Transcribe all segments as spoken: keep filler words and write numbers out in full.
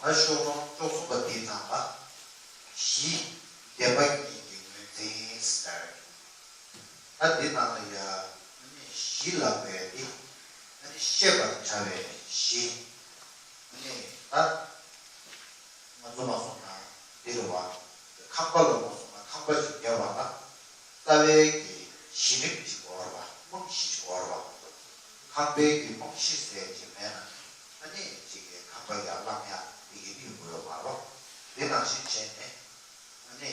ད་ཤོག་གྲངས་བཅུ་གསུམ་པ་དེའི་ནང་ལ་གཞི་བདེན་པ་གཉིས་ཀྱི་ངོས་འཛིན་ཟེར། ད་དེ་ནང་ལ་ཡ་ཨ་ནི་གཞི་ལབ་པའི་དེ་ཨ་ནི་ཤེས་པར་བྱ་བའི་གཞི། ཨ་ནི་ད་ང་ཚོ་མ་སོང་ན་འདི་རུ་བ་ཁང་པ་ལ་མ་སོང་ན་ཁང་པ་ཞིག་བརྒྱབ་པ་ལ་རྩ་བའི་གི་གཞི་རིམ་ཅིག་དགོས་རེད་བ། རྨང་གཞི་ཅིག་དགོས་རེད་བ། ཁང་པའི་གི་རྨང་གཞི་ཟེར་གྱི་མེད་ན་ཨ་ནི་ཅིག་གི་ཁང་པ་ཡར་བསླངས་ཡ་དེ་གི་མི་དགོས་ཡོད་མ་རེད། དེ་ནང་བཞིན་བྱས་ནས་ཨ་ནི་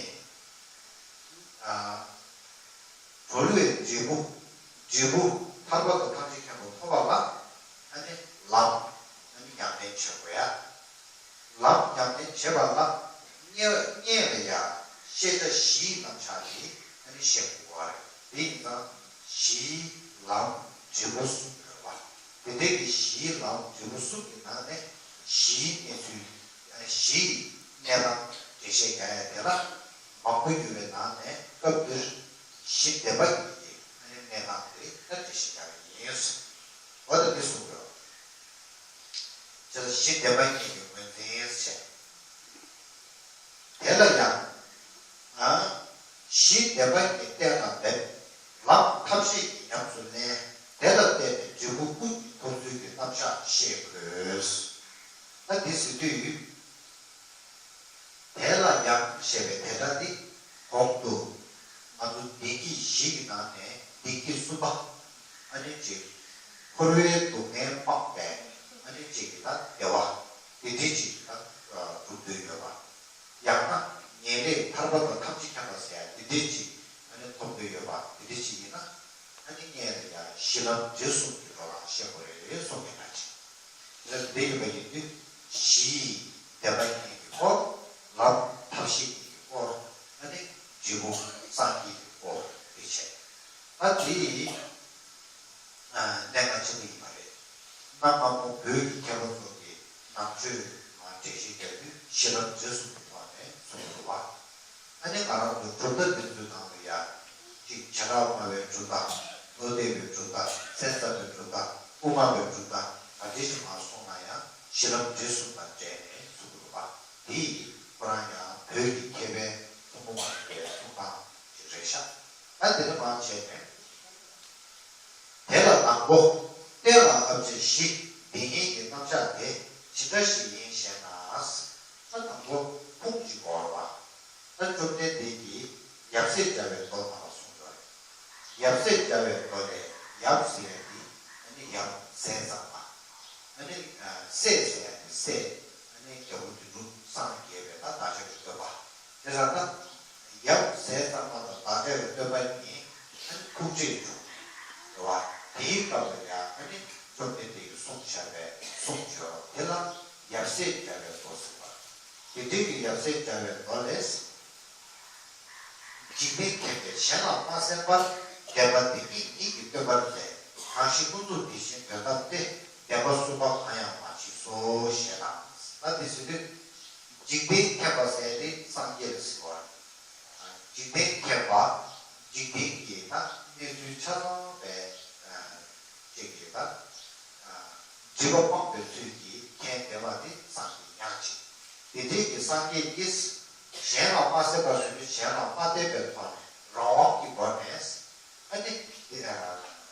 ཨ་གྲོལ་བའི་འབྲས་བུ། འབྲས་བུ་ཐར་པ་དང་ཐམས་ཅད་མཁྱེན་པ་ཐོབ་པ་ལ་ཨ་ནི་ལམ་ཨ་ནི་ཉམས་ལེན་བྱེད་དགོས་ཡ། ལམ་ཉམས་ལེན་བྱེད་པ་ལ་སྔོན་སྔོན་ལ་ཡང་ཤེས་བྱ་བཞིའི་རྣམ་གཞག་དེ་ཨ་ནི་ཤེས་དགོས་པ་རེད། དེ་ཡིན་ཙང་གཞི་ལམ་འབྲས་བུ་གསུམ་ཡོད་པ། དེ་འདྲའི་གི་གཞི་ལམ་འབྲས་བུ་གསུམ་གྱི་ནང་ནས་གཞིའི་གནས་ཚུལ་ཨ་ནི་གཞིའི་གནས་སྟངས་འགྲེལ་བཤད་རྒྱག་ཡ་དེ་ལ་མང་པོ་ཡོད་པའི་ནང་ནས་སྐབས་འདིར་གཞི་བདེན་པ་གཉིས་ཀྱི་ཨ་ནི་གནས་སྟངས་དེ་ལ་འགྲེལ་བཤད་རྒྱག་གི་ཡིན། འོ་ད་འདི་གསུངས་དགོས། ཅེས་གཞི་བདེན་པ་གཉིས་ཀྱི་ངོས་འཛིན་བྱས། དེ་ལ་ཡང་། ཨ། གཞི་བདེན་པ་གཉིས་གཏན་ལ་འབེབས། ལམ་ཐབས་ཤེས་ཀྱིས་ཉམས་སུ་ལེན། དེ་ལ་བརྟེན་ནས་འབྲས་བུ་ཀུན་གྱི་ཐོབ་ཚུལ་གྱི་རྣམ་གཞག་ཤེས་དགོས། ད་འདི་ཟེར་དུས། དེ་ལ་ཡང་ཞེས་པའི་དེ་ལ་ནི་གོང་དུ་ང་ཚོ་བདེ་སྐྱིད་བཞི་གི་ནང་ནས་བདེ་སྐྱིད་གསུམ་པ་ཨ་ནི་ཅིག་འཁོར་བའི་སྡུག་བསྔལ་སྤངས་པའི་ཨ་ནི་ཅིག་གི་ད་བདེ་བ་དེ་འདྲ་ཅིག་ད་སྒྲུབ་འདོད་ཡོད་པ། ཡང་ན་ངེས་ལེགས་ཐར་པ་དང་ཐམས་ཅད་མཁྱེན་པ་ཟེར་ཡ་དེ་འདྲ་ཅིག་ཨ་ནི་མཐོང་འདོད་ཡོད་པ་དེ་འདྲ་ཅིག་ཡིན་ན་ཨ་ནི་ངས་ལ་ཡ་གཞི་ལམ་འབྲས་གསུམ་གྱི་འགྲོ་ལ་ཤེས་དགོས་རེད་གསུངས་ཡོད་པ་ཅིག་རེད། དེ་ཡིན་པ་ཡིན་དུས་གཞི་བདེན་པ་གཉིས་ཀྱི་སྐོར། ལམ་ཐབས་ཤེས་གཉིས་ཀྱི་སྐོར། ཨ་ནི་འབྲས་བུ་སངས་རྒྱས་ཀྱི་སྐོར་དེ་བྱས། ད་དེ་ཡི་གནད་འགག་ཆེན་པོ་ཡིན་པ་རེད། གནའ་སྔ་མོ་བོད་ཀྱི་མཁས་པ་ཚོ་གིས་ནང་ཆོས་ལ་འགྲེལ་བཤད་རྒྱག་དུས་གཞི་ལམ་འབྲས་གསུམ་གྱི་ཐོག་ནས་གསུངས་འདུག་བ། ཨ་ནི་ང་རང་ཚོ་གྲུབ་མཐའ་འདི་ཚོའི་ནང་ལ་ཡ། གཅིག་བྱེ་བྲག་སྨྲ་བའི་གྲུབ་མཐའ། བློ་འདས་པའི་གྲུབ་མཐའ། སེམས་ཙམ་པའི་གྲུབ་མཐའ། དབུ་མ་པའི་གྲུབ་མཐའ། ག་འདྲ་ཞིག་མར་སོང་ན་ཡང་གཞི་ལམ་འབྲས་གསུམ་དང་འབྲེལ་ནས་གསུངས་འདུག་བ། དེ་ཡིས་ཁོ་རང་ཡང་བོད་ཀྱི་མཁས་པའི་ཐུན་མོང་མ་ཡིན་པའི་གསུང་སྟངས་ཤིག་རེད་ཤག་ད་དེ་ནས་མར་བྱས་ནས། དེ་ལ་དང་པོ། གཏན་ལ་དབབ་བྱ་བཞི་འདི་ཉིད་ཀྱི་རྣམ་གཞག་དེ་ཇི་འདྲ་ཞིག་ཡིན་ཞེ་ན། ད་དང་པོ་ཁུངས་ཀྱི་སྐོར་བ། ད་བཅོམ་ལྡན་འདས་ཀྱིས་ཡབ་སྲས་བྱ་བའི་མདོ་ནང་ལ་གསུངས་ཡོད་རེད། ཡབ་སྲས་བྱ་བའི་མདོ་ལས་ཡབ་ཟེར་ཡ་དེ་ཨ་ནི་ཡབ་ཟས་གཙང་མ། ཨ་ནི་སྲས་ཟེར་ཡ་དེ་སྲས་ཨ་ནི་རྒྱལ་པོ་དོན་གྲུབ་སངས་རྒྱས་པའི་ད་བདག་ཅག་གི་སྟོན་པ། དེ་ལ་ད་ཡབ་ཟས་གཙང་མ་དང་བདག་ཅག་གི་སྟོན་པ་གཉིས་ཨ་ནི་ཐུག་འཕྲད་བྱུང་། རེད་བ། དེའི་སྐབས་ལ་ཡང་ཨ་ནི་བཅོམ་ལྡན་འདས་ཀྱིས་གསུངས་བཞག་པའི་གསུང་བྱོས་དེ་ལ་ཡབ་སྲས་བྱ་བའི་མདོ་ཟེར་བ། དེ་འདྲའི་གི་ཡབ་སྲས་བྱ་བའི་མདོ་ལས། འཇིག་རྟེན་མཁས་པས་གཞན་ལ་མ་གསན་པར། བདེན་པ་འདི་ཉིད་ཉིད་ཀྱིས་སྟོན་པར་མཛད། གང་ཞིག་ཀུན་རྫོབ་དེ་བཞིན་དོན་དམ་སྟེ། བདེན་པ་གསུམ་པ་གང་ཡང་མ་མཆིས་སོ། ཞེས་དང་། ད་དེ་ཟེར་དུས། འཇིག་རྟེན་མཁས་པ་ཟེར་དེ་སངས་རྒྱས་ལ་ཟེར་བ་རེད། འཇིག་རྟེན་མཁས་པ། འཇིག་རྟེན་གྱི་ད་གནས་ཚུལ་ཆ་ཚང་བའི། ཅིག་གིས་ད། སྒྲིབ་པ་སྤངས་པའི་ཚུལ་གྱིས་མཁྱེན་བདེ་བ་དེ་སངས་རྒྱས་ཉག་གཅིག་དེ་འདྲའི་གི་སངས་རྒྱས་ཀྱིས་གཞན་ལ་མ་གསན་པར་བཟོས་ཏེ་གཞན་ལ་མ་བསྟན་པའི་ཐོག་ནས་རང་དབང་གི་སྒོ་ནས་ཨ་ནི་དེ་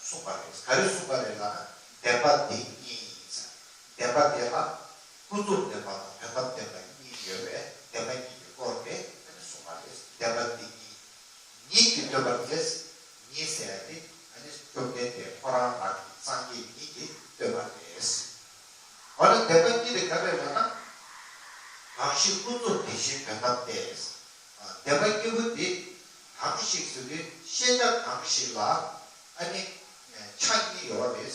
གསུངས་པ་རེད། ག་རེ་གསུངས་པ་རེད་ལབ་ན་བདེན་པ་འདི་ཉིད་ཡིན་ཟེར། བདེན་པ་དེ་ལ་ཀུན་རྫོབ་བདེན་པ་དང་དོན་དམ་བདེན་པ་གཉིས་ཡོད་པའི་བདེན་པ་གཉིས་ཀྱི་སྐོར་དེ་ཨ་ནི་གསུངས་པ་རེད། བདེན་པ་འདི་ཉིད། ཉིད་ཀྱིས་སྟོན་པར་མཛད། ཉིད་ཟེར་ཡ་དེ་ཨ་ནི་བཅོམ་ལྡན་འདས་ཁོ་རང་རང་གི་སངས་རྒྱས་ཉིད་ཀྱིས་སྟོན་པ་རེད། འོ་ན་བདེན་པ་གཉིས་དེ་ག་རེ་ལབ་ན། གང་ཞིག་ཀུན་རྫོབ་དེ་བཞིན་དོན་དམ་སྟེ། བདེན་པ་གཉིས་པོ་དེ་གང་ཞིག་ཟེར་དུས་ཤེས་བྱ་གང་ཞིག་ལ་ཨ་ནི་ཆ་གཉིས་ཡོད་རེད།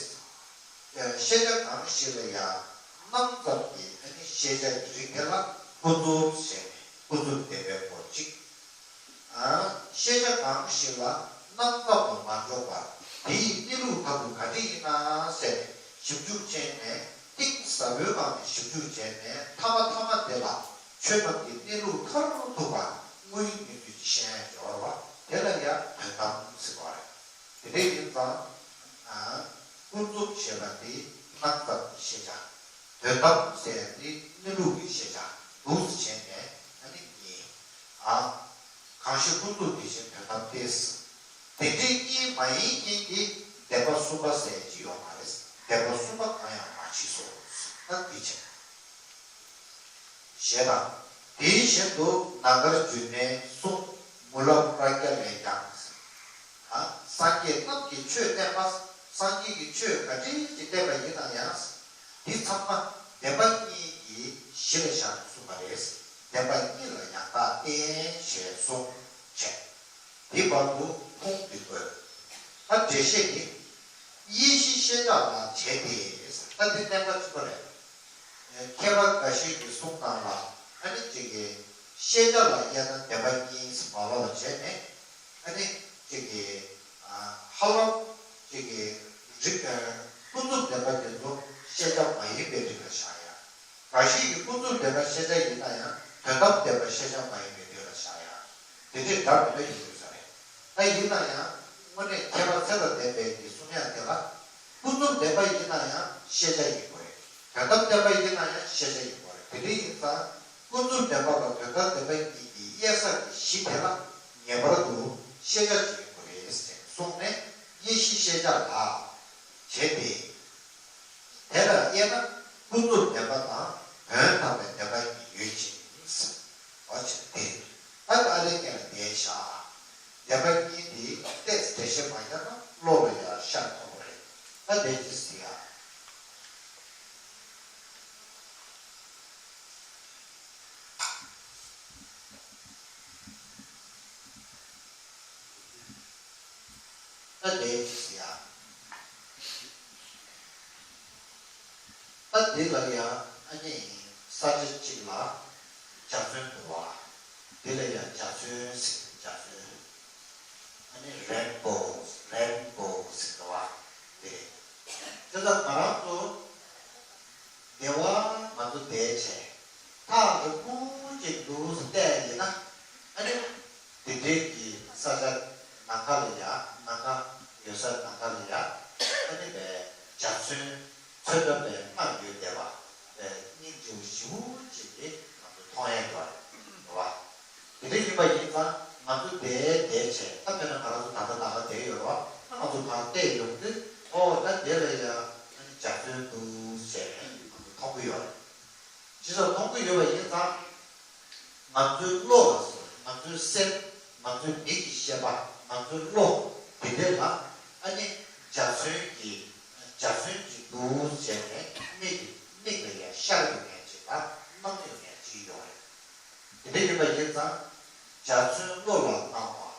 ཤེས་བྱ་གང་ཞིག་ལ་ཡང་སྣང་ཙམ་གྱི་ཨ་ནི་ཤེས་བྱ་གི་རིགས་དེ་ལ་ཀུན་རྫོབ་ཟེར་ནས་ཀུན་རྫོབ་བདེན་པའི་སྐོར་གཅིག་ཤེས་བྱ་གང་ཞིག་ལ་སྣང་ཙམ་དུ་མ་འཇོག་པར་དེ་ཡི་གནས་ལུགས་ལྟ་བུ་ག་འདྲ་ཡིན་ན་ཟེར་ནས་ཞིབ་འཇུག་བྱས་ནས་གཏིང་ཟབ་པོའི་ངང་ནས་ཞིབ་འཇུག་བྱས་ནས་ཐ་མ་ཐ་མ་དེ་ལ་ཆོས་རྣམས་ཀྱི་གནས་ལུགས་མཐར་ཐུག་པ་དངོས་ཡོད་གནས་ཚུལ་གྱི་ཤེས་ཡོན་སྦྱོར་བ་དེ་ལ་ཡང་དོན་དམ་ཟེར་བ་རེད། དེ་འདྲ་ཡིན་ཙང་། ཀུན་རྫོབ་ཞེས་པ་དེ་སྣང་ཙམ་གྱི་ཤེས་བྱ། དོན་དམ་ཟེར་ཡ་དེ་གནས་ལུགས་ཀྱི་ཤེས་བྱ་འདུག་ཟེར་བྱས་ནས་ཨ་ནི་གཉིས། ཨ། གང་ཞིག་ཀུན་རྫོབ་དེ་བཞིན་དོན་དམ་སྟེ། དེ་འདྲའི་གཉིས་མ་ཡིན་མཁན་གྱི་བདེན་པ་གསུམ་པ་ཟེར་གྱི་ཡོད་མ་རེད། བདེན་པ་གསུམ་པ་གང་ཡང་མ་མཆིས་སོ། ད་འདི་བྱས། ཞེས་དང་། དེ་བཞིན་དུ་ནཱ་གར་འཇུག་མིན་གསུང་མུ་ལ་པྲ་ཛྙཱ་ལས་ཀྱང་། ཨ། སངས་རྒྱས་རྣམས་ཀྱིས་ཆོས་བསྟན་པ། སངས་རྒྱས་ཀྱིས་ཆོས་ག་འདྲ་ཞིག་བསྟན་པ་ཡིན་ན་ཡང་། དེ་ཚང་མ་བདེན་པ་གཉིས་ཀྱི་གཞི་ལ་བཞག་ནས་གསུངས་པ་རེད། བདེན་པ་གཉིས་ལ་ཡང་དག་བརྟེན་ཞེས་གསུངས་བྱས། དེ་བར་དུ་ཁུངས་འདི་དགོས། ད་འགྲེལ་བཤད་འདི། དབྱེ་གཞི་ཤེས་བྱ་ལ་བྱས་ཏེ། ད་འདི་བསྟན་པ་གཅིག་པ་རེད། མཁས་པ་འགའ་ཞིག་གི་གསུང་སྟངས་ལ་ཨ་ནི་གཅིག་གིས་ཤེས་བྱ་ལ་དབྱེ་ན་བདེན་པ་གཉིས་སུ་མ་ལོག་པ་བྱས་ནས་ཨ་ནི་གཅིག་གིས་ཧ་ལམ་གཅིག་གིས་རིགས་ཀུན་རྫོབ་བདེན་པ་དེ་ཚོ་ཤེས་བྱ་མ་ཡིན་པའི་རིགས་ལ་བཞག་ཡ། འགའ་ཞིག་གིས་ཀུན་རྫོབ་བདེན་པ་ཤེས་བྱ་ཡིན་ན་ཡང་དོན་དམ་བདེན་པ་ཤེས་བྱ་མ་ཡིན་པའི་རིགས་ལ་བཞག་ཡ། དེ་འདྲའི་འདྲ་མི་འདྲ་ཡོང་གི་ས་རེད། ད་ཡིན་ན་ཡང་དངོས་གནས་མཁས་པ་ཚད་དང་ལྡན་པའི་གི་གསུང་ཡག་དེ་ལ། ཀུན་རྫོབ་བདེན་པ་ཡིན་ན་ཡང་ཤེས་བྱ་ཡིན་དགོས་རེད། དོན་དམ་བདེན་པ་ཡིན་ན་ཡང་ཤེས་བྱ་ཡིན་དགོས་རེད། དེ་འདྲ་ཡིན་ཙང་ཀུན་རྫོབ་བདེན་པ་དང་དོན་དམ་བདེན་པ་གཉིས་ཀྱི་དབྱེ་ས་ཀྱི་གཞི་དེ་ལ་ངེས་པར་དུ་ཤེས་བྱ་ཅིག་ཡིན་དགོས་རེད་ཟེར་གསུངས་ནས་དབྱེ་གཞི་ཤེས་བྱ་ལ་བྱས་ཏེ། དེ་ལ་དབྱེ་ན་ཀུན་རྫོབ་བདེན་པ་དང་དོན་དམ་པའི་བདེན་པ་གཉིས་ཡོད་ཅིང་། འོ་ཅིག་དེ། ད་ཨ་ལས་ཀྱང་བདེན་བཞག་བདེན་པ་གཉིས་དེ་ཏོག་ཙམ་འགྲེལ་བཤད་མ་བརྒྱབ་ན་བློ་ལ་ཡང་ཤར་ཐུབ་པ་རེད། ད་བདེན་གྱི་ཟེར་ཡ། ད་དེ་ཡ། ད་དེ་ལ་ཡ་ཨ་ནི་ས་ཆ་གཅིག་ལ་འཇའ་ཚོན་འདུག་བ། དེ་ལ་ཡ་འཇའ་ཚོན་ཟེར། འཇའ་ཚོན། ཨ་ནི་རེན་བོ། རེན་བོ་ཟེར་འདུག་བ། དེ་རེད། དེ་ལ་ང་རང་ཚོ་བདེ་བ་ང་ཚོ་བསྡད་བྱས། ཐག་རིང་པོ་ཅིག་འདུག་བལྟས་ཡིན་ན། ཨ་ནི། དེ་འདྲའི་གི་ས་ཆ་ནམ་མཁའ་ལ་ཡ། ནམ་མཁའ་ཡོད་ས་ནམ་མཁའ་ལ་ཡ། ཨ་ནི་བས་འཇའ་ཚོན། ཚོན་འདྲ་བའི་སྣ་ཡོད་བསྡད་པ། བས་སྙིང་རྗེ་པོ་ཞེ་པོ་ཅིག་གི་ང་ཚོ་མཐོང་ཡས་ཡོད་རེད་བ། དེ་འདྲ་ཡིན་པ་ཡིན་ཙང་ང་ཚོ་བསྡད་བསྡད་བྱས། ད་དཔེར་ན་ང་རང་ཚོ་ད་ལྟ་ནམ་མཁའ་བསྡད་ཡོད་རེད་བ། ད་ང་ཚོ་གང་བལྟས་ཡོང་དུས། ཨོ་ད་དེ་ལ་ཡ་ཨ་ནི་འཇའ་ཚོན་འདུག་ཟེར་ནས་ང་ཚོ་མཐོང་གི་ཡོད་རེད། ཇི་ལྟར་མཐོང་གི་ཡོད་པ་ཡིན་ཙང་། ང་ཚོའི་བློ་ལ་སོགས། ང་ཚོའི་སེམས། ང་ཚོའི་མིག་གི་ཤེས་པ། ང་ཚོའི་བློ། དེ་འདྲ་ལ་ཨ་ནི་འཇའ་ཚོན་གྱི། འཇའ་ཚོན་གྱི་འདུག་བྱས་ནས་མིག་གི། མིག་ལ་ཡང་ཤར་ཡོང་མཁན་ཅིག་དང་སྣང་ཡོང་མཁན་ཅིག་ཡོད་རེད། དེ་འདྲ་ཡིན་པ་ཡིན་ཙང་། འཇའ་ཚོན་བློ་ལ་སྣང་བ།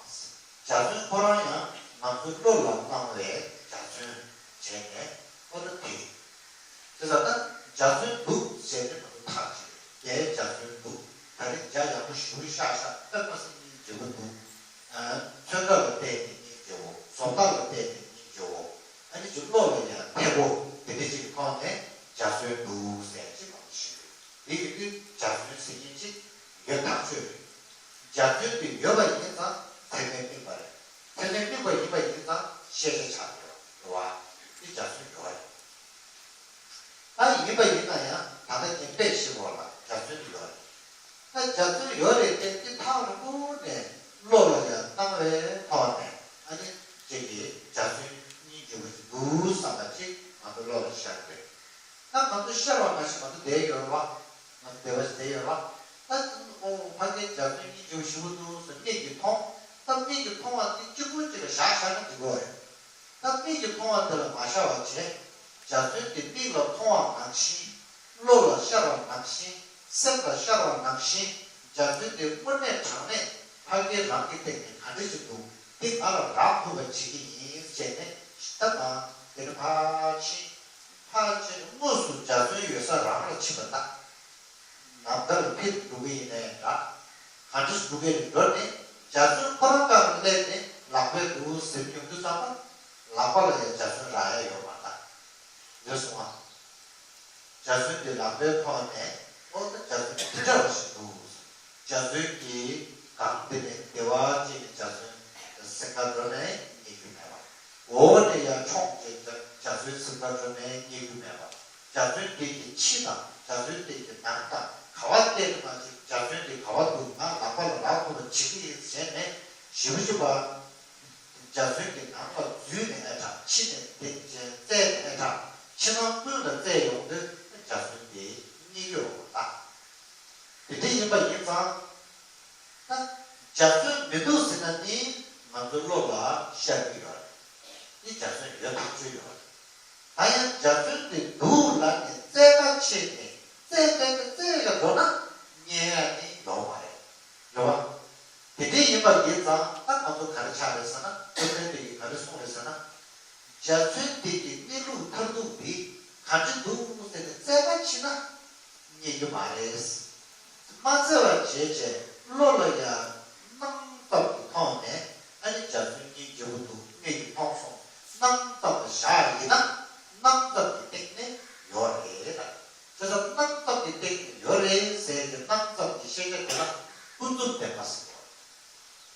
འཇའ་ཚོན་ཁོ་རང་ཡང་ང་ཚོའི་བློ་ལ་སྣང་བའི་འཇའ་ཚོན་བྱས་ནས་ཨོ་ད་དེ། དེ་ལ་ད་འཇའ་ཚོན་འདུག་ཟེར་ནས་ང་ཚོ་ཐག་བཅད། དེའི་འཇའ་ཚོན་འདུག་ད་རེས་འཇའ་ཡག་པོ་ཞེ་པོ་ཤར་ཤག་དཔེ་མ་སྲིད་སྙིང་རྗེ་པོ་འདུག་ཨ། ཚོན་ཁྲ་ལ་བལྟས་ཏེ་སྙིང་རྗེ་བོ། བཟོ་ལྟ་ལ་བལྟས་ཏེ་སྙིང་རྗེ་བོ། ཨ་ནི་ཅིག་བློ་ལ་ཡང་འཕེལ་པོ་དེ་འདྲ་ཅིག་གི་ཐོག་ནས་འཇའ་ཚོན་འདུག་ཟེར་ཅིག་མང་པོ་ཞིག་རེད། དེ་ཡིན་དུས་འཇའ་ཚོན་ཟེར་མཁན་ཅིག་ཡོད་ཐག་ཆོད་རེད། འཇའ་ཚོན་དེ་ཡོད་པ་ཡིན་ཙང་ཚད་མས་དམིགས་པ་རེད། ཚད་མས་དམིགས་པ་ཡིན་པ་ཡིན་ཙང་ཤེས་བྱ་ཆགས་ཡོད་རེད་བ། དེ་འཇའ་ཚོན་ཡོད་རེད། ད་ཡིན་པ་ཡིན་ན་ཡང་ད་ལྟ་ངས་དཔེ་ཞིག་འོག་ལ་འཇའ་ཚོན་ཡོད་རེད། ད་འཇའ་ཚོན་ཡོད་རེད་དེ། དེ་ཐག་རིང་པོ་ནས་བློ་ལ་ཡང་སྣང་བའི་ཐོག་ནས་ཨ་ནི་ཅིག་གིས་འཇའ་ཚོན་སྙིང་རྗེ་པོ་ཞིག་འདུག་བསམ་པ་ཅིག་ང་ཚོ་བློ་ལ་ཤར་གི་རེད། ད་ང་ཚོ་ཤར་བ་མ་ཤར་ང་ཚོ་བསྡད་ཡོད་རེད་བ། ང་ཚོ་བསྡད་པ་ཞིག་བསྡད་ཡོད་རེད་བ། ད་ཨོ་ཕ་གིའི་འཇའ་ཚོན་སྙིང་རྗེ་པོ་ཞེ་པོ་འདུག་ཟེར་མིག་གིས་མཐོང་། ད་མིག་གིས་མཐོང་བ་དེ་གཅིག་པུ་གཅིག་ལ་བཞག་བཞག་ན་འགྲིག་གི་རེད། ད་མིག་གིས་མཐོང་བ་དེ་ལ་མ་ཤར་བ་བྱས། འཇའ་ཚོན་དེ་མིག་ལ་མཐོང་བ་ནང་བཞིན། བློ་ལ་ཤར་བ་ནང་བཞིན། སེམས་ལ་ཤར་བ་ནང་བཞིན། འཇའ་ཚོན་དེ་དངོས་གནས་དྲང་གནས་ཕ་གིའི་རང་གི་སྟེང་ནས་ག་འདྲ་ཞིག་འདུག་འདི་ང་ལ་རག་ཐུབ་པ་བྱེད་ཀྱི་ཡིན་ཟེར་ནས་ད་ང་དེ་ནས་ཕར་ཕྱིན། ཕར་ཕྱིན་ནས་དངོས་སུ་འཇའ་ཚོན་ཡོད་ས་རང་ལ་ཕྱིན་པ་ལྟ། ནམ་མཁའ་ལ་འཕུར་འགྲོ་གི་ཡིན་ནའི་འདྲ། ག་འདྲ་ཞིག་འགྲོ་གི་ཡིན་འགྲོ་ནས་འཇའ་ཚོན་ཁོ་རང་སྒང་ལ་སླེབས་ནས་ལག་པས་འདུག་ཟེར་ཡོང་དུས་ཙམ་པ། ལག་པ་ལ་ཡང་འཇའ་ཚོན་རག་ཡ་ཡོད་མ་རེད། རེད་སོང་ང་། འཇའ་ཚོན་དེ་ལག་པའི་ཐོག་ནས་ཨོ་ད་འཇའ་ཚོན་དེ་འདྲ་བ་ཞིག་འདུག་འཇའ་ཚོན་གྱི་སྒང་དེ་ནས་བདེ་བ་ཅན་གྱི་འཇའ་ཚོན་སེམས་ཁར་འགྲོ་ནའི་རྙེད་རྒྱུ་མེད་པ། འོག་ནས་ཡར་མཆོངས་བྱས་འཇའ་ཚོན་སེམས་ཁར་འགྲོ་ནའི་རྙེད་རྒྱུ་མེད་པ། འཇའ་ཚོན་དེ་གི་ཕྱི་དང་འཇའ་ཚོན་དེ་གི་ནང་དང་ག་བ་བལྟས་ནས་མ་ཅིག་འཇའ་ཚོན་དེ་ག་བ་འདུག་ང་ལག་པ་ལ་རག་ཐུབ་པ་བྱེད་ཀྱི་ཡིན་ཟེར་ནས་ཞིབ་ཞིབ་པ། འཇའ་ཚོན་གྱི་ནང་ལ་འཛུལ་ནས་ཨེ་དྲག་ཕྱི་ནས་དེ་བཙལ་ནས་ཨེ་དྲག་ཕྱི་ནང་ཀུན་ལ་བཙལ་ཡོང་དུས་འཇའ་ཚོན་དེ་རྙེད་ཀྱི་ཡོད་པ་དང་། དེ་འདྲ་ཡིན་པ་ཡིན་ཙང་། ད་འཇའ་ཚོན་མི་འདུག་ཟེར་ན་ནི་ང་ཚོའི་བློ་ལ་ཤར་གྱི་ཡོད་རེད། འདི་འཇའ་ཚོན་ཡོད་ཐག་ཆོད་ཡོད་རེད། ད་ཡང་འཇའ་ཚོན་དེ་འདུག་ལབ་ནས་བཙལ་ག་ཕྱིན་ནས་བཙལ་བཙལ་བཙལ་བཙལ་ལ་འགྲོ་ན་རྙེད་ཡ་ནི་ཡོད་མ་རེད། རེད་བ། དེ་འདྲ་ཡིན་པ་ཡིན་ཙང་ད་ང་ཚོ་ག་རེ་ཆགས་རེད་ཟེར་ན་སློབ་དཔོན་དེ་གིས་ག་རེ་གསུངས་རེད་ཟེར་ན། འཇའ་ཚོན་དེ་གི་གནས་ལུགས་མཐར་ཐུག་དེ་ག་འདྲ་འདུག་ཟེར་ནས་བཙལ་ག་ཕྱིན་ན་རྙེད་རྒྱུ་མ་རེད། མ་བཙལ་བ་བྱས་བྱས་བློ་ལ་ཡང་སྣང་ཙམ་གྱི་ཐོག་ནས་ཨ་ནི་འཇའ་ཚོན་གཉིས་འཇའ་བོ་འདུག་ངེད་ཀྱིས་མཐོང་སོང་སྣང་ཙམ་དུ་བཞག་ཡིན་ན་སྣང་ཙམ་གྱི་སྟེང་ནས་ཡོད་རེད་ལ། བྱས་ཙང་སྣང་ཙམ་གྱི་སྟེང་ནས་ཡོད་རེད་ཟེར་གྱི་སྣང་ཙམ་གྱི་ཤེས་བྱ་དེ་ལ་ཀུན་རྫོབ་བདེན་པ་ཟེར་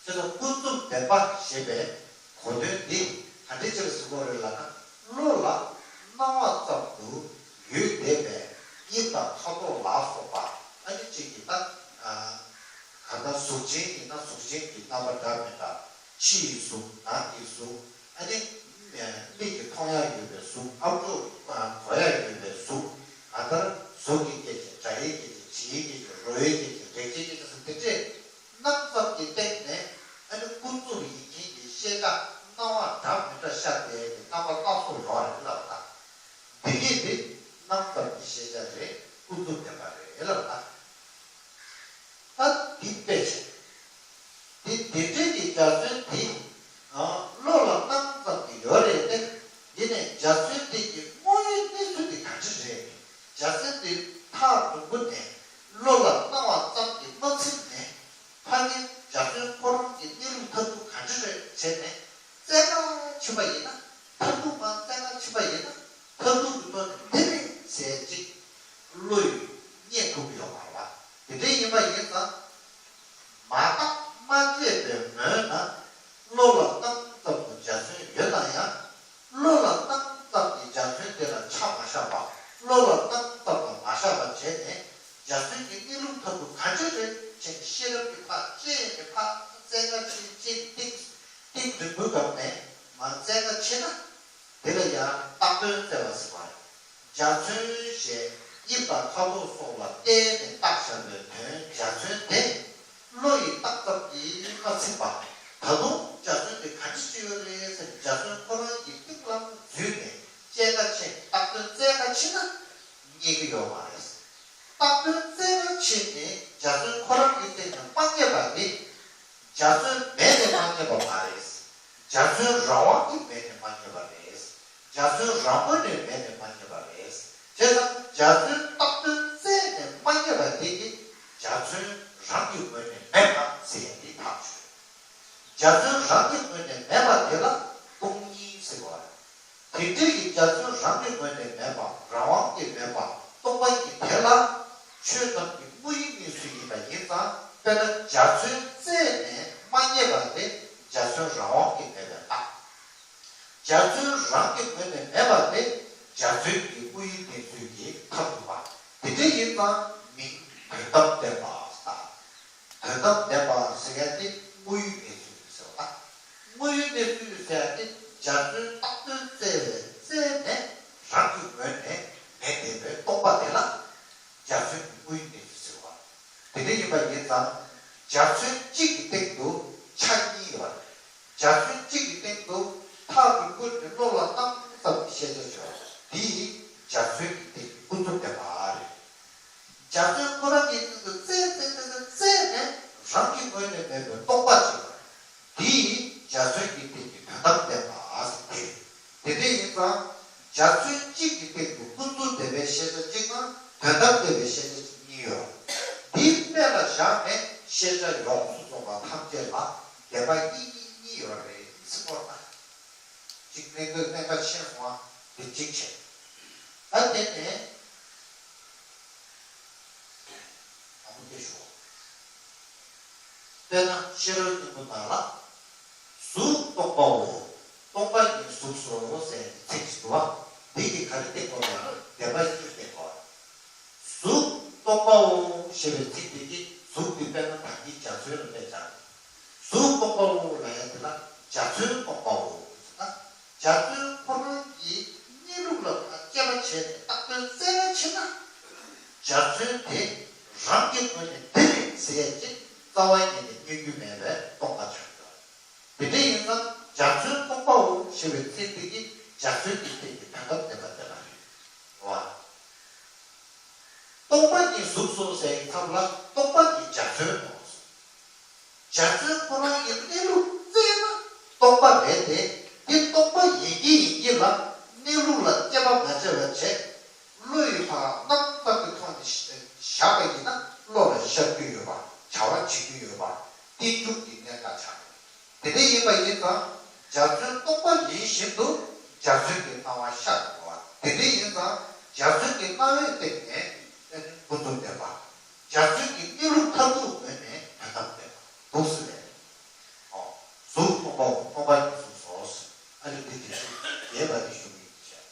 གྱི་ཡོད་རེད། དེ་ལ་ཀུན་རྫོབ་བདེན་པ་ཞེས་པའི་གོ་དོན་འདི་ག་འདྲ་ཅིག་ལ་ཟེར་དགོས་རེད་ལབ་ན། བློ་ལ་སྣང་བ་ཙམ་དུ་ཡོད་བསྡད་པའི་གཉིད་དང་ཁ་དོག་ལ་སོགས་པ་ཨ་ནི་གཅིག་གིས་ད་ག་ད་གཟུགས་ཅན་ཡིན་ན་གཟུགས་ཅན་གྱི་རྣམ་པ་འདྲ་མི་འདྲ། ཕྱི་ཡི་གཟུགས། ནང་གི་གཟུགས། ཨ་ནི་མིག་གིས་མཐོང་ཡ་ཡོད་པའི་གཟུགས། ཨམ་ཅོག་གིས་གོ་ཡ་ཡོད་པའི་གཟུགས། གང་ལྟར་གཟུགས་ཀྱི་སྐད་ཆ། སྒྲ་ཡི་སྐད་ཆ། དྲི་ཡི་སྐད་ཆ། རོ་ཡི་སྐད་ཆ། རེག་བྱའི་སྐད་ཆ་སོགས་དེ་འདྲས། སྣང་ཙམ་གྱི་སྟེང་ནས་ཨ་ནི་ཀུན་རྫོབ་ཡིན་མཁན་གྱི་ཤེས་བྱ་སྣང་བ་འདྲ་མི་འདྲ་ཤར་བསྡད་ཀྱི་རྣམ་པ་སྣ་ཚོགས་ཡོད་རེད་ལབ་ད། འདི་གཉིས་དེ་སྣང་ཙམ་གྱི་ཤེས་བྱ་རེད། ཀུན་རྫོབ་བདེན་པ་རེད་ལབ་ད། ད་འདི་དཔེ་བྱས། དེ་དེ་འདྲའི་གི་འཇའ་ཚོན་དེ་བློ་ལ་སྣང་ཙམ་གྱི་ཡོད་རེད་དེ། ཡིན་ནའི་འཇའ་ཚོན་དེ་གི་དངོས་ཡོད་གནས་ཚུལ་དེ་ག་འདྲ་རེད། འཇའ་ཚོན་དེ་ཐག་རིང་པོ་ནས་བློ་ལ་སྣང་བ་ཙམ་གྱིས་མ་ཚིམས་ནས། ཕ་གིར་འཇའ་ཚོན་ཁོ་རང་གི་གནས་ལུགས་མཐར་ཐུག་ག་འདྲ་རེད་བྱས་ནས་བཙལ་ག་ཕྱིན་པ་ཡིན་ན། མཐར་ཐུག་མར་བཙལ་ག་ཕྱིན་པ་ཡིན་ན་མཐར་ཐུག་གི་ཐོག་ནས་འདི་རེད་ཟེར་ཅིག་བློ་ཡིས་རྙེད་ཐུབ་ཀྱི་ཡོད་མ་རེད་བ། དེ་འདྲ་ཡིན་པ་ཡིན་ཙང་། མ་བརྟགས་མ་དཔྱད་པའི་ངོས་ན་བློ་ལ་སྣང་ཙམ་དུ་འཇའ་ཚོན་ཡོད་ན་ཡང་། བློ་ལ་སྣང་ཙམ་གྱི་འཇའ་ཚོན་དེ་ལ་ཆ་མ་བཞག་པ། བློ་ལ་སྣང་ཙམ་ལ་མ་བཞག་པ་བྱས་ནས་འཇའ་ཚོན་གྱི་གནས་ལུགས་མཐར་ཐུག་ག་འདྲ་རེད་ཅེས་ཤེས་རབ་ཀྱིས་ཕར་དཔྱད་ནས་ཕར་བཙལ་ག་ཕྱིན་ཕྱིན་ཏིང་ཏིང་རིང་པོའི་སྒང་ནས་མར་བཙལ་ག་ཕྱིན་ན། དེ་ལ་ཡང་བཏགས་དོན་བཙལ་བ་ཟེར་བ་རེད། འཇའ་ཚོན་ཞེས་དབྱིབས་དང་ཁ་དོག་སོགས་ལ་བརྟེན་ནས་བཏགས་བཞག་པའི་དོན་འཇའ་ཚོན་དེ། བློ་ཡིས་བཏགས་ཙམ་གྱིས་མ་ཚིམ་པ། ད་དུང་འཇའ་ཚོན་དེ་ག་འདྲ་ཅིག་ཡོད་རེད་ཟེར་ནས་འཇའ་ཚོན་ཁོ་རང་གི་གཏིང་ལ་འཛུལ་ནས་དཔྱད་ག་ཕྱིན། བཏགས་དོན་བཙལ་ག་ཕྱིན་ན་རྙེད་ཀྱི་ཡོད་མ་རེད། བཏགས་དོན་བཙལ་ག་ཕྱིན་ནས་འཇའ་ཚོན་ཁོ་རང་གི་སྟེང་ནས་མ་རྙེད་པ་དེ། འཇའ་ཚོན་མེད་ནས་མ་རྙེད་པ་མ་རེད། འཇའ་ཚོན་རང་དབང་གིས་མེད་ནས་མ་རྙེད་པ་རེད། འཇའ་ཚོན་རང་ངོས་ནས་མེད་ནས་མ་རྙེད་པ་རེད། བྱས་ཙང་འཇའ་ཚོན་བཏགས་དོན་བཙལ་ནས་མ་རྙེད་པ་དེ་གིས་འཇའ་ཚོན་རང་གི་ངོས་ནས་མེད་པ་ཟེར་ཡ་དེ་ཐག་ཆོད། འཇའ་ཚོན་རང་གི་ངོས་ནས་མེད་པ་དེ་ལ་སྟོང་ཉིད་ཟེར་བ་རེད། དེ་འདྲ་ཡི་འཇའ་ཚོན་རང་གི་ངོས་ནས་མེད་པ། རང་དབང་གིས་མེད་པ་སྟོང་པ་ཉིད་དེ་ལ་ཆོས་རྣམས་ཀྱི་དངོས་ཡུལ་གནས་ཚུལ་ཡིན་པ་ཡིན་ཙང་། དཔེར་ན་འཇའ་ཚོན་བཙལ་ནས་མ་རྙེད་པ་དེ་འཇའ་ཚོན་རང་དབང་གིས་མེད་པའི་རྟགས། འཇའ་ཚོན་རང་གི་ངོས་ནས་མེད་པ་དེ་འཇའ་ཚོན་གྱི་དངོས་ཡུལ་གནས་ཚུལ་གྱི་མཐར་ཐུག་པ། དེ་འདྲ་ཡིན་ཙང་མིང་དོན་དམ་བདེན་པ་ལྟ། དོན་དམ་བདེན་པ་ཟེར་ཡ་དེ་དངོས་ཡུལ་གནས་ཚུལ་ཟེར་བ་དང་། དངོས་ཡུལ་གནས་ཚུལ་ཟེར་ཡ་དེ་འཇའ་ཚོན་བཏགས་དོན་བཙལ་བའི་བཙལ་ནས་རང་གི་ངོས་ནས་མེད་བསྡད་པའི་སྟོང་པ་དེ་ལ་འཇའ་ཚོན་གྱི་དངོས་ཡུལ་གནས་ཚུལ་ཟེར་བ། དེ་འདྲ་ཡིན་པ་ཡིན་ཙང་། འཇའ་ཚོན་གཅིག་གི་སྟེང་དུ་ཆ་གཉིས་ཡོད་པ་རེད། འཇའ་ཚོན་གཅིག་གི་སྟེང་དུ་ཐག་རིང་པོ་ནས་བློ་ལ་སྣང་ཙམ་གྱི་ཤེས་བྱ་བྱོས། འདི་འཇའ་ཚོན་གྱི་སྟེང་ཀུན་རྫོབ་བདེན་པ་རེད། འཇའ་ཚོན་ཁོ་རང་གི་སྟེང་དུ་བཙལ་བཙལ་བཙལ་བཙལ་ནས་རང་གི་ངོས་ནས་མེད་པའི་སྟོང་པ་ཅིག་ཡོད་རེད། འདི་འཇའ་ཚོན་གྱི་སྟེང་གི་དོན་དམ་བདེན་པ་ཟེར་ཏེ། དེ་འདྲ་ཡིན་ཙང་། འཇའ་ཚོན་གཅིག་གི་སྟེང་དུ་ཀུན་རྫོབ་བདེན་པའི་ཤེས་བྱ་གཅིག་དང་དོན་དམ་བདེན་པའི་ཤེས་བྱ་གཉིས་ཡོད། འདི་དཔེ་ལ་བཞག་ནས་ཤེས་བྱ་ཡོངས་སུ་རྫོགས་པ་ཐམས་ཅད་ལ་བདེན་པ་གཉིས་གཉིས་གཉིས་ཡོད་རེད་ཟེར་བ་དང་། གཅིག་གནད་འགག་གནད་འགག་ཆེ་སོང་བ་དེ་གཅིག་བྱས། ད་དེ་ནས་དང་པོ་དེ་ཞུ། དཔེར་ན་ཤེས་རབ་སྙིང་པོ་ནང་ལ། གཟུགས་སྟོང་པའོ། སྟོང་པ་ཉིད་གཟུགས་སོ་ཟེར་ཚིག་ཅིག་འདུག་བ། འདི་གིས་ག་རེ་བསྟན་དགོས་ལབ་ན་བདེན་པ་གཉིས་ སྟོང་པའོ་ཞེས་པའི་ཚིག་དེ་གིས་གཟུགས་དེ་དཔེར་ན་ད་གིན་འཇའ་ཚོན་ལ་དཔེ་སྦྱར། གཟུགས་སྟོང་པའོ་ལབ་ཡ་དེ་ལ་འཇའ་ཚོན་སྟོང་པའོ་ཟེར་ན། འཇའ་ཚོན་ཁོ་རང་གི་གནས་ལུགས་ལ་དཔྱད་པ་བྱས་ནས་བཏགས་དོན་བཙལ་བ་བྱས་ན། འཇའ་ཚོན་དེ་རང་གི་ངོས་ནས་འདི་རེད་ཟེར་ཡ་ཅིག་རྩ་བ་ཉིད་ནས་རྙེད་རྒྱུ་མེད་པས་སྟོང་པ་ཆགས་ཡོད། དེ་འདྲ་ཡིན་ཙང་འཇའ་ཚོན་སྟོང་པའོ་ཞེས་པའི་ཚིག་དེ་གིས་འཇའ་ཚོན་གྱི་སྟེང་གི་དོན་དམ་བདེན་པ་དེ་ལ་རེད། བ། སྟོང་པ་ཉིད་གཟུགས་སོ་ཟེར་བའི་ཐབས་ལ་སྟོང་པ་ཉིད་འཇའ་ཚོན་མོ། འཇའ་ཚོན་ཁོ་རང་གི་གནས་ལུགས་བཙལ་ན་སྟོང་པ་རེད་དེ། འདི་སྟོང་པ་ཡིན་གྱི་ཡིན་གྱི་ལ་གནས་ལུགས་ལ་དཔྱད་པ་མ་བྱས་པ་བྱས། བློ་ཡི་བར་སྣང་ཙམ་གྱི་ཐོག་ནས་བཞག་པ་ཡིན་ན་བློ་ལ་ཤར་རྒྱུ་ཡོད་པ། བྱ་བ་བྱེད་རྒྱུ་ཡོད་པ། རྟེན་འབྱུང་གི་གནད་འགག་ཆགས། དེ་འདྲ་ཡིན་པ་ཡིན་ཙང་འཇའ་ཚོན་སྟོང་པ་ཡིན་བཞིན་དུ་འཇའ་ཚོན་གྱི་སྣང་བ་ཤར་དགོས་པ། དེ་འདྲ་ཡིན་ཙང་འཇའ་ཚོན་གྱི་སྣང་བའི་སྟེང་ནས་ཀུན་རྫོབ་བདེན་པ། འཇའ་ཚོན་གྱི་གནས་ལུགས་མཐར་ཐུག་ངོས་ནས་དོན་དམ་བདེན་པ་འདུག་ཟེར་བས། ཨོ། གཟུགས་སྟོང་པའོ། སྟོང་པ་ཉིད་གཟུགས་སོ། ཨ་ནི་འདི་དེ་ཚོ་རྒྱས་པ་རེ་ཞུ་གི་ཡིན་ཤག་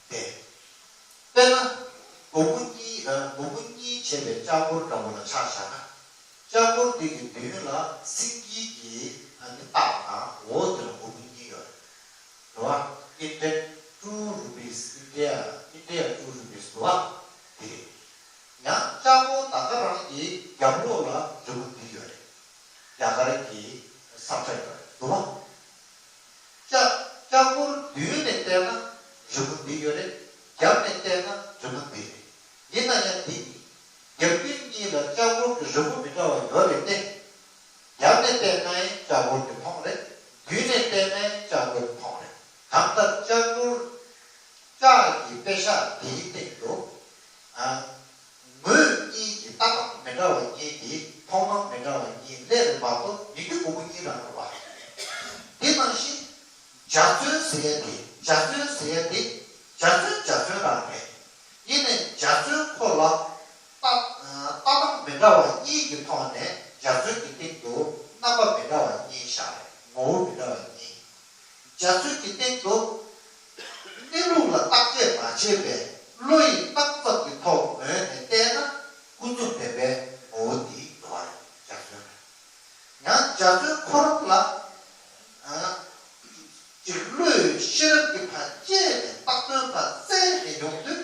དེ། དཔེར་ན། སྒོར་མོ་གཉིས། ཨ། སྒོར་མོ་གཉིས་བྱས་པའི་ལྕགས་སྒོར་འདྲ་བོ་ལ་ཆ་བཞག་ན། ལྕགས་སྒོར་དེ་གི་མདུན་ལ་སེང་གེ་གི་ཨ་ནི་རྟགས་དང་འོག་དེ་ལ་སྒོར་མོ་གཉིས་ཡོད་རེད། རེད་བ། Indian two rupees, India, India two rupees རེད་བ། དེ་རེད། ཡང་ལྕགས་སྒོར་ད་ག་རང་གི་རྒྱབ་ལོགས་ལ་རི་མོ་འདི་ཡོད་རེད། རྒྱ་གར་གྱི་ས་ཁྲ་ཡོད་རེད་འདུག་བ། ལྕགས་ལྕགས་སྒོར་མདུན་ནས་བལྟས་ན་རི་མོ་འདི་ཡོད་རེད། རྒྱབ་ནས་བལྟས་ན་རི་མོ་འདི་རེད། ཡིན་ན་ཡང་འདི་གཉིས། རྒྱབ་མདུན་གཉིས་ལ་ལྕགས་སྒོར་གྱི་རི་མོ་མི་འདྲ་བ་ཡོད་རེད་དེ། རྒྱབ་ནས་བལྟས་ན་ཡང་ལྕགས་སྒོར་གྱི་མཐོང་རེད། མདུན་ནས་བལྟས་ན་ཡང་ལྕགས་སྒོར་གྱི་མཐོང་རེད། གང་ལྟར་ལྕགས་སྒོར་ལྕགས་ཀྱི་པེ་ཤག་དེའི་སྟེང་དུ། ཨ། ངོས་གཉིས་ཀྱི་ལྟ་སྟངས་མི་འདྲ་བ་གཉིས་ཀྱི་མཐོང་སྣང་མི་འདྲ་བ་གཉིས་སླེབས་རེད་མ་གཏོགས་མི་རྒྱུ་སྒོར་མོ་གཉིས་རང་རེད་བ། དེ་ནང་བཞིན་འཇའ་ཚོན་ཟེར་ཡ་དེ། འཇའ་ཚོན་ཟེར་ཡ་དེ་འཇའ་ཚོན་འཇའ་ཚོན་རང་རེད། ཡིན་ནའི་འཇའ་ཚོན་ཁོ་ལ་ལྟ་ལྟ་སྟངས་མི་འདྲ་བ་གཉིས་ཀྱི་ཐོག་ནས་འཇའ་ཚོན་གྱི་སྟེང་དུ་རྣམ་པ་མི་འདྲ་བ་གཉིས་བཞག་རེད། ངོ་བོ་མི་འདྲ་བ་གཉིས། འཇའ་ཚོན་གྱི་སྟེང་དུ་གནས་ལུགས་ལ་བརྟག་དཔྱད་མ་བྱས་པའི་བློ་ཡི་སྣང་ཙམ་གྱི་ཐོག་ངོས་ནས་བལྟས་ན་ཀུན་རྫོབ་བདེན་པའི་ངོ་བོ་འདི་འདུག་པ་རེད། འཇའ་ཚོན་རེད། ཡང་འཇའ་ཚོན་ཁོ་རང་ལ་ཨ་ཅིག་བློའི་ཤེས་རབ་ཀྱི་ཕར་དཔྱད་ནས་བཏགས་དོན་ཕར་བཙལ་ནས་ཡོང་དུས།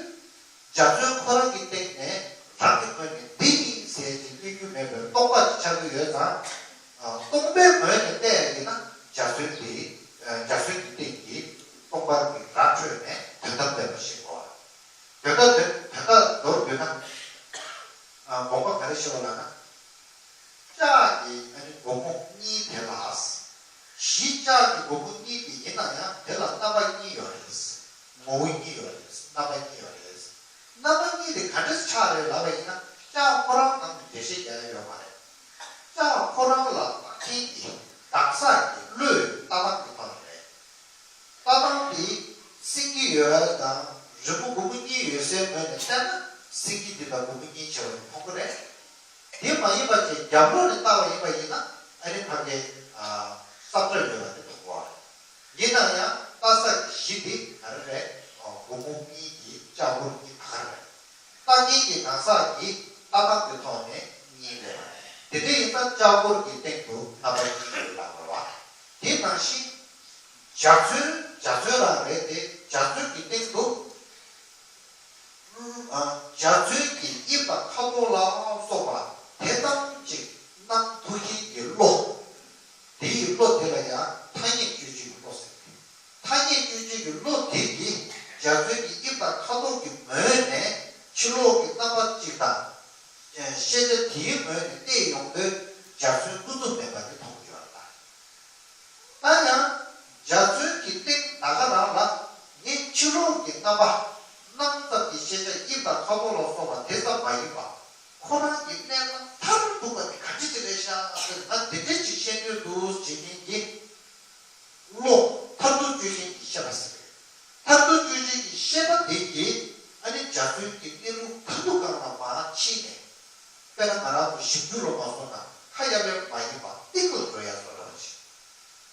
འཇའ་ཚོན་ཁོ་རང་གི་སྟེང་ནས་རང་གི་ངོས་ནས་འདི་ཡིན་ཟེར་གྱི་རྙེད་རྒྱུ་མེད་པའི་སྟོང་པ་ཞིག་ཆགས་ཀྱི་ཡོད་ཙང་། ཨ། སྟོང་པའི་ངོས་ནས་བལྟས་ཡིན་ན་འཇའ་ཚོན་དེ། ཨ། འཇའ་ཚོན་གྱི་སྟེང་གི་སྟོང་པ་གི་ར་འཕྲོད་ནས་དོན་དམ་བདེན་པ་ཞིག་གོ། དོན་དམ་དོན་དོན་དམ་མདོར་བསྡུས་ན། ཨ། དགོངས་པ་ག་རེ་ཞིག་ལབ་ན། ལྕགས་ཀྱི་ཨ་ནི་སྒོར་མོ་གཉིས་དེ་ལ། གཞི་ལྕགས་ཀྱི་སྒོར་མོ་གཉིས་དེ་ཡིན་ན་ཡང་དེ་ལ་རྣམ་པ་གཉིས་ཡོད་རེད། ངོ་བོ་གཉིས་ཡོད་རེད། རྣམ་པ་གཉིས་ཡོད་རེད། རྣམ་པ་གཉིས་དེ་ག་འདྲས་ཆགས་རེད་ལབ་པ་ཡིན་ན། ལྕགས་ཁོ་རང་ནང་དུ་འགྲེལ་བཤད་རྒྱག་ཡ་ཡོད་མ་རེད། ལྕགས་ཁོ་རང་ལ་བཏགས་མཁན་གྱི་གདགས་ས་ཀྱི་བློའི་ལྟ་སྟངས་ཀྱི་ཐོག་ནས་རེད། ལྟ་སྟངས་དེ་སེང་གེ་ཡོད་དང་རི་མོ་སྒོར་མོ་གཉིས་ཡོད་སའི་ངོས་ནས་བལྟས་ན་སེང་གེ་འདི་དང་སྒོར་མོ་གཉིས་བྱས་པ་མཐོང་གི་རེད། དེ་མ་ཡིན་པ་ཅིག་རྒྱབ་ལོགས་ནས་བལྟ་བ་ཡིན་པ་ཡིན་ན་ཨ་ནི་ཕ་གི་ཨ། ས་ཁྲ་ཡོད་པ་དེ་མཐོང་གི་རེད། ཡིན་ན་ཡང་ལྟ་ས་ཀྱི་གཞི་དེ་ག་རེ་རེད། ཨ། སྒོར་མོ་གཉིས་ཀྱི་ལྕགས་སྒོར་གཉིས་ད་ག་རེ་རེད། ལྟ་མཁན་གྱི་གང་ཟག་གི་ལྟ་སྟངས་ཀྱི་ཐོག་ནས་གཉིས་རེད། དེ་འདྲ་ཡིན་ཙང་ལྕགས་སྒོར་གྱི་སྟེང་དུ་རྣམ་པ་གཉིས་ཡོད་ལབ་དགོས་པ། དེ་ནང་བཞིན་འཇའ་ཚོན་འཇའ་ཚོན་རང་རེད་དེ་འཇའ་ཚོན་གྱི་སྟེང་དུ། ཨ། འཇའ་ཚོན་གྱི་དབྱིབས་དང་ཁ་དོག་ལ་སོགས་པ་དེ་ཙམ་ཅིག་སྣང་ཐུབ་མཁན་གྱི་བློ། དེ་ཡི་བློ་དེ་ལ་ཡང་ཐ་སྙད་དཔྱོད་བྱེད་ཀྱི་བློ་ཟེར། ཐ་སྙད་དཔྱོད་བྱེད་ཀྱི་བློ་དེ་གིས་འཇའ་ཚོན་གྱི་དབྱིབས་དང་ཁ་དོག་གི་ངོས་ནས་ཕྱི་ལོགས་ཀྱི་རྣམ་པ་གཅིག་དང་། ཤེས་བྱ་དེའི་ངོས་ནས་བལྟས་ཡོང་དུས་འཇའ་ཚོན་ཀུན་རྫོབ་མིན་པ་དེ་མཐོང་རྒྱུ་ཡོད་ལ། ད་ཡང་འཇའ་ཚོན་གྱི་སྟེང་ད་ག་རང་ལ་ངས་ཕྱི་ལོགས་ཀྱི་རྣམ་པ། སྣང་ཙམ་གྱི་ཤེས་བྱ་དབྱིབས་དང་ཁ་དོག་ལ་སོགས་པ་དེ་ཙམ་མ་ཡིན་པ། ཁོ་རང་གི་གནས་སྟངས་མཐར་ཐུག་པ་དེ་ག་འདྲ་ཅིག་རེད་ཤག་ཟེར་ན་དེ་འདྲ་ཅིག་ཤེས་འདོད་འདུག་ཟེར་མཁན་གྱི་བློ། མཐར་ཐུག་དཔྱོད་ཤེས་ཀྱི་ཤེས་པ་ཟེར། མཐར་ཐུག་དཔྱོད་ཤེས་ཀྱི་ཤེས་པ་དེ་གིས་ཨ་ནི་འཇའ་ཚོན་གྱི་གནས་ལུགས་མཐར་ཐུག་སྒང་ལ་མར་ཕྱིན་ནས། དཔེར་ན་ང་རང་ཚོ་ཞིབ་འཇུག་ལ་མ་སོང་ན་ཁ་གཡར་ཡ་མ་ཡིན་པ་གཏིང་ལ་འགྲོ་ཡ་བཟོ་འདྲ་བ་ཞིག་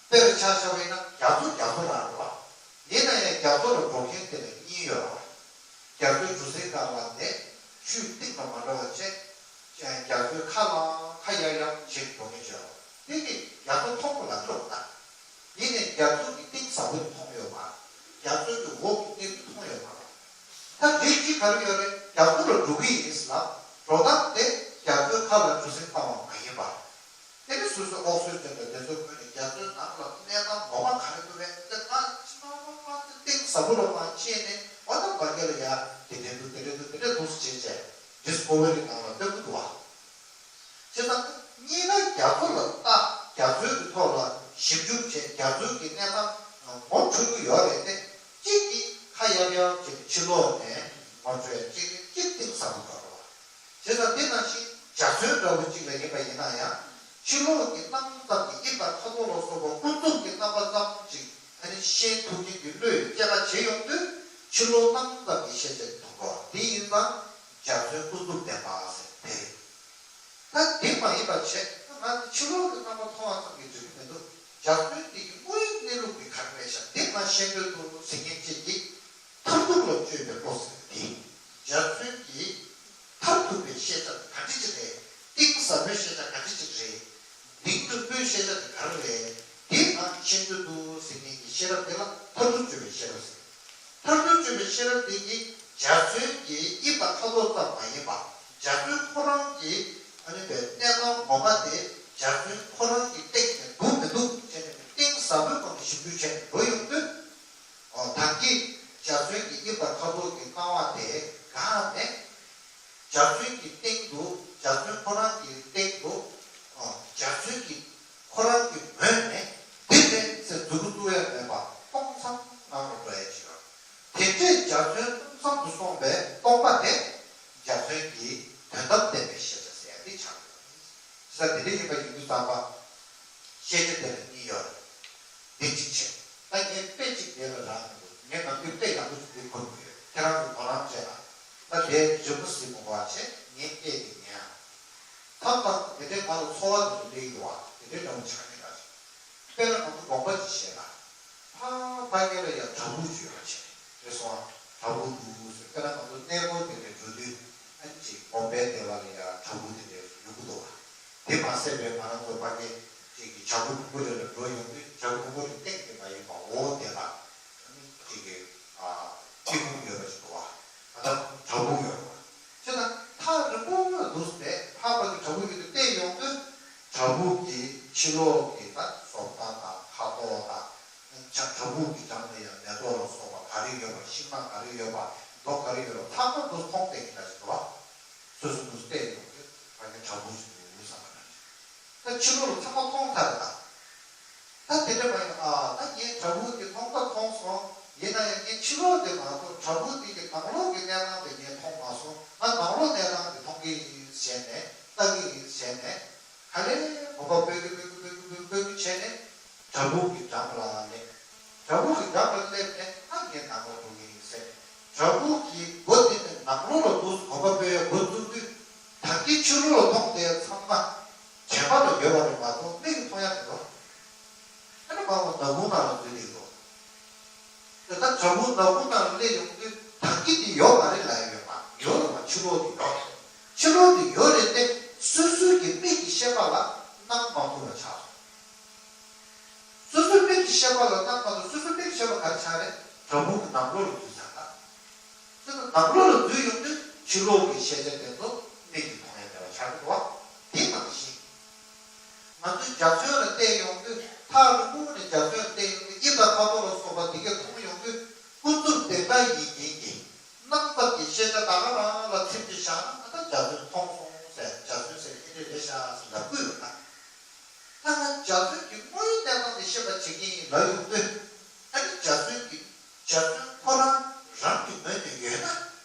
དཔེར་ཆ་བཞག་པ་ཡིན་ན་རྒྱ་མཚོ་རྒྱ་མཚོ་རང་རེད་བ། ཡིན་ན་ཡང་རྒྱ་མཚོ་ལ་འགྲོ་མཁན་དེ་ལ་གཉིས་ཡོད་རེད། རྒྱ་མཚོའི་གྲུ་གཟིངས་སྒང་ལ་ནས་ཆུའི་གཏིང་ལ་མ་འགྲོ་བ་བྱས། རྒྱ་མཚོའི་ཁ་ལའང་ཁ་གཡར་གཡར་བྱེད་འགྲོ་མཁན་བྱས་རེད། དེ་གིས་རྒྱ་མཚོ་མཐོང་གི་མ་རེད་ད། ཡིན་ནའི་རྒྱ་མཚོ་གི་གཏིང་ཟབ་པོ་མཐོང་ཡོད་མ་རེད། རྒྱ་མཚོ་གི་འོག་གི་གནས་ཚུལ་མཐོང་ཡོད་མ་རེད། ད་རིགས་གཅིག་ག་རེ་ཡོད་རེད། རྒྱ་མཚོ་ལ་འགྲོ་གི་ཡིན་ཟེར་ན། འགྲོ་སྟངས་དེ་རྒྱ་མཚོའི་ཁ་ལ་གྲུ་གཟིངས་བཏང་བ་མ་ཡིན་པ། དེ་ནི་སོ་སོའི་ཨོག་ཚོད་ཅན་དང་དེ་ཚོའི་ངོས་ནས་རྒྱ་མཚོའི་ནང་ལ་གནས་སྟངས་ངོ་མ་ག་རེ་འདུག་རེད། དེ་ང་ཕྱི་ནང་མ་མ་དེ་གཏིང་ཟབ་པོ་ལ་མ་ཕྱིན་ནས། འོ་ན་བར་སྐབས་ལ་ཡ་དེ་འདྲས་འདུག་དེ་འདྲས་འདུག་དེ་འདྲས་འདུག་ཟེར་བྱས་བྱས་ཌིསི་ཁོ་བ་རི་ནང་ལ་སྟོན་གི་འདུག་བ། བྱས་ཙང་གཉིས་ཀ་རྒྱ་མཚོ་ལ་ལྟ། རྒྱ་མཚོའི་གི་ཐོག་ལ་ཞིབ་འཇུག་བྱས། རྒྱ་མཚོའི་གི་གནས་སྟངས་ངོ་འཕྲོད་ཀྱི་ཡོད་རེད་དེ། གཅིག་གིས་ཁ་གཡར་གཡར་བྱས་ཕྱི་ལོགས་ནས་ངོ་འཕྲོད། གཅིག་གིས་གཅིག་གཏིང་ཟབ་པོ་འགྲོ་རེད་བ། བྱས་ཙང་དེ་ནང་བཞིན་འཇའ་ཚོན་འདྲ་བོ་གཅིག་ལ་ཡིན་པ་ཡིན་ན་ཡང་། ཕྱི་ལོགས་ཀྱི་སྣང་ཙམ་གྱི་དབྱིབས་དང་ཁ་དོག་ལ་སོགས་པ་ཀུན་རྫོབ་ཀྱི་རྣམ་པ་ཙམ་ཅིག་ཨ་ནི་ཤེས་ཐུབ་མཁན་གྱི་བློས་དཔྱད་པ་བྱེད་ཡོང་དུས། ཕྱི་ལོགས་སྣང་ཙམ་གྱི་ཤེས་བྱ་དེ་མཐོང་གི་རེད་བ། དེ་ཡིན་ཙང་འཇའ་ཚོན་ཀུན་རྫོབ་བདེན་པ་ཟེར་དེ་རེད། ད་དེ་མ་ཡིན་པ་བྱས། ང་ཚོ་ཕྱི་ལོགས་ཀྱི་རྣམ་པ་མཐོང་བ་ཙམ་གྱིས་འགྲིག་གི་མི་འདུག་འཇའ་ཚོན་དེ་ཡི་དངོས་ཡོད་གནས་ལུགས་དེ་ག་རེ་རེད་ཤག་འདི་ང་ཤེས་འདོད་འདུག་ཟེར་མཁན་གཅིག་གིས། མཐར་ཐུག་ལ་དཔྱོད་པའི་བློ་ཟེར་དེ། འཇའ་ཚོན་གྱི་མཐར་ཐུག་པའི་ཤེས་བྱ་དེ་ག་འདྲ་ཅིག་རེད། གཏིང་ཟབ་པོའི་ཤེས་བྱ་ག་འདྲ་ཅིག་རེད། གཏིང་རིང་པོའི་ཤེས་བྱ་དེ་ག་རེ་རེད། དེ་ང་ཤེས་འདོད་འདུག་ཟེར་མཁན་གྱི་ཤེས་རབ་དེ་ལ་མཐར་ཐུག་དཔྱོད་པའི་ཤེས་རབ་ཟེར། མཐར་ཐུག་དཔྱོད་པའི་ཤེས་རབ་དེ་ཉིད་འཇའ་ཚོན་གྱི་དབྱིབས་དང་ཁ་དོག་ཙམ་མ་ཡིན་པ། འཇའ་ཚོན་ཁོ་རང་གི་ཨ་ནི་པའི་གནས་སྟངས་ངོ་མ་དེ་འཇའ་ཚོན་ཁོ་རང་གི་སྟེང་ནས་འདུག་མི་འདུག་བྱས་ནས་གཏིང་ཟབ་པོའི་སྒོ་ནས་ཞིབ་འཇུག་བྱས་ནས་འགྲོ་ཡོང་དུས། ཨོ། ད་གིན་འཇའ་ཚོན་གྱི་དབྱིབས་དང་ཁ་དོག་གི་སྣང་བ་དེ་འགགས་ནས། འཇའ་ཚོན་གྱི་སྟེང་དུ། འཇའ་ཚོན་ཁོ་རང་གི་སྟེང་དུ། ཨོ། འཇའ་ཚོན་གྱི་ཁོ་རང་གི་ངོས་ནས་འདི་རེད་ཟེར་མཛུབ་གུ་བཙུགས་ཡ་མེད་པ་སྟོང་ཙམ་ངང་ལ་འགྲོ་ཡ་ཅིག་ཡོད། དེ་འདྲའི་འཇའ་ཚོན་སྟོང་ཙམ་དུ་སོང་བའི་སྟོང་པ་དེ་འཇའ་ཚོན་གྱི་དོན་དམ་བདེན་པའི་ཤེས་བྱ་ཟེར་ཡ་དེ་ཆགས་ཡོད། ས་དེ་འདྲ་ཡིན་པ་ཡིན་དུས་ཙམ་པ། ཤེས་བྱ་དེ་ལ་གཉིས་ཡོད་རེད། འདི་གཅིག་བྱས། ད་ངས་དཔེ་གཅིག་འདི་ལ་རག་མི་འདུག་ངས་ནམ་རྒྱུན་དཔེ་ཡག་པོ་ཞིག་འདི་འཁུར་དགོས་ཡོད། ཁྱེད་རང་ཚོ་དོ་སྣང་བྱས་ན། ད་དེ་རི་མོ་ཟིན་མི་དགོས་པ་བྱས། ངས་སྐད་དེ་ཉན་ཨ། མཚམས་མཚམས་དེ་འདྲའི་ང་ལ་ཚོར་བ་དེ་ཚོ་སླེབས་ཀྱི་འདུག་བ། དེ་འདྲའི་འདྲ་པོ་ཆགས་ཀྱི་འདུག་དཔེར་ན་ང་ཚོ་དགོན་པ་ཅིག་བཤད་ན། ཕ་ཕ་གི་ལ་ཡང་བྲག་ཕུག་ཅིག་ཡོད་པ་བྱས། རེད་སོང་ཨ། བྲག་ཕུག་འདུག་ཟེར། དཔེར་ན་ང་ཚོ་གནས་སྐོར་དེ་འདྲའི་འགྲོ་དུས། ཨ་ནི་ཅིག་དགོན་པའི་སྡེ་བ་ལ་ཡང་བྲག་ཕུག་དེ་འདྲའི་ཡོང་གི་འདུག་བ། དེ་མ་ཟད་པའི་ང་རང་ཚོ་ཕ་གི་ཅིག་གི་བྱ་རྒོད་ཕུང་པོ་རི་ལ་འགྲོ་ཡོང་དུས། བྱ་རྒོད་ཕུང་པོ་རི་སྟེང་དེ་མ་ཡིན་པ་འོག་དེ་ལ་ཅིག་གི་ཨ་ཐིག་ཁུང་ཡོད་པ་ཞིག་འདུག་བ། ད་ལྟ་བྲག་ཕུག་ཡོད་རེད་བ། བྱས་ན་ཐག་རིང་པོ་འདུག་ཟེར། ཕར་ཕར་གྱི་བྲག་ཕུག་ཡོད་དུས་བལྟས་ཡོང་དུས། བྲག་ཕུག་གི་ཕྱི་ལོགས་ཀྱི་ད་བཟོ་ལྟ་དང་ཁ་དོག་དང་། བྱ་བྲག་ཕུག་གི་འགྲམ་ལ་ཡང་མེ་ཏོག་ལ་སོགས་པ་ག་རེ་ཡོད་པ། ཤིང་ནགས་ག་རེ་ཡོད་པ། མདོག་ག་རེ་ཡོད་པ་ཚང་མ་འདུག་མཐོང་བསྡད་ཀྱི་འདྲ་ཞིག་འདུག་བ། སོ་སོ་འདུག་བལྟས་ཡོང་དུས་ཕ་གི་བྲག་ཕུག་ཞིག་འདུག་བསམ་པ་འདྲ་ཞིག་ད་ཕྱི་ལོགས་ལ་ཚང་མ་མཐོང་ཚར་རེད་ད། ད་དེ་འདྲ་མ་ཡིན། ཨ། ད་ངས་བྲག་ཕུག་དེ་མཐོང་ད་མཐོང་སོང་། ཡིན་ན་ཡང་ངས་ཕྱི་ལོགས་དེ་མ་མཐོང་། བྲག་ཕུག་དེ་གི་ནང་ལོགས་ཀྱི་གནས་སྟངས་དེ་ངས་མཐོང་མ་སོང་། ང་ནང་ལོགས་གནས་སྟངས་དེ་མཐོང་གི་ཡིན་ཟེར་ནས། ལྟ་གི་ཡིན་ཟེར་ནས། ག་ལེར་གོམ་པ་སྤོས་ཀྱི་སྤོས་ཀྱི་སྤོས་ཀྱི་སྤོས་ཀྱི་བྱས་ནས་བྲག་ཕུག་གི་འགྲམ་ལ་སླེབས། བྲག་ཕུག་གི་འགྲམ་ལ་སླེབས་ནས། ཨ། ངས་ནང་ལོགས་འགྲོ་གི་ཡིན་ཟེར། བྲག་ཕུག་གི་སྒོ་དེ་ནས་ནང་ལོགས་ལ་འདུག་གོམ་པ་སྤོས་ཡ་འགོ་བཙུགས་དུས། ད་གིན་ཕྱི་ལོགས་ལ་མཐོང་དེ་ཚང་མ་དྲན་པ་ལ་ཡོད་པ་རེད་མ་གཏོགས་མིག་གིས་མཐོང་ཡ་མི་འདུག་ཨ་ནི་མར་ནག་ཁུང་ནང་ལ་འཛུལ་ཏེ་འདུག་དེ་ལྟར་བྲག་ཕུག་ནག་ཁུང་ནང་ལ་སླེབས་ཡོང་དུས། ད་གིན་དེ་ཡོད་མ་རེད་ལབ་ཡ་ཡོད་མ་ཡོད་རེད་མ། ཕྱི་ལོགས་དེ་ཡོད་རེད། ཕྱི་ལོགས་དེ་ཡོད་རེད་དེ། སོ་སོའི་གི་མིག་གི་ཤེས་པ་ལ་སྣང་མ་ཐུབ་པ་ཆགས་སོང་། སོ་སོའི་མིག་གི་ཤེས་པ་ལ་སྣང་མ་ཐུབ། སོ་སོའི་མིག་གི་ཤེས་པ་ག་རེ་ཆགས་རེད། བྲག་ཕུག་གི་ནང་ལོགས་ལ་འཛུལ་ཚར་ད། དེ་ནང་ལོགས་ལ་འཛུལ་ཡོང་དུས་ཕྱི་ལོགས་ཀྱི་ཤེས་བྱ་དེ་ཚོ་མིག་གིས་མཐོང་ཡ་མེད་པ་ཆགས་ཀྱི་འདུག་བ། དེ་ནང་བཞིན། ང་ཚོས་འཇའ་ཚོན་ལ་བལྟས་ཡོང་དུས། ཐག་རིང་པོ་ནས་འཇའ་ཚོན་ལ་བལྟས་ཡོང་དུས། དབྱིབས་དང་ཁ་དོག་ལ་སོགས་པ་དེ་གས་མཐོང་ཡོང་དུས། ཀུན་རྫོབ་བདེན་པ་ཡིན་མཁན་གྱི་སྣང་ཙམ་གྱི་ཤེས་བྱ་ད་ག་རང་ལ་ཚིམ་གྱིས་བཞག་ན། ཨ། ད་འཇའ་ཚོན་མཐོང་སོང་ཟེར། འཇའ་ཚོན་ཟེར་ཡ་དེ་འདྲ་རེད་ཤག་ཟེར་ལབ་དགོས་ཡོད་ན། ད་ང་འཇའ་ཚོན་གྱི་དངོས་ཡོད་གནས་སྟངས་དེ་ཤེས་པར་བྱེད་ཀྱི་ཡིན་ལབ་ཡོང་དུས། ཨ་ནི་འཇའ་ཚོན་གྱི། འཇའ་ཚོན་ཁོ་རང་རང་གི་ངོས་ནས་ཡོད་ན།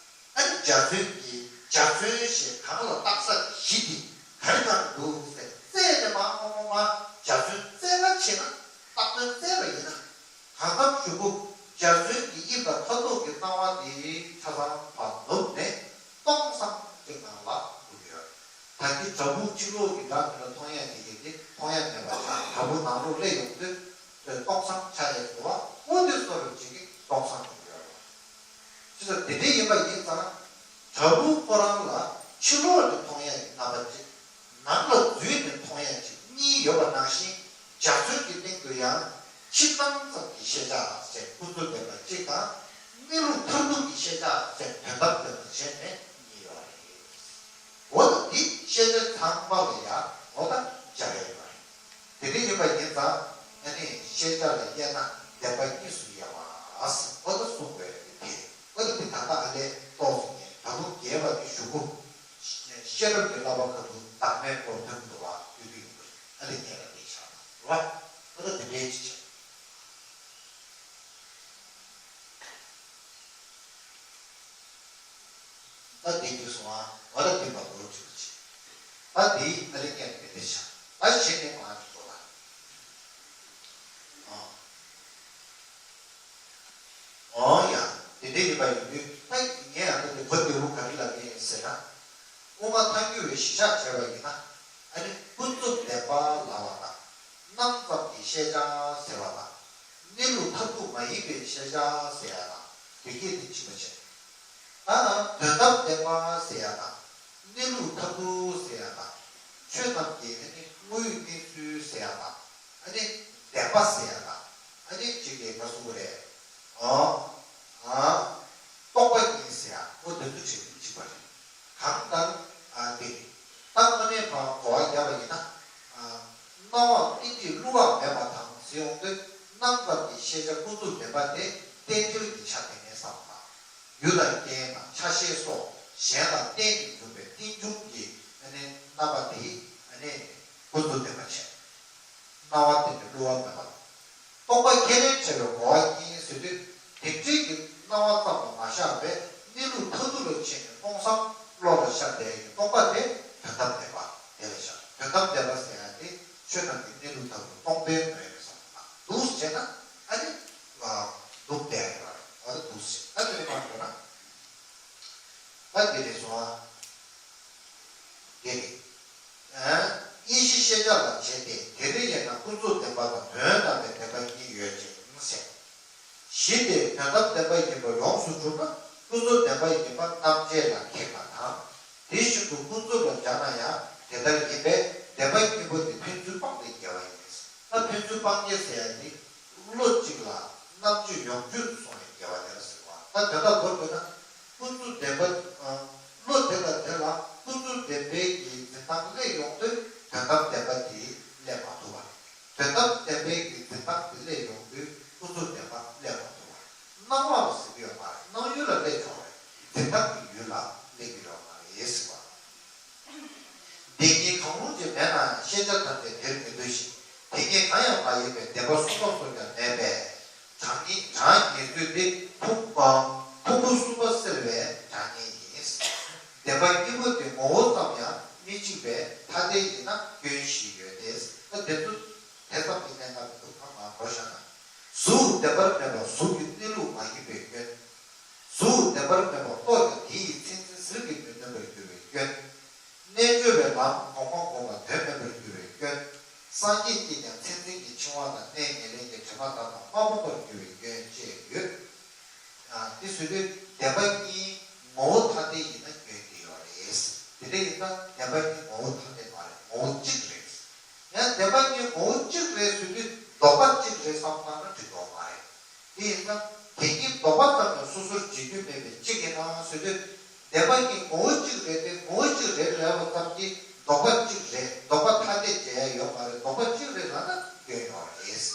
ཨ་ནི་འཇའ་ཚོན་གྱི། འཇའ་ཚོན་ཞེས་གང་ལ་བཏགས་ས་གི་གཞི་དེ་ག་རེ་གང་འདུག་ཟེར། རྩལ་དེ་མ་མ་མ་མ་འཇའ་ཚོན་རྩལ་ལ་ཕྱེ་ན། བཏགས་དོན་རྩལ་ལ་ཡིན་ན། གང་ལྟར་གཞུག་གུ་འཇའ་ཚོན་གྱི་དབྱིབས་དང་ཁ་དོག་གི་སྣང་བ་དེ་ཆ་ཚང་བར་ནུབ་ནས་སྟོང་སང་གཅིག་ནང་ལ་འདུག་ཡོད། ད་གིན་བྲག་ཕུག་ཕྱི་ལོགས་ཀྱི་འགྲམ་དེ་ལ་མཐོང་ཡ་དེ་གས་དེ་མཐོང་ཡ་མེད་པ་ཆགས། བྲག་ཕུག་ནང་ལོགས་སླེབས་ཡོང་དུས་སྟོང་སང་ཆགས་ཡས་འདུག་བ། འོ་དེ་བཟོ་འདྲ་བྱེད་ཀྱི། པ་ཡིན་ཙང་། བྲག་ཕུག་ཁོ་རང་ལ་ཕྱི་ལོགས་ནས་མཐོང་ཡ་ཡི་རྣམ་པ་གཅིག་ནང་ལ་འཛུལ་ནས་མཐོང་ཡ་གཅིག་གཉིས་ཡོད་པ་ནང་བཞིན། འཇའ་ཚོན་གྱི་སྟེང་དུ་ཡང་ཕྱི་སྣང་ཙམ་གྱི་ཤེས་བྱ་ཟེར་ཀུན་རྫོབ་བདེན་པ་གཅིག་དང་། གནས་ལུགས་མཐར་ཐུག་གི་ཤེས་བྱ་ཟེར་དོན་དམ་བདེན་པ་བྱས་ནས་གཉིས་ཡོད་རེད། འོ་ན་འདི་ཤེས་བྱ་ཚང་མ་ལ་ཡང་འོ་ད་སྦྱར་ཡ་ཡོད་རེད། དེ་འདྲ་ཡིན་པ་ཡིན་ཙང་ཨ་ནི་ཤེས་བྱ་ལ་དབྱེ་ན་བདེན་པ་གཉིས་སུ་དབྱེ་བ། འོ་ད་གསུངས་པའི་དེ་འོ་ད་དེ་ད་ལྟ་ཨ་ལས་ཏོག་ཙམ་ངས་ད་དུང་རྒྱས་པ་དེ་ཞུ་གོ། ཤེས་རབ་ཀྱི་བསླབ་པ་ཁ་ཐུག་བདག་མེད་སྐོར་ཐོན་འགྲོ་བ་ཡོད་ཀྱི་ཡོད་པ་རེད། ཨ་ལས་རྒྱས་པ་དེ་ཆགས་པ་རེད་བ། འོ་ད་དེ་འདྲའི་ཅི་ཆགས། ད་དེ་དུས་སོང་ཨ། འོ་ད་དེ་མ་ལོ་ཅིག་ཅིག་ད་དེ་ཨ་ལེ་ཀན་དེ་དེ་ཆ། ད་གཞི་ནས་མ་འདི་ཚོ་ལ། ཨོ། ཨོ་ཡ། དེ་འདྲ་ཡིན་པ་ཡིན་དུས་ད་ངས་ཨ་ད་དེ་བོད་དེ་བོ་ག་རེ་ལབ་ཀྱི་ཡིན་ཟེར་ན། དབུ་མ་ཐལ་འགྱུར་བའི་གཞི་བཞག་བྱས་པ་ཡིན་ན། ཨ་ནི་ཀུན་རྫོབ་བདེན་པ་ལབ་པ་དང་། སྣང་ཙམ་གྱི་ཤེས་བྱ་ཟེར་བ་དང་། གནས་ལུགས་མཐར་ཐུག་མ་ཡིན་པའི་ཤེས་བྱ་ཟེར་ཡ་དང་དེ་སྐད་དེ་གཅིག་པ་བྱས། ད་ནང་དོན་དམ་བདེན་པ་ཟེར་ཡ་དང་། གནས་ལུགས་མཐར་ཐུག་ཟེར་ཡ་དང་། ཆོས་རྣམས་ཀྱི་ཨ་ནི་དངོས་ཡོད་གནས་ཚུལ་ཟེར་ཡ་དང་། ཨ་ནི་བདེན་པ་ཟེར་ཡ་དང་། ཨ་ནི་གཅིག་གིས་ག་ཟེར་དགོས་རེད། ཨོ། ཨ། རྟོག་པ་གཉིས་ཟེར་ཡ་ཨོ་དེ་ཚོ་བྱས་ནས་གཅིག་པ་རེད། གང་ལྟར་ཨ་དེ་ད་དངོས་གནས་མ་གོ་བ་བརྒྱབ་པ་ཡིན་ན། ཨ། སྣང་བ་ཏིལ་འབྲུ་བསླུ་བ་མེད་པ་དང་ཟེར་ཡོང་དུས་སྣང་ཙམ་གྱི་ཤེས་བྱ་ཀུན་རྫོབ་བདེན་པ་དེ་རྟེན་འབྲེལ་གྱི་ཆ་དེ་ནས་བསམ་པ། རྒྱུ་དང་རྐྱེན་དང་ཆ་ཤས་སོགས་གཞན་ལ་བརྟེན་ནས་འབྱུང་བའི་རྟེན་འབྱུང་གི་ཨ་ནི་རྣམ་པ་དེ་ཨ་ནི་ཀུན་རྫོབ་བདེན་པ་བྱས། སྣང་བ་ཏིལ་འབྲུ་བསླུ་བ་མེད་པ། རྟོག་པ་ཁས་ལེན་བྱ་བའི་གོ་བ་གཉིས་ཟེར་དུས་དེ་འདྲའི་གི་སྣང་བ་ཙམ་ལ་མ་བཞག་པའི་གནས་ལུགས་མཐར་ཐུག་ལ་ཕྱིན་ནས་སྟོང་བསམ་བློ་ལ་ཤར་བསྡད་ཡོད་རྟོག་པ་དེ་དོན་དམ་བདེན་པ་དེ་ལ་བཞག་དོན་དམ་བདེན་པ་ཟེར་ཡ་དེ་ཆོས་རྣམས་ཀྱི་གནས་ལུགས་མཐར་ཐུག་སྟོང་པའི་ངོས་ནས་བསམ་པ་དང་འདུག་བྱས་ན་ཨ་ནི་འདུག་བསྡད་ཡོད་རེད། འོ་ད་འདུག་བྱས་ཨ་ནི་དེ་མ་འགྲོ་ན་ད་དེ་རེད་སོང་ཨ། དེ་རེད། ཨ། དབྱེ་གཞི་ཤེས་བྱ་ལ་བྱེད་དེ་དེ་རེ་ཡས་ན་ཀུན་རྫོབ་བདེན་པ་དང་དོན་དམ་པའི་བདེན་པ་གཉིས་ཡོད་ཅིང་ཟེར། གཞི་དེ་དོན་དམ་བདེན་པ་ཡིན་པ་ཡོངས་སུ་གྲུབ་ན་ཀུན་རྫོབ་བདེན་པ་ཡིན་པ་རྣམ་འབྱེད་ལ་ཁེགས་པ་དང་། དེ་བཞིན་དུ་ཀུན་རྫོབ་ལ་སྦྱར་ན་ཡང་དེ་ལྟར་ཡིན་པས་བདེན་པ་གཉིས་པོ་དེ་ཕན་ཚུན་སྤངས་ཏེ་འགལ་བ་ཡིན། ད་ཕན་ཚུན་སྤངས་འགལ་ཟེར་ཡ་དེ་བློ་གཅིག་ལ་རྣམ་དཔྱོད་ཡོངས་གཅོད་དུ་སོང་བའི་འགལ་བ་དེ་ལ་ཟེར་བ། ད་དོན་དག་མདོར་བསྡུས་ན། ཀུན་རྫོབ་བདེན་པ། བློ་དེ་དང་དེ་ལ་ཀུན་རྫོབ་བདེན་པའི་གི་འཛིན་སྟངས་སླེབས་ཡོང་དུས་དོན་དམ་བདེན་པ་དེ་སླེབས་མ་ཐུབ་པ་རེད། དོན་དམ་བདེན་པའི་གི་འཛིན་སྟངས་དེ་སླེབས་ཡོང་དུས་ཀུན་རྫོབ་བདེན་པ་སླེབས་མ་ཐུབ་པ་རེད། སྣང་བ་ལ་ཟེར་གྱི་ཡོད་མ་རེད། སྣང་ཡུལ་ལ་སླེབས་ཆོག་རེད། འཛིན་སྟངས་ཀྱི་ཡུལ་ལ་སླེབས་ཀྱི་ཡོད་མ་རེད་ཟེར་བ། བདེན་གཉིས་གང་རུང་ཅིག་མེད་ན་ཡང་ཤེས་བྱ་ཐམས་ཅད་དེར་མི་འདུ་ཞིང་། བདེན་གཉིས་གང་ཡང་མ་ཡིན་པས་བདེན་པ་སུ་དང་སུ་ཀྱང་མེད་པས། གྲངས་ངེས་གྲངས་ངེས་ཚུལ་དེ་ཕུང་ཕུང་པོ་གསུམ་པ་སེལ་བའི་གྲངས་ངེས་ཡིན། བདེན་པ་གཉིས་པོ་དེ་ངོ་བོ་ཙམ་ཡང་མི་གཅིག་པས་ཐ་དད་ཡིན་ན་སྐྱོན་བཞི་ཡོད་དེ། ད་དེ་ཚོ་དེ་ཙམ་གྱི་གནད་འགག་མི་འདུག་ཐ་མ་འགྲོ་བཞག་ན། གཟུགས་བདེན་པར་མེད་པ་གཟུགས་ཀྱི་གནས་ལུགས་མ་ཡིན་པའི་སྐྱོན། གཟུགས་བདེན་པར་མེད་པ་རྟོགས་ཀྱང་དེ་ཡི་མཚན་འཛིན་ཟིལ་གྱིས་མི་ནོན་པར་འགྱུར་བའི་སྐྱོན། རྣལ་འབྱོར་པའི་ལམ་གོང་མ་བསྒོམ་པ་དོན་མེད་པར་འགྱུར་བའི་སྐྱོན། སངས་རྒྱས་ཀྱིས་ཀྱང་མཚན་འཛིན་གྱི་འཆིང་བ་དང་གནས་ངན་ལེན་གྱི་དྲི་མ་དག་དང་མ་སྤངས་པར་འགྱུར་བའི་སྐྱོན་བཅས་ཡོད། ཨ། དེ་བཟོ་དུས་བདེན་པ་གཉིས་ངོ་བོ་ཐ་དད་ཡིན་ན་སྐྱོན་གྱི་ཡོད་རེད། དེ་འདྲ་ཡིན་ཙང་བདེན་པ་གཉིས་ངོ་བོ་ཐ་དད་མ་རེད། ངོ་བོ་གཅིག་རེད། ཡང་བདེན་པ་གཉིས་ངོ་བོ་གཅིག་རེད་ཟེར་དུས་ལྡོག་པ་གཅིག་རེད་བསམ་བཏང་ན་འགྲིག་གི་མ་རེད། དེ་ཡིན་ན་དེ་གཉིས་ལྡོག་པ་ཙམ་ཡང་སོ་སོར་འབྱེད་རྒྱུ་མེད་པའི་གཅིག་ཡིན་ནའང་ཟེར་དུས་བདེན་པ་གཉིས་ངོ་བོ་གཅིག་རེད་དེ་ངོ་བོ་གཅིག་རེད་ལབ་པ་ཙམ་གྱིས་ལྡོག་པ་གཅིག་རེད། ལྡོག་པ་ཐ་དད་བྱས་ཡ་ཡོད་མ་རེད། ལྡོག་པ་གཅིག་རེད་ལབ་ན་སྐྱོན་ཡོད་རེད།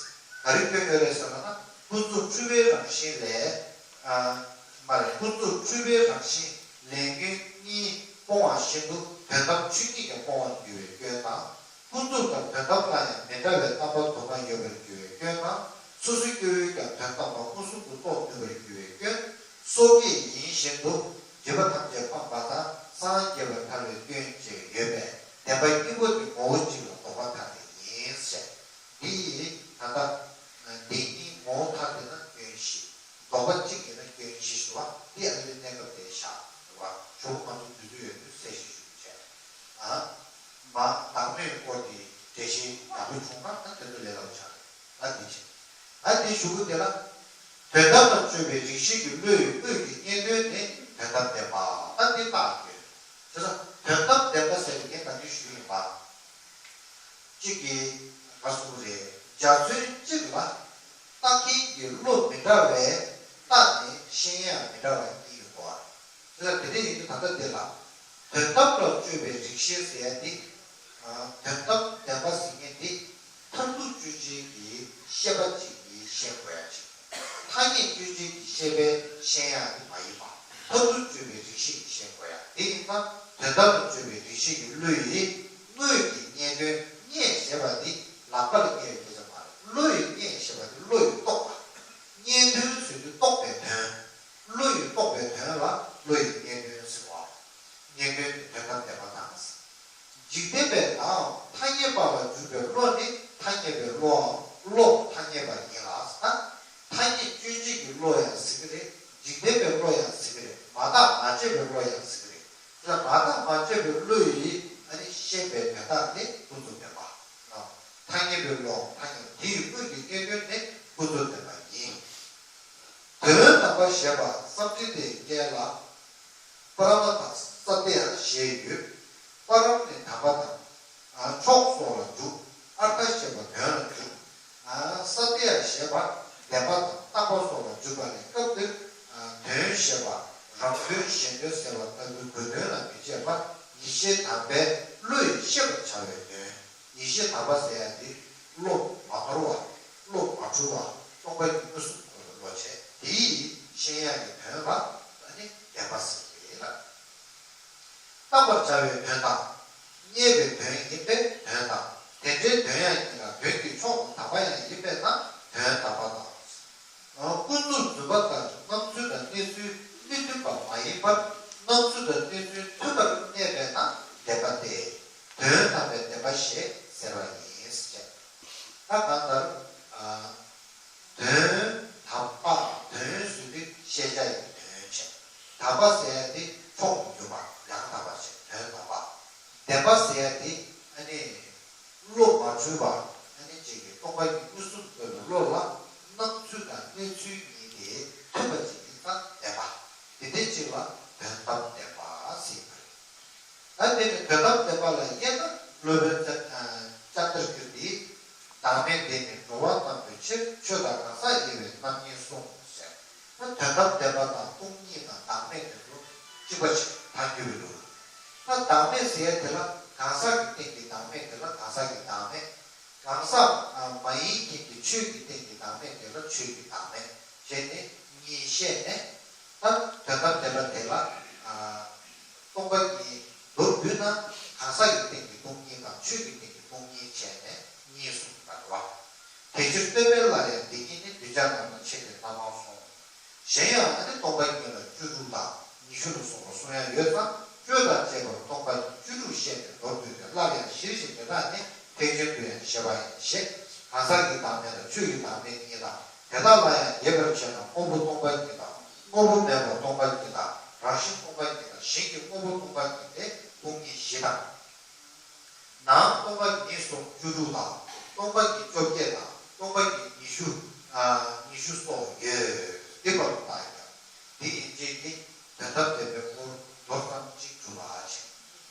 ག་རེ་སྐྱོན་ཡོད་རེད་ཟེར་ན་ཀུན་རྫོབ་འཁྲུལ་པའི་རང་བཞིན་ལས། ཨ། མ་རེད། ཀུན་རྫོབ་འཁྲུལ་པའི་རང་བཞིན་ལས་ཉོན་གཉིས་སྤོང་བ་བཞིན་དུ་དོན་དམ་ཆོས་ཉིད་ཀྱང་སྤོང་བར་འགྱུར་བའི་སྐྱོན་དང་། ཀུན་རྫོབ་དང་དོན་དམ་ལ་ཡང་མི་འདྲ་བའི་རྣམ་པ་དུ་མ་ཡོད་པར་འགྱུར་བའི་སྐྱོན་དང་། སོ་སོའི་སྐྱེ་བོས་ཀྱང་དོན་དམ་པ་མངོན་སུམ་དུ་རྟོགས་ནུས་པར་འགྱུར་བའི་སྐྱོན། སོ་སྐྱེ་ཡིན་བཞིན་དུ་སྒྲིབ་པ་ཐམས་ཅད་སྤངས་པ་དང་སངས་རྒྱས་པར་ཐལ་བའི་སྐྱོན་བཅས་ཡོད་པས་བདེན་པ་གཉིས་པོ་དེ་ངོ་བོ་གཅིག་ལ་ལྡོག་པ་ཐ་དད་ཡིན་ཟེར། འདི་ཡིས་ད་ལྟ་བདེན་གཉིས་ངོ་བོ་ཐ་དད་ན་སྐྱོན་བཞི། ལྡོག་པ་གཅིག་ཡིན་ན་སྐྱོན་བཞི་ཞུ་བ་འདི་ཨ་ནི་གནས་སྐབས་དེ་བཞག་འདུག་བ། ཞོགས་པ་ང་ཚོ་དུས་ཚོད་ཡོད་དུས་གསལ་བཤད་ཞུ་རྒྱུ་བྱས། ཨ། མ་བདག་མེད་སྐོར་གྱི་འགྲེལ་བཤད་ཡག་པོ་བྱུང་ན་ཨ་དེ་ཚོ་ལས་སླ་པོ་ཆགས་རེད། ཨ་འདི་བྱས། ཨ་འདི་ཞུ་གི་དེ་ལ། དོན་དམ་ལ་དཔྱོད་པའི་རིགས་ཤེས་ཀྱི་བློ་ཡི་དངོས་ཀྱི་རྙེད་དོན་ནི་ དོན་དམ་བདེན་པ། ད་འདི་རྟགས་ཡོད། དེ་ཚོ་དོན་དམ་བདེན་པ་ཟེར་བའི་ངས་ད་གིན་ཞུས་ཡིན་པ། གཅིག་གིས་ག་རེ་ཟེར་དགོས་རེད། འཇའ་ཚོན་གཅིག་ལ་ལྟ་མཁན་གྱི་བློ་མི་འདྲ་བས་ལྟ་ནས་ཤེས་ཡག་མི་འདྲ་བ་གཉིས་ཡོད་དོ། དེ་ལ་དེ་འདྲ་ཡིན་དུས་ད་ལྟ་འདི་ལ་དོན་དམ་ལ་དཔྱོད་པའི་རིགས་ཤེས་ཟེར་ཡ་འདི། དོན་དམ་བདེན་པ་ཟེར་མཁན་འདི་མཐར་ཐུག་དཔྱོད་བྱེད་ཀྱི་ཤེས་པ་གཅིག་གིས་ཤེས་དགོས་ཡ་གཅིག་ཐ་སྙད་དཔྱོད་བྱེད་ཀྱི་ཤེས་པས་ཤེས་ཡག་འདི་མ་ཡིན་པ། མཐར་ཐུག་དཔྱོད་པའི་རིགས་ཤེས་ཀྱིས་ཤེས་དགོས་ཡ། དེ་ཡིན་ཙང་དོན་དམ་ལ་དཔྱོད་པའི་རིགས་ཤེས་ཀྱི་བློ་ཡིས་དངོས་ཀྱི་རྙེད་དོན། རྙེད་ཞེས་པ་འདི་ལག་པ་ལ་རྙེད་པའི་སྐད་ཆ་མ་རེད། བློ་ཡིས་རྙེད་ཞེས་པ་འདི་བློ་ཡིས་རྟོགས་པ། རྙེད་དོན་ཟེར་དུས་རྟོགས་པའི་དོན། བློ་ཡིས་རྟོགས་པའི་དོན་ལ་བློ་ཡིས་རྙེད་དོན་ཟེར་བ། རྙེད་དོན་དེ་དོན་དམ་བདེན་པ་དང་། འཇིག་རྟེན་པའི་བདག་ཐ་སྙད་པ་ལ་འཇུག་པའི་བློ་ནི་ཐ་སྙད་པའི་བློའམ་བློ་ཐ་སྙད་པ་ཡིན་ལ་ཟེར་ན། ཐ་སྙད་དཔྱོད་བྱེད་ཀྱི་བློ་ཡང་ཟེར་གྱི་རེད། འཇིག་རྟེན་པའི་བློ་ཡང་ཟེར་གྱི་རེད། མ་བརྟགས་མ་དཔྱད་པའི་བློ་ཡང་ཟེར་གྱི་རེད། དེ་ལ་མ་བརྟགས་མ་དཔྱད་པའི་བློ་ཡིས་ཨ་ནི་ཤེས་པའི་དོན་དག་ནི་ཀུན་རྫོབ་བདེན་པ། ཐ་སྙད་པའི་བློའམ་ཐ་སྙད་དེ་ཡི་དངོས་ཀྱི་རྙེད་དོན་ནི་ཀུན་རྫོབ་བདེན་པ་ཡིན། དོན་དམ་པ་ཞེས་པ་སཾ་སྐྲྀ་ཏའི་སྐད་ལ། པ་ར་མ་ཏ་ས་ཏྱ་ཞེས་ཡོད། པ་རམ་ནི་དམ་པ་དང་། མཆོག་སོགས་ལ་འཇུག་ཨརྠ་ཞེས་པ་དོན་ལ་འཇུག་ས་ཏྱ་ཞེས་པ་བདེན་པ་དང་རྟག་པ་སོགས་ལ་འཇུག་པ་ལས། སྐབས་འདིར་དོན་ཞེས་པ་རང་དོན་གཞན་དོན་ཟེར་བ་ལྟ་བུའི་དགོས་དོན་ལ་མི་བྱེད་པར་ཡིད་ཤེས་དམ་པས་བློ་ཡིས་ཤེས་པར་བྱ་བའི་དོན། ཡིད་ཤེས་དམ་པ་ཟེར་ཡ་དེ་བློ་མ་ནོར་བ། བློ་མ་འཁྲུལ་བ། སྟོང་པ་ཉིད་མངོན་སུམ་ཁོ་ནར་བློ་བྱས། དེ་ཡིས་ཤེས་ཡག་གི་དོན་ལ་ཨ་ནི་བདེན་པ་ཟེར་གྱི་ལ། བརྟག་པར་བྱ་བའི་དོན་དང་། རྙེད་པའི་དོན་ཡིན་པས་དོན་དམ། དེ་འདྲའི་དོན་ཡང་ཡིན་ལ་དོན་གྱི་མཆོག་ཏུ་དམ་པ་ཡང་ཡིན་པས་ན་དོན་དམ་པ་དང་། ཀུན་རྫོབ་རྫུན་པ་ལྟར་སྣང་ཚུལ་དང་གནས་ཚུལ་མི་མཐུན་པ་མ་ཡིན་པར་སྣང་ཚུལ་དང་གནས་ཚུལ་མཐུན་པར་གནས་པས་ན་བདེན་པ་སྟེ། དོན་དམ་པའི་བདེན་པ་ཞེས་ཟེར་བ་ཡིན་ཟེར། ད་གང་ལྟར། དོན་དམ་པ། དོན་ཟེར་དུས་ཤེས་བྱ་ཡི་དོན་བྱས། དམ་པ་ཟེར་ཡ་དེ་མཆོག་ཏུ་གྱུར་པ། ཡང་དག་པར་བྱས། དོན་དམ་པ། བདེན་པ་ཟེར་ཡ་དེ་ཨ་ནི་བློ་མ་འཁྲུལ་བ། ཨ་ནི་གཅིག་གིས་སྟོང་པ་ཉིད་མངོན་སུམ་དུ་བློ་ལ་སྣང་ཚུལ་དང་གནས་ཚུལ་གཉིས་དེ་མཐུན་པ་ཅིག་ཡིན་ཙང་བདེན་པ། དེ་འདྲ་ཅིག་ལ་དོན་དམ་བདེན་པ་ཟེར་གྱི་རེད། ད་དེ་ནི་དོན་དམ་བདེན་པ་ལ་དབྱེ་ན་སློབ་དཔོན་ཙ་ཙཀྲ་གི་ཏིས། བདག་མེད་འདི་ནི་འགྲོ་བ་རྣམས་ཀྱི་ཕྱིར། ཆོས་དང་གང་ཟག་དབྱེ་བའི་རྣམ་གཉིས་གསུངས་ཟེར། ད་དོན་དམ་བདེན་པ་དང་སྟོང་ཉིད་དང་བདག་མེད་དེ་ཚོ་གཅིག་པ་ཞིག་ཐལ་འགྱུར་བའི་ལུགས། ད་བདག་མེད་ཟེར་ཡ་དེ་ལ་གང་ཟག་གི་སྟེང་གི་བདག་མེད་དེ་ལ་གང་ཟག་གི་བདག་མེད། གང་ཟག་མ་ཡིན་མཁན་གྱི་ཆོས་ཀྱི་སྟེང་གི་བདག་མེད་དེ་ལ་ཆོས་ཀྱི་བདག་མེད་བྱས་ནས་གཉིས་བཤད་ནས། ད་དོན་དམ་བདེན་པ་དེ་ལ། སྟོང་པ་ཉིད་མདོར་བསྡུས་ན་གང་ཟག་གི་སྟེང་གི་སྟོང་ཉིད་དང་ཆོས་ཀྱི་སྟེང་གི་སྟོང་ཉིད་བྱས་ནས་གཉིས་གསུངས་པ་རེད་བ། དེ་ཕྱིར་སྟོན་པས་སླར་ཡང་འདི་ཉིད་ནི་གདུལ་བྱ་རྣམས་ལ་ཆེ་བའི་རྣམ་པར་གསུངས། གཞན་ཡང་ཨ་ནི་སྟོང་པ་ཉིད་ལ་བཅུ་དྲུག་དང་ཉི་ཤུ་ལ་སོགས་པ་གསུང་ཡ་ཡོད་ཙང་། བཅུ་དང་བཅས་པར་སྟོང་པ་ཉིད་བཅུ་དྲུག་བཤད་པས་མདོར་བསྡུས་ཏེ་སླར་ཡང་གཞིར་བཞག་དེ་དག་ནི་ཐེག་ཆེན་དུ་ཡང་བཤད་པ་ཡིན་ཞེས། གང་ཟག་གི་བདག་མེད་དང་ཆོས་ཀྱི་བདག་མེད་གཉིས་དང་། དེ་དག་ལ་ཡང་རྒྱས་པར་བཤད་ན་དངོས་པོ་སྟོང་པ་ཉིད་དང་། དངོས་པོ་མེད་པ་སྟོང་པ་ཉིད་དང་། རང་བཞིན་སྟོང་པ་ཉིད་དང་། གཞན་གྱི་དངོས་པོ་སྟོང་པ་ཉིད་དེ་སྟོང་ཉིད་བཞི་དང་། ནང་སྟོང་པ་ཉིད་གསུམ་བཅུ་དྲུག་དང་། སྟོང་པ་ཉིད་བཅོ་བརྒྱད་དང་། སྟོང་པ་ཉིད་ཉི་ཤུ། ཨ། ཉི་ཤུ་སོགས་ཡོད། འདི་བར་དུ་བརྟགས་ཀྱང་། འདི་ཡན་ཆད་ཀྱིས་དོན་དམ་བདེན་པའི་སྐོར་མདོར་ཙམ་ཅིག་གྲུབ་པ་ཞིག་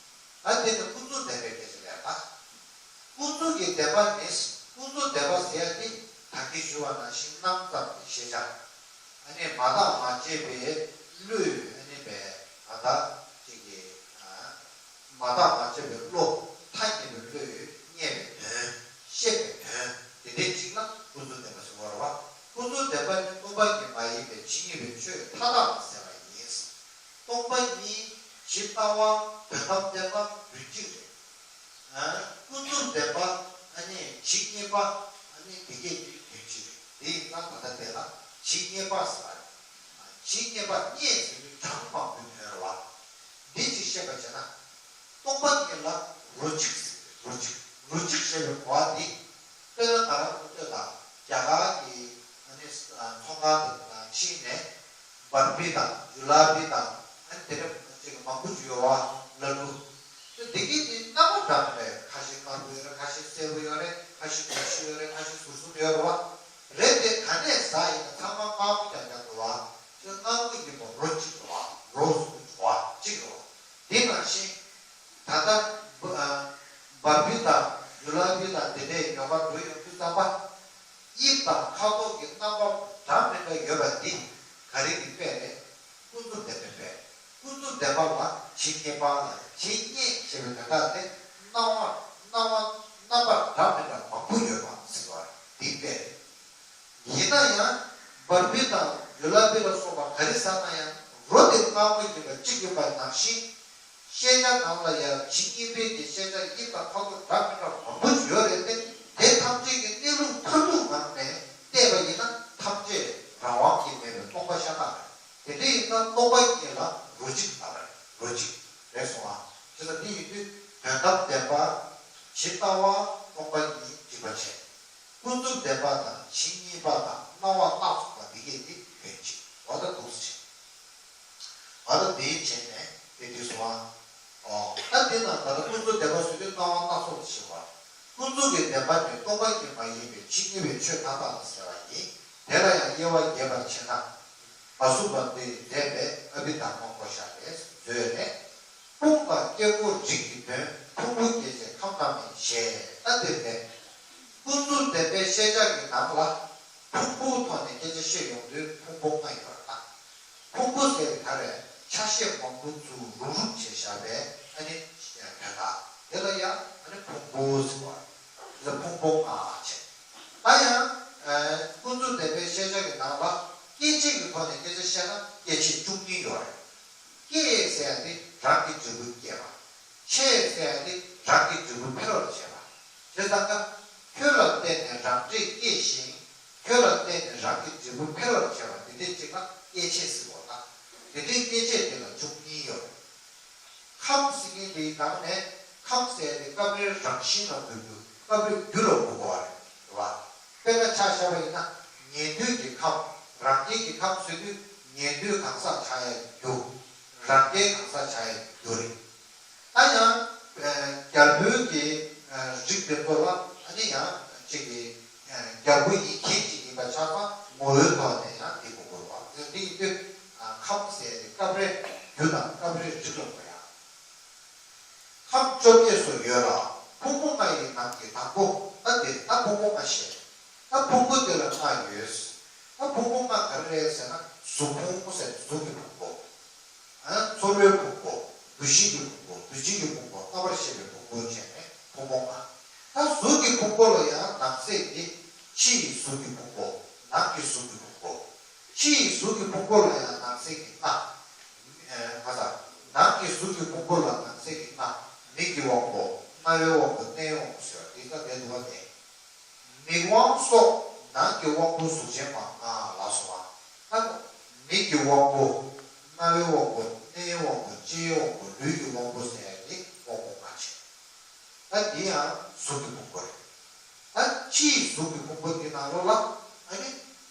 ད་དེ་ནི་ཀུན་རྫོབ་བདེན་པའི་སྐད་ཆ་ལས་ད། ཀུན་རྫོབ་ཀྱི་བདེན་པ་ནི། ཀུན་རྫོབ་བདེན་པ་ཟེར་ཡ་དེ་ད་གིན་ཞུས་པ་ནང་བཞིན་སྣང་ཙམ་གྱི་ཤེས་བྱ། ཨ་ནི་མ་བརྟགས་མ་དཔྱད་པའི་བློས་ཨ་ནི་པའི་ད་ལྟ་ཅིག་གི། ཨ། མ་བརྟགས་མ་དཔྱད་པའི་བློ། ཐ་སྙད་པའི་བློས་རྙེད་པའི་དོན། ཤེས་པའི་དོན། དེ་འདྲའི་ཅིག་ལ་ཀུན་རྫོབ་བདེན་པ་ཟེར་བ་རེད་བ། ཀུན་རྫོབ་བདེན་པ་ནི་སྟོང་པ་ཉིད་མ་ཡིན་པའི་ཇི་སྙེད་པའི་ཆོས་མཐའ་དག་ལ་ཟེར་བ་ཡིན། སྟོང་པ་ཉིད། ཇི་ལྟ་བ། དོན་དམ་བདེན་པ་རྒྱུན་གཅིག་རེད། ཨ། ཀུན་རྫོབ་བདེན་པ། ཨ་ནི་ཇི་སྙེད་པ། ཨ་ནི་དེ་སྐད་དུ་རྒྱུན་གཅིག་རེད། དེ་ཡིན་ཙང་ད་ལྟ་དེ་ལ་ཇི་སྙེད་པ་ཟེར་བ་རེད། ཇི་སྙེད་པ། སྙེད་ཟེར་དུས་གྲངས་མང་པོའི་དོན་རེད་བ། འདི་གཅིག་བཤད་པ་བྱས་ན། སྟོང་པ་ཉིད་ལ་རོ་གཅིག་ཟེར། རོ་གཅིག་རོ་གཅིག་ཞེས་པའི་གོ་བ་འདི། དཔེར་ན་ང་རང་ཚོ་ལྟོས་དང་། རྒྱ་གར་གྱི་ཨ་ནི་ཚོང་ཁང་དེ་ནང་ཕྱིན་ནས་བར་པི་དང་ཇུ་ལ་པི་དང་ཨ་ནི་དེ་འདྲ་ཅིག་མང་པོ་ཅིག་ཡོད་བ། ལ་ལུ། དེ་འདི་གི་དེ་རྣམ་པ་འདྲ་མི་འདྲ་ཡོད། ཁ་ཤས་དཀར་པོ་ཡོད་རེད། ཁ་ཤས་སེར་པོ་ཡོད་རེད། ཁ་ཤས་ཞི་ཞི་ཡོད་རེད། ཁ་ཤས་ཟུར་ཟུར་ཡོད་རེད་བ། རེད་དེ་ག་ནས་ཟ་ཡིན་ན་ཚང་མ་མངར་པོ་རྐྱང་རྐྱང་འདུག་བ། དེ་མངར་པོ་ཡིན་པ་རོ་གཅིག་འདུག་བ། རོ་ ཁ་དོག་གི་རྣམ་པ་འདྲ་མི་འདྲ་ཡོད་པ་འདི་ག་རེ་གི་དཔེ་རེད། ཀུན་རྫོབ་བདེན་པའི་དཔེ། ཀུན་རྫོབ་བདེན་པ་ལ་ཇི་སྙེད་པ་ལ་ཇི་སྙེད་ཞེས་པའི་དེ་དག་དེ་སྣང་བ་སྣང་བ་རྣམ་པ་འདྲ་མི་འདྲ་མང་པོ་ཡོད་པ་ཟེར་བ་འདི་དཔེ་རེད། ཡིན་ན་ཡང་བར་པི་དང་ཇུ་ལ་པི་ལ་སོགས་པ་ག་རེ་ཟ་ན་ཡང་རོ་དེ་སྔ་མོ་ཡིན་པ་གཅིག་ཡིན་པ་ནང་བཞིན། ཤེས་བྱ་ནང་ལ་ཡང་ཇི་སྙེད་པའི་གི་ཤེས་བྱ་དབྱིབས་དང་ཁ་དོག་འདྲ་མི་འདྲ་མང་པོ་ཞིག་ཡོད་རེད་དེ། དེ་ཐམས་ཅད་ཀྱི་གནས་ལུགས་མཐར་ཐུག་ངང་ནས་བལྟས་པ་ཡིན་ན་ཐམས་ཅད་རང་དབང་གིས་མེད་པའི་སྟོང་པ་ཤ་སྟག་རེད། དེ་འདྲ་ཡིན་ཙང་སྟོང་པ་ཉིད་ལ་རོ་གཅིག་ལབ་པ་རེད། རོ་གཅིག་རེད་སོང་ཨ། བྱས་ཙང་འདི་ཡིན་དུས་དོན་དམ་བདེན་པ། ཇི་ལྟ་བ་སྟོང་པ་ཉིད་འཇིག་པ་བྱེད། ཀུན་རྫོབ་བདེན་པ་དང་ཇི་སྙེད་པ་དང་སྣང་བ་སྣ་ཚོགས་པ་འདི་སྐད་དེ་དོན་གཅིག་འོ་ད་འདུག་སེ་བྱས། འོ་ད་དེའི་བྱས་ནས་དེ་དུས་སུ་བ། ཨོ་ད་དེ་ན་ད་ལྟ་ཀུན་རྫོབ་བདེན་པ་ཟེར་དུས་སྣང་བ་སྣ་ཚོགས་ལ་བྱེད་པ། ཀུན་རྫོབ་ཀྱི་བདེན་པ་དེ་སྟོང་པ་ཉིད་མ་ཡིན་པའི་ཇི་སྙེད་པའི་ཆོས་མཐའ་དག་ལ་ཟེར་བ་ཡིན། དེ་ལ་ཡང་དབྱེ་བ་བརྒྱད་པར་ཕྱེ་ན། མ་གསུངས་པ་འདི་མཛད་པའི་ཨ་བྷི་དྷརྨ་ཀོ་ཤ་ལས་བཟོས་ནས། དཔུང་དང་སྐྱེ་འགོག་རིགས་ཀྱི་དོན་ཕུང་པོ་སྐྱེ་མཆེད་ཁམས་རྣམ་སྨིན་ཞེས་ད་དེ་ལས། ཀུན་རྫོབ་བདེན་པའི་ཤེས་བྱ་གི་ནང་ལ་ཕུང་པོའི་ཐོག་ནས་སྐད་ཆ་བཤད་ཡོང་དུས་ཕུང་པོ་ལྔ་ཡོད་པར་ཐལ། ཕུང་པོ་ཟེར་བའི་ག་རེ་ཆ་ཤས་མང་པོ་ཚུར་རུབ་རུབ་བྱས་བཞག་པའི་ཨ་ནི་དོན་དག་དེ་ལ་ཡང་ཨ་ནི་ཕུང་པོ་ཟེར་བ་རེད། ཕུང་པོ་ལྔ་བྱས། ད་ཡང་ཀུན་རྫོབ་བདེན་པའི་ཤེས་བྱ་གི་ནང་ལ་སྐྱེ་མཆེད་ཀྱི་ཐོག་ནས་སྐད་ཆ་བཤད་ན་སྐྱེ་མཆེད་བཅུ་གཉིས་ཡོད་རེད། སྐྱེ་ཟེར་ཡ་དེ་རང་གི་འབྲས་བུ་སྐྱེ་བ། མཆེད་ཟེར་ཡ་དེ་རང་གི་འབྲས་བུ་འཕེལ་བར་བྱེད་པ། བྱས་ཙང་ཀ་ཁྱོད་ལ་བརྟེན་ནས་རང་འབྲས་སྐྱེ་ཞིང་། ཁྱོད་ལ་བརྟེན་ནས་རང་གི་འབྲས་བུ་འཕེལ་བར་བྱེད་པ་དེ་འདྲའི་གཅིག་ལ་སྐྱེ་མཆེད་ཟེར་བ་དང་། དེ་འདྲའི་སྐྱེ་མཆེད་དེ་ལ་བཅུ་གཉིས་ཡོད། ཁམས་ཟེར་མཁན་དེའི་ནང་ནས་ཁམས་ཟེར་ཡ་དེ་སྐབས་རེ་རང་བཞིན་ལ་གོ་རྒྱུ་སྐབས་རེ་རྒྱུ་ལ་གོ་དགོས་པ་རེད་བ། དཔེར་ན་ཆ་བཞག་པ་ཡིན་ན་ཉན་ཐོས་ཀྱི་ཁམས། རང་རྒྱལ་གྱི་ཁམས་ཟེར་དུས་ཉན་ཐོས་གང་ཟག་ཆགས་ཡ་རྒྱུ། རང་རྒྱལ་གང་ཟག་ཆགས་ཡ་རྒྱུ་རེད། ད་ཡང་རྒྱལ་པོའི་གི་རིགས་དེ་ཚོ་ལ་ཨ་ནི་ཡང་གཅིག་གི་རྒྱལ་པོ་ཡིན་མཁན་གཅིག་ཡིན་པ་ཆགས་ཙང་ངོ་བོའི་ཐོག་ནས་ཡང་དེ་གོ་དགོས་པ་དེ་ཡིན་དུས་ཁམས་ཟེར་ཏེ་སྐབས་རེ་རྒྱུ་དང་སྐབས་རེ་རིགས་ལ་གོ་ཡ། ཁམས་བཅོ་བརྒྱད་སུ་ཡོད་ལ། ཕུང་པོ་ལྔ་ཡི་ནང་གི་དང་པོ་ད་དེ་ད་ཕུང་པོ་ལྔ་ཞེས། ད་ཕུང་པོ་དེ་ལ་ལྔ་ཡོད། ད་ཕུང་པོ་ལྔ་ག་རེ་རེད་ཟེར་ན་གཟུགས་ཕུང་ཟེར་གཟུགས་ཀྱི་ཕུང་པོ། ཨ་ཚོར་བའི་ཕུང་པོ། འདུ་ཤེས་ཀྱི་ཕུང་པོ། འདུ་བྱེད་ཀྱི་ཕུང་པོ། རྣམ་པར་ཤེས་པའི་ཕུང་པོ་བྱས་ནས་ཕུང་པོ་ལྔ། ད་གཟུགས་ཀྱི་ཕུང་པོ་ལ་ཡང་ནང་གསེས་ཀྱི་ཕྱི་ཡི་གཟུགས་ཀྱི་ཕུང་པོ། ནང་གི་གཟུགས་ཀྱི་ཕུང་པོ། ཕྱི་ཡི་གཟུགས་ཀྱི་ཕུང་པོ་ལ་ཡང་ནང་གསེས་ཀྱི་ལྔ། ཨེ་ཁ་ས། ནང་གི་གཟུགས་ཀྱི་ཕུང་པོ་ལ་ནང་གསེས་ཀྱི་ལྔ། མིག་གི་དབང་པོ། རྣ་བའི་དབང་པོ། སྣའི་དབང་པོ་ཟེར་བ་དེ་ད་དེ་འདུག་པ་དེ། མིག་དབང་སོགས་ནང་གི་དབང་པོ་གཟུགས་ཅན་མ་ལྔ་ལ་སོགས་པ། ད་མིག་གི་དབང་པོ། རྣ་བའི་དབང་པོ། སྣའི་དབང་པོ། ལྕེའི་དབང་པོ། ལུས་ཀྱི་དབང་པོ་ཟེར་ཡ་དེ་དབང་པོ་ལྔ་བྱས། ད་འདི་ཡང་གཟུགས་ཀྱི་ཕུང་པོ་རེད། ད་ཕྱིའི་གཟུགས་ཀྱི་ཕུང་པོ་འདི་ནང་ལོགས་ལ་ཨ་ནི་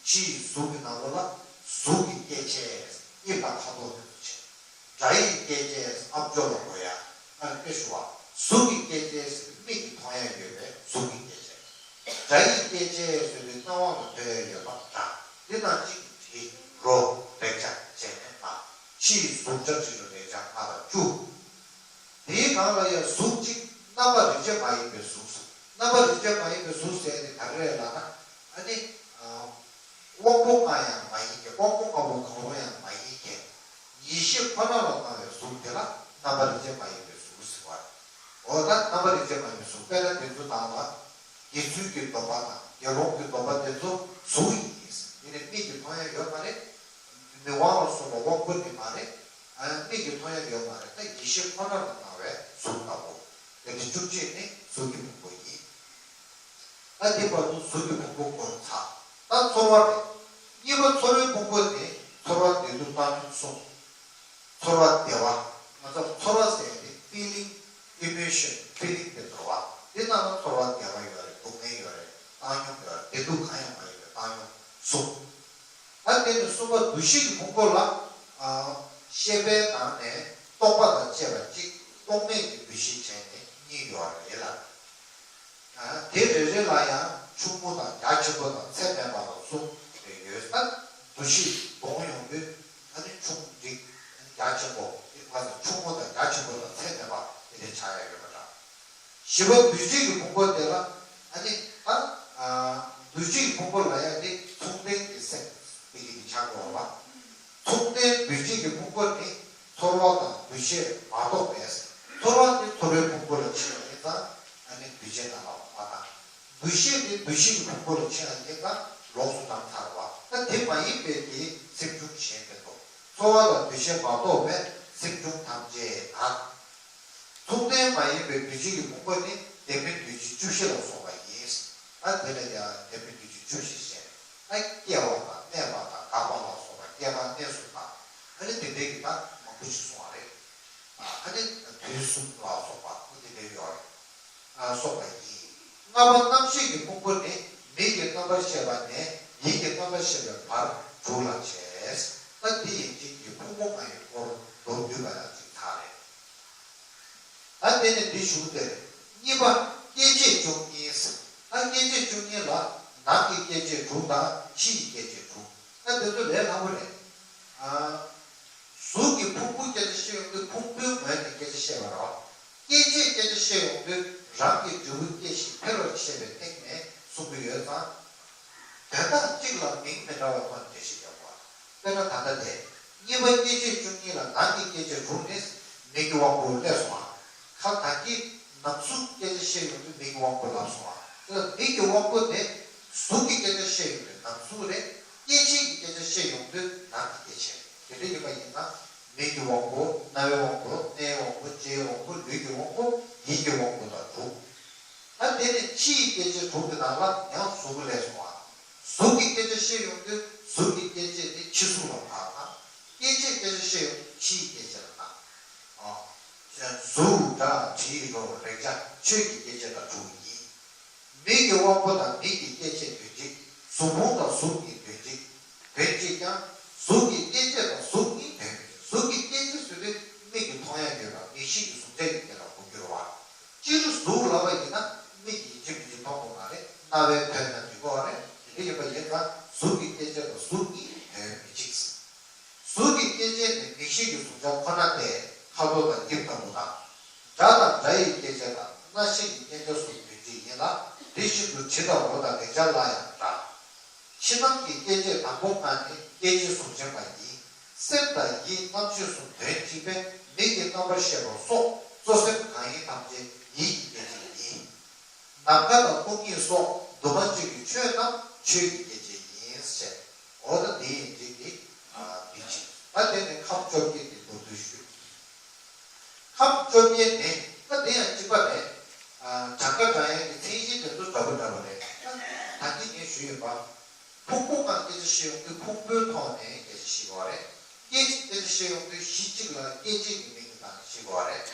ཕྱིའི་གཟུགས་ཀྱི་ནང་ལོགས་ལ་གཟུགས་ཀྱི་སྐྱེ་མཆེད་དབྱིབས་དང་ཁ་དོག་དེ་ཚོ་བྱས། སྒྲ་ཡི་སྐྱེ་མཆེད་ཨ་མཆོག་ལ་གོ་ཡ། ཨ་ནི་དཔེ་ཞུ་བ་གཟུགས་ཀྱི་སྐྱེ་མཆེད་ཟེར་དུས་མིག་གིས་མཐོང་ཡ་ཡོད་པའི་གཟུགས་ཀྱི་སྐྱེ་མཆེད། སྒྲ་ཡི་སྐྱེ་མཆེད་ཟེར་དུས་རྣ་བ་ལ་ཐོས་ཡ་ཡོད་པ་སྒྲ། འདི་ནང་གཅིག་དྲི་རོ་རེག་བྱ་བྱས་ནས་ལྔ། ཕྱིའི་གཟུགས་སྒྲ་དྲི་རོ་རེག་བྱ་ལྔ་ལ་བཅུ། དེའི་ནང་ལ་ཡང་གཟུགས་གཅིག་རྣམ་པར་རིག་བྱེད་མ་ཡིན་པའི་གཟུགས་སོ། རྣམ་པར་རིག་བྱེད་མ་ཡིན་པའི་གཟུགས་ཟེར་ནི་ག་རེ་རེད་ལབ་ན། ཨ་ནི། དབང་པོ་ལྔ་ཡང་མ་ཡིན་གྱི། དབང་པོ་ལྔ་པོ་གང་རུང་ཡང་མ་ཡིན་གྱི། ཡེ་ཤེས་ཁོ་ན་ལ་སྣང་བའི་གཟུགས་དེ་ལ་རྣམ་པར་རིག་བྱེད་མ་ཡིན་པའི་གཟུགས་ཟེར་བ་རེད། འོ་ད་རྣམ་པར་རིག་བྱེད་མ་ཡིན་པའི་གཟུགས་དཔེར་ན་དེ་ཚོ་ནང་ལ། དགེ་ཚུལ་གྱི་སྡོམ་པ་དང་དགེ་སློང་གི་སྡོམ་པ་དེ་ཚོ་གཟུགས་ཡིན། དེ་ནི་མིག་གིས་མཐོང་ཡ་ཡོད་མ་རེད། མིག་དབང་ལ་སོགས་པ་དབང་པོ་ནི་མ་རེད། ཨ་མིག་གིས་མཐོང་ཡ་ཡོད་མ་རེད། ད་ཡེ་ཤེས་ཁོ་ན་ལ་སྣང་བའི་གཟུགས་ལྟ་བུ། དེ་ནི་བཅུ་གཅིག་ནི་གཟུགས་ཀྱི་ཕུང་པོ་ཡིན། ད་དེ་བར་དུ་གཟུགས་ཀྱི་ཕུང་པོ་སྐོར་ཚར། ད་ཚོར་བ་རེད། གཉིས་པ་ཚོར་བའི་ཕུང་པོ་ནི་ཚོར་བ་བདེ་སྡུག་བཏང་སྙོམས་གསུམ། ཚོར་བ་བདེ་བ། ང་ཚོ་ཚོར་བ་ཟེར་ཡ་དེ་feeling, emotion, feeling དེ་ཚོར་བ། དེ་ནང་ལ་ཚོར་བ་བདེ་བ་ཡོད་རེད། སྡུག་བསྔལ་ཡོད་རེད། བཏང་སྙོམས་ཡོད་རེད། བདེ་སྡུག་གང་ཡང་མ་ཡོད་པའི་བཏང་སྙོམས་གསུམ། ད་དེ་ནས་གསུམ་པ་འདུ་ཤེས་ཀྱི་ཕུང་པོ་ལ། ཨ་ཤེས་པའི་ནང་ནས་རྟོག་པ་དང་བཅས་པ་གཅིག་རྟོག་མེད་ཀྱི་འདུ་ཤེས་བྱས་ནས་གཉིས་ཡོད་རེད་ལ། ཨ་དེ་རེ་རེ་ལ་ཡང་ཆུང་ངུ་དང་རྒྱ་ཆེན་པོ་དང་ཚད་མེད་པ་ལ་གསུམ་རེ་ཡོད། ད་འདུ་ཤེས་སྦོམ་ཡོང་དུས་ཨ་ནི་ཆུང་འགྲིག་རྒྱ་ཆེན་པོ་དེ་མ་ཟད་ཆུང་ངུ་དང་རྒྱ་ཆེན་པོ་དང་ཚད་མེད་པ་དེ་འདྲ་ཆགས་ཡ་ཡོད་པ་འདྲ། བཞི་པ་འདུས་བྱས་ཀྱི་ཕུང་པོ་དེ་ལ་ཨ་ནི་ད་ཨ། འདུ་བྱེད་ཀྱི་ཕུང་པོ་ལ་ཡང་ནི་མཚུངས་ལྡན་གྱི་སེམས་དེ་གི་ནི་ཆགས་དགོས་པ། མཚུངས་ལྡན་འདུ་བྱེད་ཀྱི་ཕུང་པོ་ནི་ཚོར་བ་དང་འདུ་ཤེས་མ་གཏོགས་མེད། ཚོར་བ་ནི་ཚོར་བའི་ཕུང་པོ་ལ་ཕྱེ་བ་ཡིན་ཙང་ཨ་ནི་འདུ་བྱེད་དང་ལ་མ་དང་། འདུ་ཤེས་ནི་འདུ་ཤེས་ཀྱི་ཕུང་པོ་ལ་ཕྱེ་བ་ཡིན་ཙང་ལོགས་སུ་བགྲངས་ཚར་བ། ད་དེ་མ་ཡིན་པའི་གི་སེམས་བྱུང་གཞན་མེད་དོ། ཚོར་བ་དང་འདུ་ཤེས་མ་གཏོགས་པའི་སེམས་བྱུང་ཐམས་ཅད་དང་། མཚུངས་ལྡན་མ་ཡིན་པའི་འདུ་བྱེད་ཀྱི་ཕུང་པོ་ནི་ལྡན་མིན་འདུ་བྱེད་བཅུ་བཞི་ལ་སོགས་པ་ཡིན། ཨ་དེ་ལས་ཀྱང་ལྡན་མིན་འདུ་བྱེད་བཅུ་བཞི་ཞེས། ཨ་སྐྱེ་བ་དང་གནས་པ་དང་འགག་པ་ལ་སོགས་པ་སྐྱེ་འགག་གནས་གསུམ་དང་། ཨ་ནི་དེ་འདྲའི་གི་ད་མང་པོ་ཞིག་གསུངས་པ་རེད། ཨ་ནི་དུས་གསུམ་ལ་སོགས་པ་ཨ་དེ་འདྲའི་ཡོད་རེད། ཨ་སོགས་པ་ཡིན། ལྔ་པ་རྣམ་ཤེས་ཀྱི་ཕུང་པོ་ནི་མིག་གི་རྣམ་པར་ཤེས་པ་ནས་ཡིད་ཀྱི་རྣམ་པར་ཤེས་པའི་བར་དྲུག་ལ་ཕྱེ། ཨ་དེ་ཡིན་གཅིག་གི་ཕུང་པོ་ལྔ་ཡི་སྐོར་མདོར་བསྡུས་པ་ཡང་གཅིག་ཐག་རེད། ཨ་དེ་ནས་འདི་གཞུང་དེར་གཉིས་པ་སྐྱེ་མཆེད་བཅུ་གཉིས། ཨ་སྐྱེ་མཆེད་བཅུ་གཉིས་ལ་ནང་གི་སྐྱེ་མཆེད་དྲུག་དང་ཕྱི་ཡི་སྐྱེ་མཆེད་དྲུག་ཨ་དེ་ཚོ་ལས་སླ་པོ་རེད། ཨ་གཟུགས་ཀྱི་ཕུང་པོའི་སྐད་ཆ་བཤད་ཡོང་དུས་ཕུང་པོའི་ངོས་ནས་སྐད་ཆ་བཤད་པ་རེད། སྐྱེ་མཆེད་སྐད་ཆ་བཤད་ཡོང་དུས་རང་གི་འབྲས་བུ་སྐྱེ་ཞིང་འཕེལ་བར་བཤད་པའི་སྟེང་ནས་གསུང་གི་ཡོད་ཙང་། དོན་དག་གཅིག་ལ་མིང་མི་འདྲ་བའི་ཐོག་ནས་འགྲེལ་བཤད་རྒྱག་དགོས། དཔེར་ན་ད་ལྟ་དེ་གཉིས་པ་སྐྱེ་མཆེད་བཅུ་གཉིས་ལ་ནང་གི་སྐྱེ་མཆེད་དྲུག་ནི་མིག་གི་དབང་པོ་སླེབས་སོང་བ། ཁ་ད་གིན་ནང་གཟུགས་སྐད་ཆ་བཤད་ཡོང་དུས་མིག་གི་དབང་པོ་ལབ་སོང་བ། དེ་ལ་མིག་གི་དབང་པོ་དེ་གཟུགས་ཀྱི་སྐད་ཆ་བཤད་ཡོང་དུས་ནང་གཟུགས་རེད། སྐྱེ་མཆེད་ཀྱི་སྐད་ཆ་བཤད་ཡོང་དུས་ནང་གི་སྐྱེ་མཆེད་རེད། དེ་འདྲ་ཡིན་པ་ཡིན་ན་མིག་གི་དབང་པོ། རྣ་བའི་དབང་པོ། སྣའི་དབང་པོ། ལྕེའི་དབང་པོ། ལུས་ཀྱི་དབང་པོ། ཡིད་ཀྱི་དབང་པོ་དང་དྲུག་ད་དེ་ནས་ཕྱི་ཡི་སྐྱེ་མཆེད་དྲུག་གི་ནང་ལ་ཡང་གཟུགས་པོ་སླེབས་སོང་བ། གཟུགས་ཀྱི་སྐད་ཆ་བཤད་ཡོང་དུས་གཟུགས་ཀྱི་སྐྱེ་མཆེད་དེ་ཕྱི་གཟུགས་ལ་བབས་དང་། སྐྱེ་མཆེད་སྐད་ཆ་བཤད་ཡོང་དུས་ཕྱི་ཡི་སྐྱེ་མཆེད་ལ་བབས། ཨ། གཟུགས། སྒྲ། དྲི། རོ། རེག་བྱ། ཆོས་ཀྱི་སྐྱེ་མཆེད་དང་དྲུག་ཡིན། མིག་གི་དབང་པོ་དང་མིག་གི་སྐྱེ་མཆེད་དོན་གཅིག་གཟུགས་ཕུང་དང་གཟུགས་གཉིས་དོན་གཅིག་དོན་གཅིག་ཀྱང་གཟུགས་ཀྱི་སྐྱེ་མཆེད་དང་གཟུགས་གཉིས་དོན་མི་གཅིག་གཟུགས་ཀྱི་སྐྱེ་མཆེད་ཟེར་དུས་མིག་གིས་མཐོང་ཡ་ཡོད་པ་མིག་ཤེས་ཀྱི་གཟུགས་ཅན་གྱི་སྐད་ལ་གོ་རྒྱུ་རེད་བ། སྤྱིར་གཟུགས་ལབ་པ་ཡིན་ན་མིག་གིས་ཡིན་གཅིག་མིན་གཅིག་མཐོང་དགོས་མ་རེད། རྣ་བས་ཐོས་ན་འགྲིག་གི་རེད། དེ་འདྲ་ཡིན་པ་ཡིན་ཙང་གཟུགས་ཀྱི་སྐྱེ་མཆེད་དང་གཟུགས་གཉིས་དོན་མི་གཅིག་གཟུགས་ཀྱི་སྐྱེ་མཆེད་ནི་མིག་ཤེས་ཀྱི་གཟུགས་ཅན་ཁོ་ན་སྟེ་ཁ་དོག་དང་དབྱིབས་ལྟ་བུ་དང་། སྒྲ་དང་སྒྲ་ཡི་སྐྱེ་མཆེད་དང་རྣ་ཤེས་ཀྱི་སྐྱེ་མཆེད་གསུམ་དོན་གཅིག་ཡིན་ལ། དེ་བཞིན་དུ་དྲི་དང་རོ་དང་རེག་བྱ་ལ་ཡང་འདྲ། ཕྱི་ནང་གི་སྐྱེ་མཆེད་དང་པོ་ལྔ་ནི་སྐྱེ་མཆེད་གཟུགས་ཅན་པ་ཡིན། སེམས་དང་ཡིད་རྣམ་ཤེས་གསུམ་དོན་གཅིག་པས་མིག་གི་རྣམ་པར་ཤེས་པ་སོགས་གཙོ་སེམས་གང་ཡིན་ཐམས་ཅད་ཡིད་ཀྱི་སྐྱེ་མཆེད་ཡིན། ནམ་མཁའ་དང་སྟོང་ཉིད་སོགས་འདུས་མ་བྱས་ཀྱི་ཆོས་རྣམས་ཆོས་ཀྱི་སྐྱེ་མཆེད་ཡིན་ཟེར། འོ་ད་དེ་ཡིན་གཅིག་གི་མིང་གཅིག་ད་དེ་ནི་ཁམས་བཅོ་བརྒྱད་ཀྱི་མདོར་བསྡུས་ཞུས། ཁམས་བཅོ་བརྒྱད་ནི་ད་དེ་ཡང་གཅིག་པ་རེད། གྲངས་ཀ་བགྲང་ཡས་ཀྱི་མཚན་གཞི་དེ་ཚོ་འདྲ་པོ་འདྲ་པོ་རེད། ད་གིན་ངས་ཞུས་ཡོད་པ། ཕུང་པོ་ལྔ་སྐད་ཆ་བཤད་ཡོང་དུས་ཕུང་པོའི་ཐོག་ནས་སྐད་ཆ་བཤད་དགོས་རེད། སྐད་ཅིག་སྐད་ཆ་བཤད་ཡོང་དུས་གཞི་གཅིག་ལ་སྐད་ཅིག་གི་མིང་གི་སྟེང་ནས་བཤད་དགོས་རེད།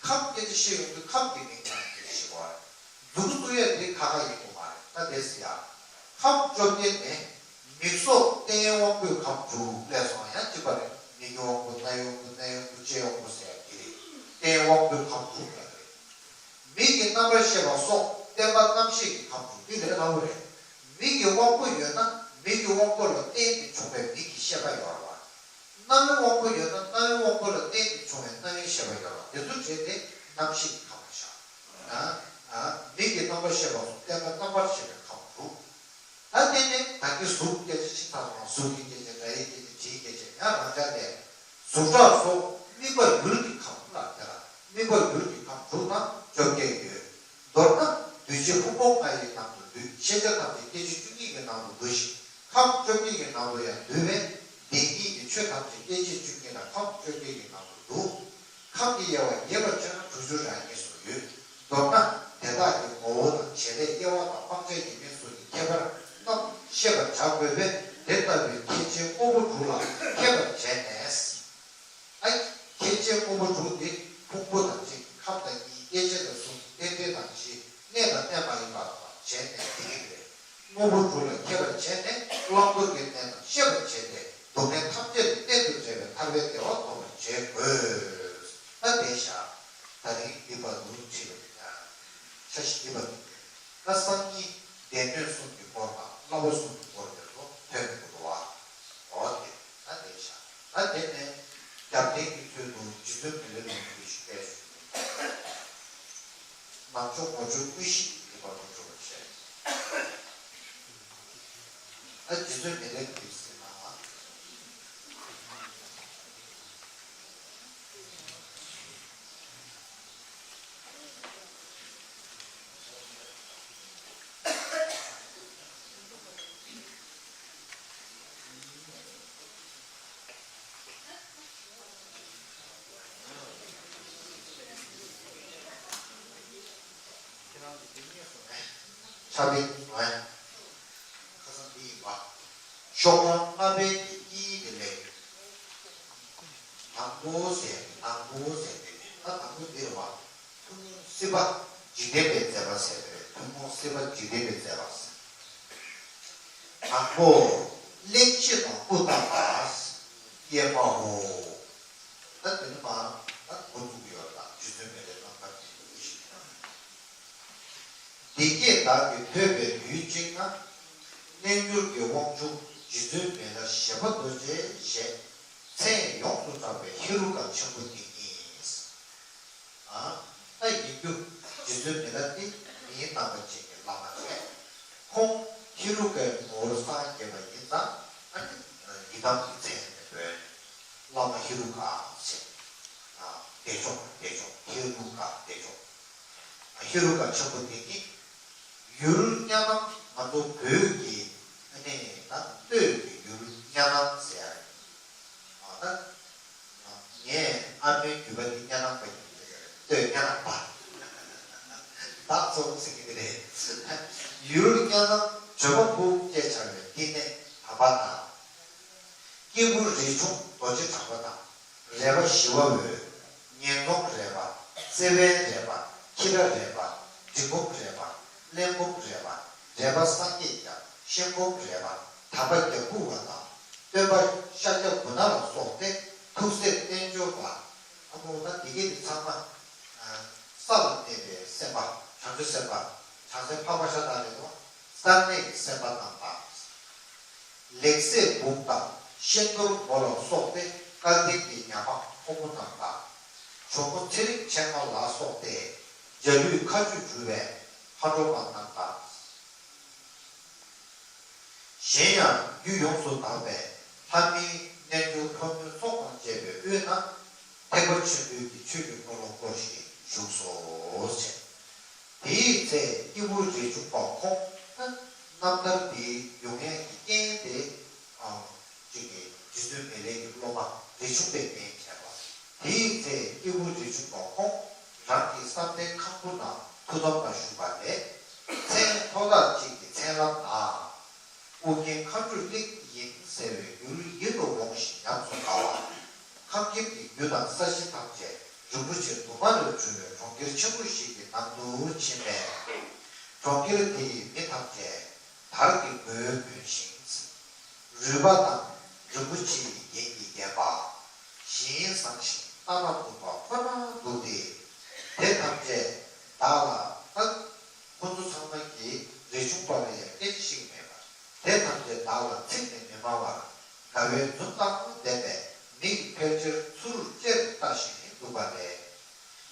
ཁམས་སྐད་ཆ་བཤད་ཡོང་དུས་ཁམས་ཀྱི་མིང་སྟེང་ནས་སྐད་ཆ་བཤད་དགོས་རེད། མཛུབ་གུ་བཙུགས་ཡས་དེ་ཁག་ཁག་ཡིན་དགོས་མ་རེད། ད་དེ་ཟེར་ཡ། ཁམས་བཅོ་བརྒྱད་ནི། མིག་སོགས་རྟེན་དབང་པོའི་ཁམས་དྲུག་ལས་སོང་ཡང་གཅིག་པ་རེད། མིག་གི་དབང་པོ། རྣ་ཡི་དབང་པོ། སྣའི་དབང་པོ། ལྕེའི་དབང་པོ་ཟེར་ཡ་དེ་རེད། རྟེན་དབང་པོའི་ཁམས་དྲུག་ལ་རེད། མིག་གི་རྣམ་པར་ཤེས་པ་སོགས་བརྟེན་པ་རྣམ་ཤེས་ཀྱི་ཁམས་དྲུག་འདི་ལས་སླ་པོ་རེད། མིག་གི་དབང་པོ་ཡོད་ན་མིག་གི་དབང་པོ་ལ་བརྟེན་ཏེ་བྱུང་བའི་མིག་གི་ཤེས་པ་ཡོད་རེད་བ། རྣ་བའི་དབང་པོ་ཡོད་ན་རྣ་བའི་དབང་པོ་ལ་བརྟེན་ཏེ་བྱུང་བའི་རྣ་བའི་ཤེས་པ་ཡོད་རེད་བ། དེ་ཚོ་བྱས་ཏེ་རྣམ་ཤེས་ཀྱི་ཁམས་ལ་བཞག་ཨ། ཨ། མིག་གི་རྣམ་པར་ཤེས་པ་སོགས་བརྟེན་པ་རྣམ་པར་ཤེས་པའི་ཁམས་དྲུག་ད་དེ་ནས་ད་གིན་གཟུགས་སྐད་ཆ་ཕྱི་ཐག་རིང་། གཟུགས་ཀྱི་སྐད་ཆ། སྒྲ་ཡི་སྐད་ཆ། དྲི་ཡི་སྐད་ཆ། ཡང་རང་ཅག་ལས། གཟུགས་སྒྲ་སོགས་དམིགས་པ་ཡུལ་གྱི་ཁམས་ལ་དེ་ལ་དམིགས་པ་ཡུལ་གྱི་ཁམས་དྲུག་དང་བཅོ་བརྒྱད་ཡོད། མདོར་ན་འདུས་བྱས་ཕུང་པོ་ལྔ་ཡི་ནང་དུ་འདུས། ཤེས་བྱ་ཐམས་ཅད་སྐྱེ་མཆེད་བཅུ་གཉིས་ཀྱི་ནང་དུ་འདུ་ཞིང་། ཁམས་བཅོ་བརྒྱད་ཀྱི་ནང་དུ་ཡང་འདུས་པས། བདེན་གཉིས་ཀྱི་ཆོས་ཐམས་ཅད་སྐྱེ་མཆེད་བཅུ་གཉིས་དང་ཁམས་བཅོ་བརྒྱད་ཀྱི་ནང་དུ་འདུ། ཁམས་ཀྱི་དབྱེ་བ་རྒྱས་པར་ཕྱེ་ན་དྲུག་ཅུ་རེ་གཉིས་སུ་ཡོད། མདོར་ན་དེ་དག་གི་ངོ་བོ་དང་བྱེད་ལས་དབྱེ་བ་དང་སྤང་བྱ་ཡིན་མིན་སོགས་ཀྱི་ཁྱད་པར་རྣམས་ཤེས་པར་བྱ་དགོས་པས། དེ་ལྟ་བུའི་ཁྱད་ཆོས་དངོས་པོ་དྲུག་ལ་མཁས་པར་བྱས་ནས། ཨ། ཁྱད་ཆོས་དངོས་པོ་དྲུག་དེ་ཕུང་པོ་དང་གཅིག་ཁམས་དང་གཉིས། སྐྱེ་མཆེད་དང་གསུམ། རྟེན་འབྲེལ་དང་བཞི། གནས་དང་གནས་མ་ཡིན་པ་དང་བྱས་ནས་དེ་གཉིས་རེད། དངོས་པོ་དྲུག་ལ་མཁས་པར་བྱས་ནས་བླང་དོར་གྱི་གནས་རྣམས་ཤེས་པར་བྱས་ཏེ་སྡུག་བསྔལ་ཐམས་ཅད་ལས་གཏན་དུ་བྲལ་བའི་ཐར་པའི་བདེ་བ་ཐོབ་པར་བྱེད་དགོས། ད་དེ་བཞག་ད་རིང་འདི་བར་དུ་བྲིས་པ་ཡིན། འཆར་གཞི་འདི་བར་དུ་རེད། ད་སང་ཉིན་སྡེ་སྣོད་གསུམ་གྱི་སྐོར་དང་བསླབ་པ་གསུམ་གྱི་སྐོར་དེ་ཚོ་ཐོན་དགོས་འདུག་བ། འོ་དེ་ད་དེ་བཞག་ད་དེ་ནས་རྒྱབ་རྟེན་གྱི་ཚུལ་དུ་རྗེ་བཙུན་མི་ལའི་ལུང་གི་ཞུ་སྐད་ཞུ། ནང་ཆོས་ངོ་སྤྲོད་དངོས་གཞི་འདི་བར་དུ་འགྲོ་བར་བྱས། ད་རྗེ་བཙུན་མི་ལའི་དུས་ཟེར་ན། ཁྱེད་རང་གི་འདི་གཉིས་སོང་ངས། ཕྱག་དཔེ་ནི་ང་ཁ་སང་འདི་ཡིན་པ། ཤོག་གྲངས་ལྔ་པའི་གི་གཉིས་དེ་ལས། དང་པོ་ཟེར་དང་པོ་ཟེར་དེ་ནི་ད་དང་པོ་འདིར་བ། ཐུན་མོང་སྲིད་པ་འཇིག་རྟེན་པའི་མཛད་པ་ཟེར་བས། ཐུན་མོང་སྲིད་པ་འཇིག་རྟེན་པའི་མཛད་པ་ཟེར། དང་པོ། གླེང་གཞི་དང་སྐུ་བལྟམས་པ། ཀྱེ་མ་ཧོ། ད་དེ་ནི་མ་ད་འགོ་འཛུགས་ཡོད་ལ་རྗེ་བཙུན་མི་ལའི་རྣམ་ཐར་དེ་ཡོད་ཞིག་ན། འདི་སྐད་བདག་གིས་ཐོས་པའི་དུས་གཅིག་ན། རྣལ་འབྱོར་གྱི་དབང་ཕྱུག་རྗེ་བཙུན་མི་ལ་ཞེས་པ་རྡོ་རྗེ་ཞེས་མཚན་ཡོངས་སུ་གྲགས་པའི་ཧེ་རུ་ཀ་ཆེན་པོ་དེ་ཉིད། ཨ། ད་ཡིན་རྒྱུ་རྗེ་བཙུན་མི་ལ་དེ་མིའི་རྣམ་པ་ཅན་གྱི་བླ་མ་རེད། ཁོང་ཧེ་རུ་ཀའི་ངོ་བོར་སངས་རྒྱས་པ་ཡིན་ཙང་ཨ་ནི་ཡི་དམ་གྱི་མཚན་ནས་འབོད། བླ་མ་ཧེ་རུ་ཀ་ཟེར། ཨ། བདེ་མཆོག་བདེ་མཆོག་ཧེ་རུ་ཀ་བདེ་མཆོག་ཧེ་རུ་ཀ་ཆེན་པོ་དེ་ནི་ཡུལ་གཉའ་ནང་ང་ཚོ་བོད་ཀྱི་ཨ་ནི་ད་སྟོད་ཀྱི་ཡུལ་གཉའ་ནང་ཟེར་ཡ་རེད། ཨ་ད། ངས་ཨ་མའི་རྒྱུད་པ་འདི་གཉའ་ནང་པ་ཡིན་པས་ལྟོས་གཉའ་ནང་པ། བདག་ཚོ་ཟེར་གྱི་འདི་རེད། ཡུལ་གཉའ་ནང་བྱོན་པ་ཕུག་ཅེས་བྱ་བའི་བསྟི་གནས་དམ་པ་དང་། སྐྱེས་བུ་རས་ཆུང་རྡོ་རྗེ་གྲགས་པ་དང་། རས་པ་ཞི་བ་འོད། ཉེན་རྫོང་རས་པ། སེ་བན་རས་པ། ཁྱི་ར་རས་པ། འབྲི་སྒོམ་རས་པ། གླེན་སྒོམ་རས་པ། རས་པ་སངས་རྒྱས་རྒྱལ། ཤེན་སྒོམ་རས་པ། དམ་པ་རྒྱལ་བུ་བ་དང་། སྟོན་པ་ཤཱཀྱ་གུ་ཎ་ལ་སོགས་ཏེ་ཐུགས་སྲས་རྣལ་འབྱོར་པ། ཨ་མོ་ད་འདི་གས་འདི་ཚང་མ། ས་ལ་གནས་པའི་སེམས་དཔའ་བྱང་ཆུབ་སེམས་དཔའ། བྱང་སེམས་འཕགས་པ་ཤ་སྟག་རེད་དོ། ས་གནས་ཀྱི་སེམས་དཔའ་རྣམས་དང་། ལེགས་སྲས་འབུམ་དང་ཤེས་རྡོར་མོ་ལ་སོགས་ཏེ་སྐལ་ལྡན་གྱི་ཉ་འབངས་ཕོ་མོ་རྣམས་དང་། གྲོགས་པོ་ཚེ་རིང་ཆེན་མ་ལ་སོགས་ཏེ་འཇའ་ལུས་མཁའ་སྤྱོད་འགྲུབ་པའི་མཁའ་འགྲོ་མ་རྣམས་དང་། གཞན་ཡང་རྒྱུད་ཡོངས་སུ་དག་པའི་ལྷ་མིའི་རྣལ་འབྱོར་ཕོ་མོའི་ཚོགས་དང་བཅས་པའི་དབུས་ན་ཐེག་པ་ཆེན་པོའི་གི་ཆོས་ཀྱི་འཁོར་ལོ་བསྐོར་ཞིང་བཞུགས་སོ་ཞེས། དེའི་ཚེ་སྐྱེས་བུ་རས་ཆུང་པ་ཁོང་ན་རྣམ་ཐར་འདི་ཡོང་ཡས་ཀྱི་རྐྱེན་དེ་ཨ་ཅིག་གི་རྗེ་བཙུན་མི་ལའི་གི་སློབ་མ་རས་ཆུང་པས་བསྟན་བྱས་པ། དེའི་ཚེ་སྐྱེས་བུ་རས་ཆུང་པ་ཁོང་རང་གི་བསམ་གཏན་ཁང་བུ་ནང་ཐུགས་དམ་ལ་བཞུགས་པ་ལས་མཚན་ཐོག་ཐག་ཅིག་གི་མཚན་ལམ་ན། ཨོ་རྒྱན་མཁའ་འགྲོའི་གླིང་ཡིན་ཟེར་བའི་ཡུལ་ཡིད་དུ་འོང་ཞིང་ཉམས་སུ་དགའ་བ། ཁམས་སྐྱིད་ཀྱི་རྒྱུ་དང་ས་གཞི་ཐམས་ཅད་རིན་པོ་ཆེ་དུ་མ་ལས་གྲུབ་པའི་གྲོང་ཁྱེར་ཆེན་པོ་ཞིག་གི་ནང་དུ་ཕྱིན་པས། གྲོང་ཁྱེར་དེའི་མི་ཐམས་ཅད་དར་གྱི་མགོའི་མོད་བཞིན། རུས་པ་དང་རིན་པོ་ཆེའི་རྒྱན་གྱིས་བརྒྱན་པ། ཞིང་བཟང་ཞིང་ལྟ་ན་སྡུག་པ་ཁོ་ན་འདུག་སྟེ། དེ་ཐམས་ཅད་བདག་ལ་བལྟ། ཁོ་ཚོ་ཚང་མ་གིས་རས་ཆུང་པ་ལ་ཡང་སྐད་ཆ་བཤད་ཀྱི་མེད་པར། དེ་ཐམས་ཅད་བདག་ལ་ཚིག་ནས་མི་སྨྲ་བར་དགའ་བའི་འཛུམ་དང་ལྡན་པས་མིག་ཕལ་ཆེར་ཚུར་ཅེར་ལྟ་ཞིང་འདུག་པ་ལས།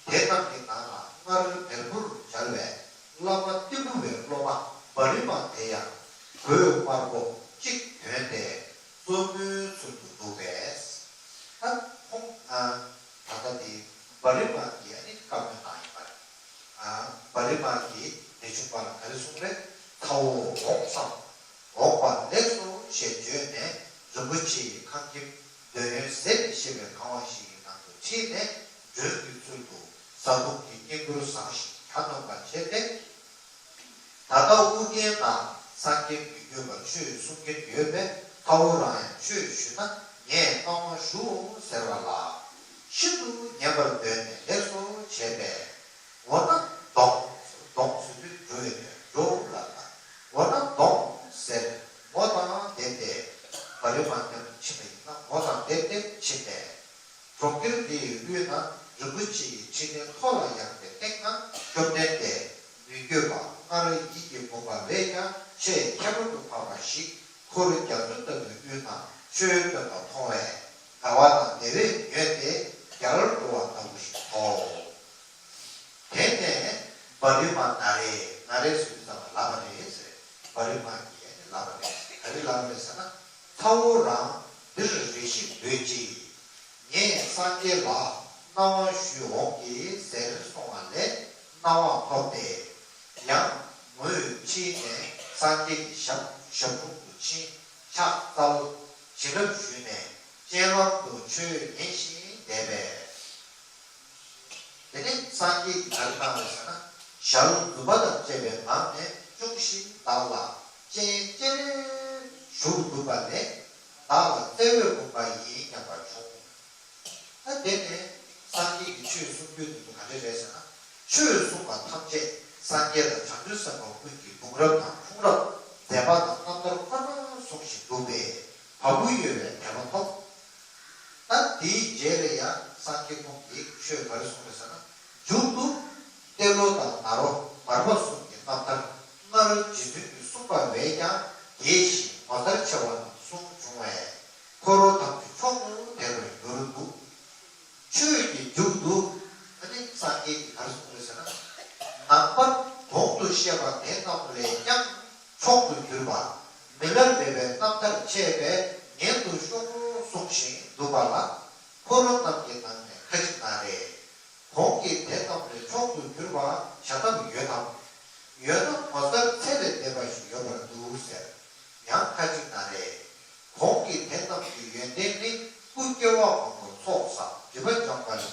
དེ་རྣམས་ཀྱི་ནང་ན་སྔར་བེར་པོར་སྦྱར་བའི་བླ་མ་ཏི་ཕུ་བའི་སློབ་མ་བ་རི་མ་དེ་ཡང་གོས་དམར་པོ་གཅིག་གྱོན་ཏེ་གཙོ་མོའི་ཚུལ་དུ་འདུག་པས། ད་ཁོང་ཨ་ད་ལྟ་དེ་བ་རི་མ་གི་ཨ་ནི་བཀའ་མོལ་གནང་ཡོད་པ་རེད། ཨ་བ་རི་མ་གིས་རས་ཆུང་པ་ལ་ག་རེ་གསུངས་རེད། ཚ་བོ་འོངས་སམ། འོངས་པ་ལེགས་སོ་ཞེས་བརྗོད་ནས་རིན་པོ་ཆེའི་ཁང་ཁྱིམ་འདོད་ཡོན་ཟད་མི་ཤེས་པའི་ཁང་བ་ཞིག་གི་ནང་དུ་ཁྲིད་ནས་མགྲོན་གྱི་ཚུལ་དུ་བཟའ་བཏུང་གི་བསྙེན་བཀུར་བཟང་ཞིང་གྱ་ནོམ་པར་བྱས་ཏེ། ད་ལྟ་ཨོ་རྒྱན་དང་སངས་རྒྱས་མི་བསྐྱོད་པ་ཆོས་གསུང་གིན་ཡོད་པས་ཚ་བོ་རང་ཡང་ཆོས་ཞུས་ན་ངས་གནང་བ་ཞུའོ་ཟེར་བ་ལ། ཤིན་ཏུ་ཉན་པར་འདོད་ནས་ལེགས་སོ་བྱས་པས། འོ་ན་གདོང་། གདོང་ཟེར་དུས་འགྲོ་བའི་དོན་འགྲོ་ལ་ལྟ། འོ་ན་གདོང་ཟེར། མོ་དང་བསྡེབས་ཏེ། བ་རི་མ་མཉམ་དུ་ཕྱིན་པ་ཡིན་ན་མོ་དང་བསྡེབས་ཏེ་ཕྱིན་པས། གྲོང་ཁྱེར་དེའི་དབུས་ན་རིན་པོ་ཆེའི་ཕྲིན་ལས་མཐོ་ལ་ཡངས་པའི་སྟེང་ན་བཅོམ་ལྡན་འདས་མི་བསྐྱོད་པ་སྔར་ཡིད་ཀྱིས་བསྒོམས་པ་ལས་ཀྱང་ཆེས་ཁྱད་པར་དུ་འཕགས་པ་ཞིག་འཁོར་རྒྱ་མཚོ་ལྟ་བུའི་དབུས་ན་ཆོས་སྟོན་པ་མཐོང་བས་དགའ་བ་དང་བདེ་བས་མྱོས་ཏེ་རྒྱལ་འགྲོ་བ་ལྟ་བུ་ཞིག་མཐོང་། དེ་ནས་བ་རི་མ་ན་རེ། ན་རེ་ཟེར་དུས་ཙམ་ལ་ལབ་པ་རེད་ཟེར། བ་རི་མ་གིས་ལབ་པ་རེད། ག་རེ་ལབ་པ་ ཟེར་ན། ཚ་བོ་རང་འདིར་རེ་ཞིག་སྡོད་ཅིག། ངས་སངས་རྒྱས་ལ་གནང་བ་ཞུས་འོང་གི་ཟེར་གསུངས་པ་ལས་གནང་བ་ཐོབ་སྟེ། ཡང་མོས་ཕྱིས་ནས་སངས་རྒྱས་ཀྱི་ཞབས་ཞབས་དྲུང་དུ་ཕྱིན། ཕྱག་འཚལ། བྱིན་རླབས་ཞུས་ནས་སྤྱན་ལམ་དུ་ཆོས་ཉན་ཞིང་བསྡད་པས། དེ་ནས་སངས་རྒྱས་ཀྱིས་ག་རེ་གནང་བ་ཟེར་ན། ཞལ་འཛུམ་པ་དང་བཅས་པའི་ངང་ནས་སྐྱོང་ཞིང་བདག་ལ་སྤྱན་སྤྱན་རས་གཟིགས་འདུག་པ་ལས་བདག་ལ་བརྩེ་བས་བསྒོམས་པ་ཡིན་སྙམ་པ་བྱུང་། ད་དེ་ནས་སངས་རྒྱས་ཀྱིས་ཆོས་གསུང་རྒྱུ་དེ་ཚོ་ག་འདྲ་རེད་ཟེར་ན། ཆོས་གསུངས་པ་ཐམས་ཅད་སངས་རྒྱས་དང་བྱང་ཆུབ་སེམས་དཔའ་ཀུན་གྱི་གདུང་རབས་དང་འཁྲུངས་རབས་མཛད་པ་དང་རྣམ་ཐར་ཁོ་ན་གསུང་ཞིང་འདུག་པས་བ་སྤུ་གཡོ་བའི་དད་པ་ཐོབ། ད་དེའི་རྗེས་ལ་ཡང་སངས་རྒྱས་ཁོང་གིས་ཆོས་ག་རེ་གསུངས་རེད་ཟེར་ན། མཇུག་ཏུ་ཏེ་ལོ་དང་ནཱ་རོ་མར་པ་གསུམ་གྱི་རྣམ་ཐར་སྔར་རྗེ་བཙུན་གྱིས་གསུངས་པ་བས་ཀྱང་རྒྱས་ཤིང་ངོ་མཚར་ཆེ་བ་རྣམས་གསུངས་བྱུང་བས། འཁོར་དང་མཆོག་ཏུ་དེ་ལ་འགྱུར་འདུག། ཆོས་ཀྱི་མཇུག་ཏུ་ཨ་ནི་སངས་རྒྱས་ཀྱིས་ག་རེ་གསུངས་རེད་ཟེར་ན། ནང་པར་གོང་དུ་བཤད་པ་དེ་རྣམས་ལས་ཀྱང་མཆོག་ཏུ་གྱུར་པ། མི་ལ་རས་པའི་རྣམ་ཐར་འཆད་པས་ཉན་དུ་ཤོག་གསུངས་ཤིང་འདུག་པ་ལ། འཁོར་རྣམས་ཀྱི་ནང་ནས་ཁ་ཅིག་ན་རེ། གོང་གི་དེ་རྣམས་ལས་མཆོག་ཏུ་གྱུར་པ་བྱ་ཐབས་ཡོད་དམ། ཡོད་ན་ངོ་མཚར་ཚད་ལས་འདས་པ་ཞིག་ཡོད་པར་འདུག་ཟེར། ཡང་ཁ་ཅིག་ན་རེ། གོང་གི་དེ་རྣམས་ཀྱི་ཡོན་ཏན་ནི་སྐུ་སྐྱེ་བ་མང་པོ་ཚོགས་བསགས་སྒྲིབ་པ་སྦྱངས་པ་ལས་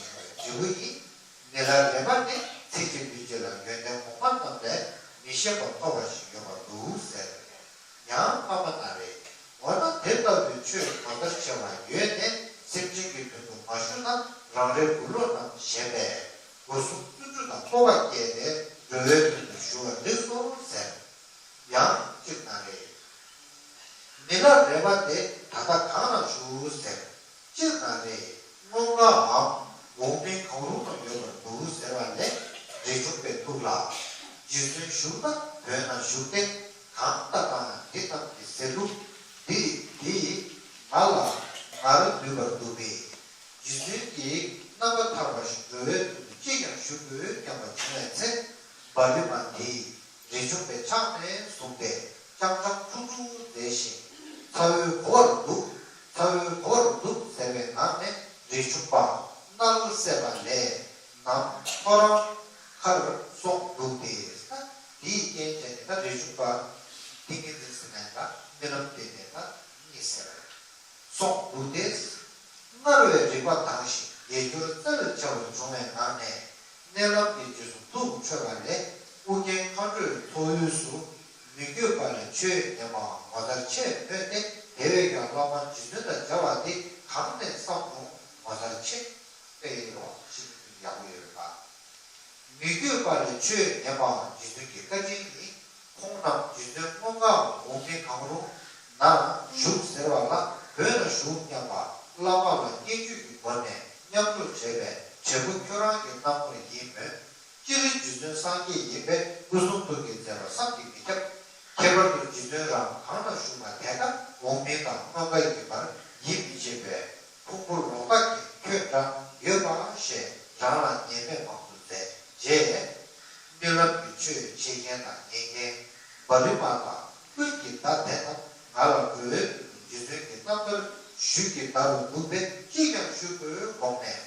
བྱུང་བའི་འབྲས་བུ་ཡིན། མི་ལ་རས་པ་ནི་ཚེ་གཅིག་ལུས་གཅིག་ལ་ཡོན་ཏན་གོང་མ་རྣམས་ལས་མི་ཤེས་པ་མཐོ་བ་ཞིག་ཡོད་པར་འདུག་ཟེར། ཡང་སྔ་མ་ན་རེ། འོ་ན་དེ་ལྟ་བུའི་ཆོས་ངོ་མཚར་ཆེ་བ་ཡོད་ནས་སེམས་ཅན་གྱི་དོན་དུ་མ་ཞུས་ན་རང་རེའི་མགུར་སློབ་རྣམས་ཞེན་པས་སྒོ་གསུམ་བརྩོན་འགྲུས་དང་སྤོབས་པ་བསྐྱེད་དེ་འགྲོ་བའི་དོན་དུ་ཞུ་བར་རིགས་སོ་ཟེར། ཡང་གཅིག་ན་རེ། མི་ལ་རས་པ་དེ་ད་ལྟ་གང་ན་བཞུགས་ཟེར། གཅིག་ན་རེ། སྔོན་འགའ་འམ་འོག་མིན་གང་རུང་ན་ཡོད་པར་འདུག་ཟེར་བ་ལས་རས་ཆུང་པའི་ཐུགས་ལ། རྗེ་བཙུན་བཞུགས་ན་བོད་ན་བཞུགས་ཏེ་གང་ལྟར་ན་འདི་རྣམས་ཀྱི་ཟེར་ལུགས་འདི་འདི་ང་ལ་ངར་ནུས་པར་འདུག་པས། རྗེ་བཙུན་གྱིས་རྣམ་པར་ཐར་པ་ཞིག་འགྲོ་བའི་དོན་དུ་ཅིས་ཀྱང་ཞུ་དགོས་སྙམ་པ་བྱུང་བའི་ཚེ། བ་ལི་མ་དེས་རས་ཆུང་པའི་ཕྱག་ནས་བཟུང་སྟེ་ཅང་ཅང་ཀྲུག་ཀྲུག་མཛད་ཞིང་། ཚ་བོའི་གོ་བར་འདུག། ཚ་བོའི་གོ་བར་འདུག་ཟེར་བའི་ངང་ནས་རས་ཆུང་པ་མནལ་སད་པ་ལས་ནམ་ཐོ་རངས་ཁར་སོང་འདུག་སྟེ། ད་དེའི་རྐྱེན་བྱས་ནས་ད་རས་ཆུང་པ་ཏིང་ངེ་འཛིན་ཟེར་ནས་ད་རྨི་ལམ་དེ་ནས་ད་རྨིས་ཟེར། སོགས་འདུག་སྟེ། སྔར་བས་རིག་པ་དྭངས་ཤིང་དགེ་སྦྱོར་རྩ་ལས་ཆེ་བར་བྱུང་བའི་ངང་ནས་མནལ་ལམ་གྱི་རྗེས་སུ་ཐུགས་འཕྲོད་པ་ལས་ཨུ་རྒྱན་མཁའ་འགྲོའི་ཚོགས་དབུས་སུ་མི་བསྐྱོད་པ་ལས་ཆོས་ཉན་པའང་ངོ་མཚར་ཆེ་མོད་དེ། དེ་བས་ཀྱང་བླ་མ་རྗེ་བཙུན་དང་མཇལ་བ་འདི་གང་ནས་བསམ་རུང་ངོ་མཚར་ཆེ། དཔེ་ཡིན་ནོ་ཞིག་ཡག་པོ་ཡོད་པ། མི་བསྐྱོད་པ་ལས་ཆོས་ཉན་པའང་རྗེ་བཙུན་གྱི་བཀའ་དྲིན་ཡིན། ཁོང་རྣམས་རྗེ་བཙུན་སྔོན་འགའ་འོག་མིན་གང་རུང་ན་བཞུགས་ཟེར་བ་ལ་བོད་ན་བཞུགས་སྙམ་པ་བླ་མ་ལ་བརྙས་བཅོས་ཀྱི་སྒོ་ནས་མཉམ་དུ་བྱས་པའི་བྱེད་པོ་ཁྱོད་རང་གི་རྣམ་ཐར་ཡིན་མོད། སྤྱིར་རྗེ་བཙུན་སངས་རྒྱས་ཡིན་པས་སྐུ་གསུང་ཐུགས་ཀྱི་མཛད་པ་བསམ་གྱིས་མི་ཁྱབ། ཁྱད་པར་དུ་རྗེ་བཙུན་རང་གང་ན་བཞུགས་པ་དེ་ལྟར་འོག་མིན་དང་སྔོན་འགའ་ཡིན་པར་ཡིད་མི་ཆེས་པས། ཕུང་པོ་ལོག་ལྟ་གིས་ཁྱོད་འདྲ་ཡོད་པ་ཞེས་རང་ལ་ཉེས་མེད་མང་དུ་མཛད། རྗེས་རྨི་ལམ་གྱི་ཆོས་འཆད་མཁན་དང་ཉན་མཁན་བ་ལི་མ་དང་ཀུན་གྱིས་ད་དེ་ལྟར་ང་ལ་འགྲོ་བའི་དོན་དུ་རྗེ་བཙུན་གྱི་རྣམ་ཐར་ཞུས་ཀྱི་ད་རུང་འདུག་པས་ཅིས་ཀྱང་ཞུ་དགོས་དགོངས་ནས།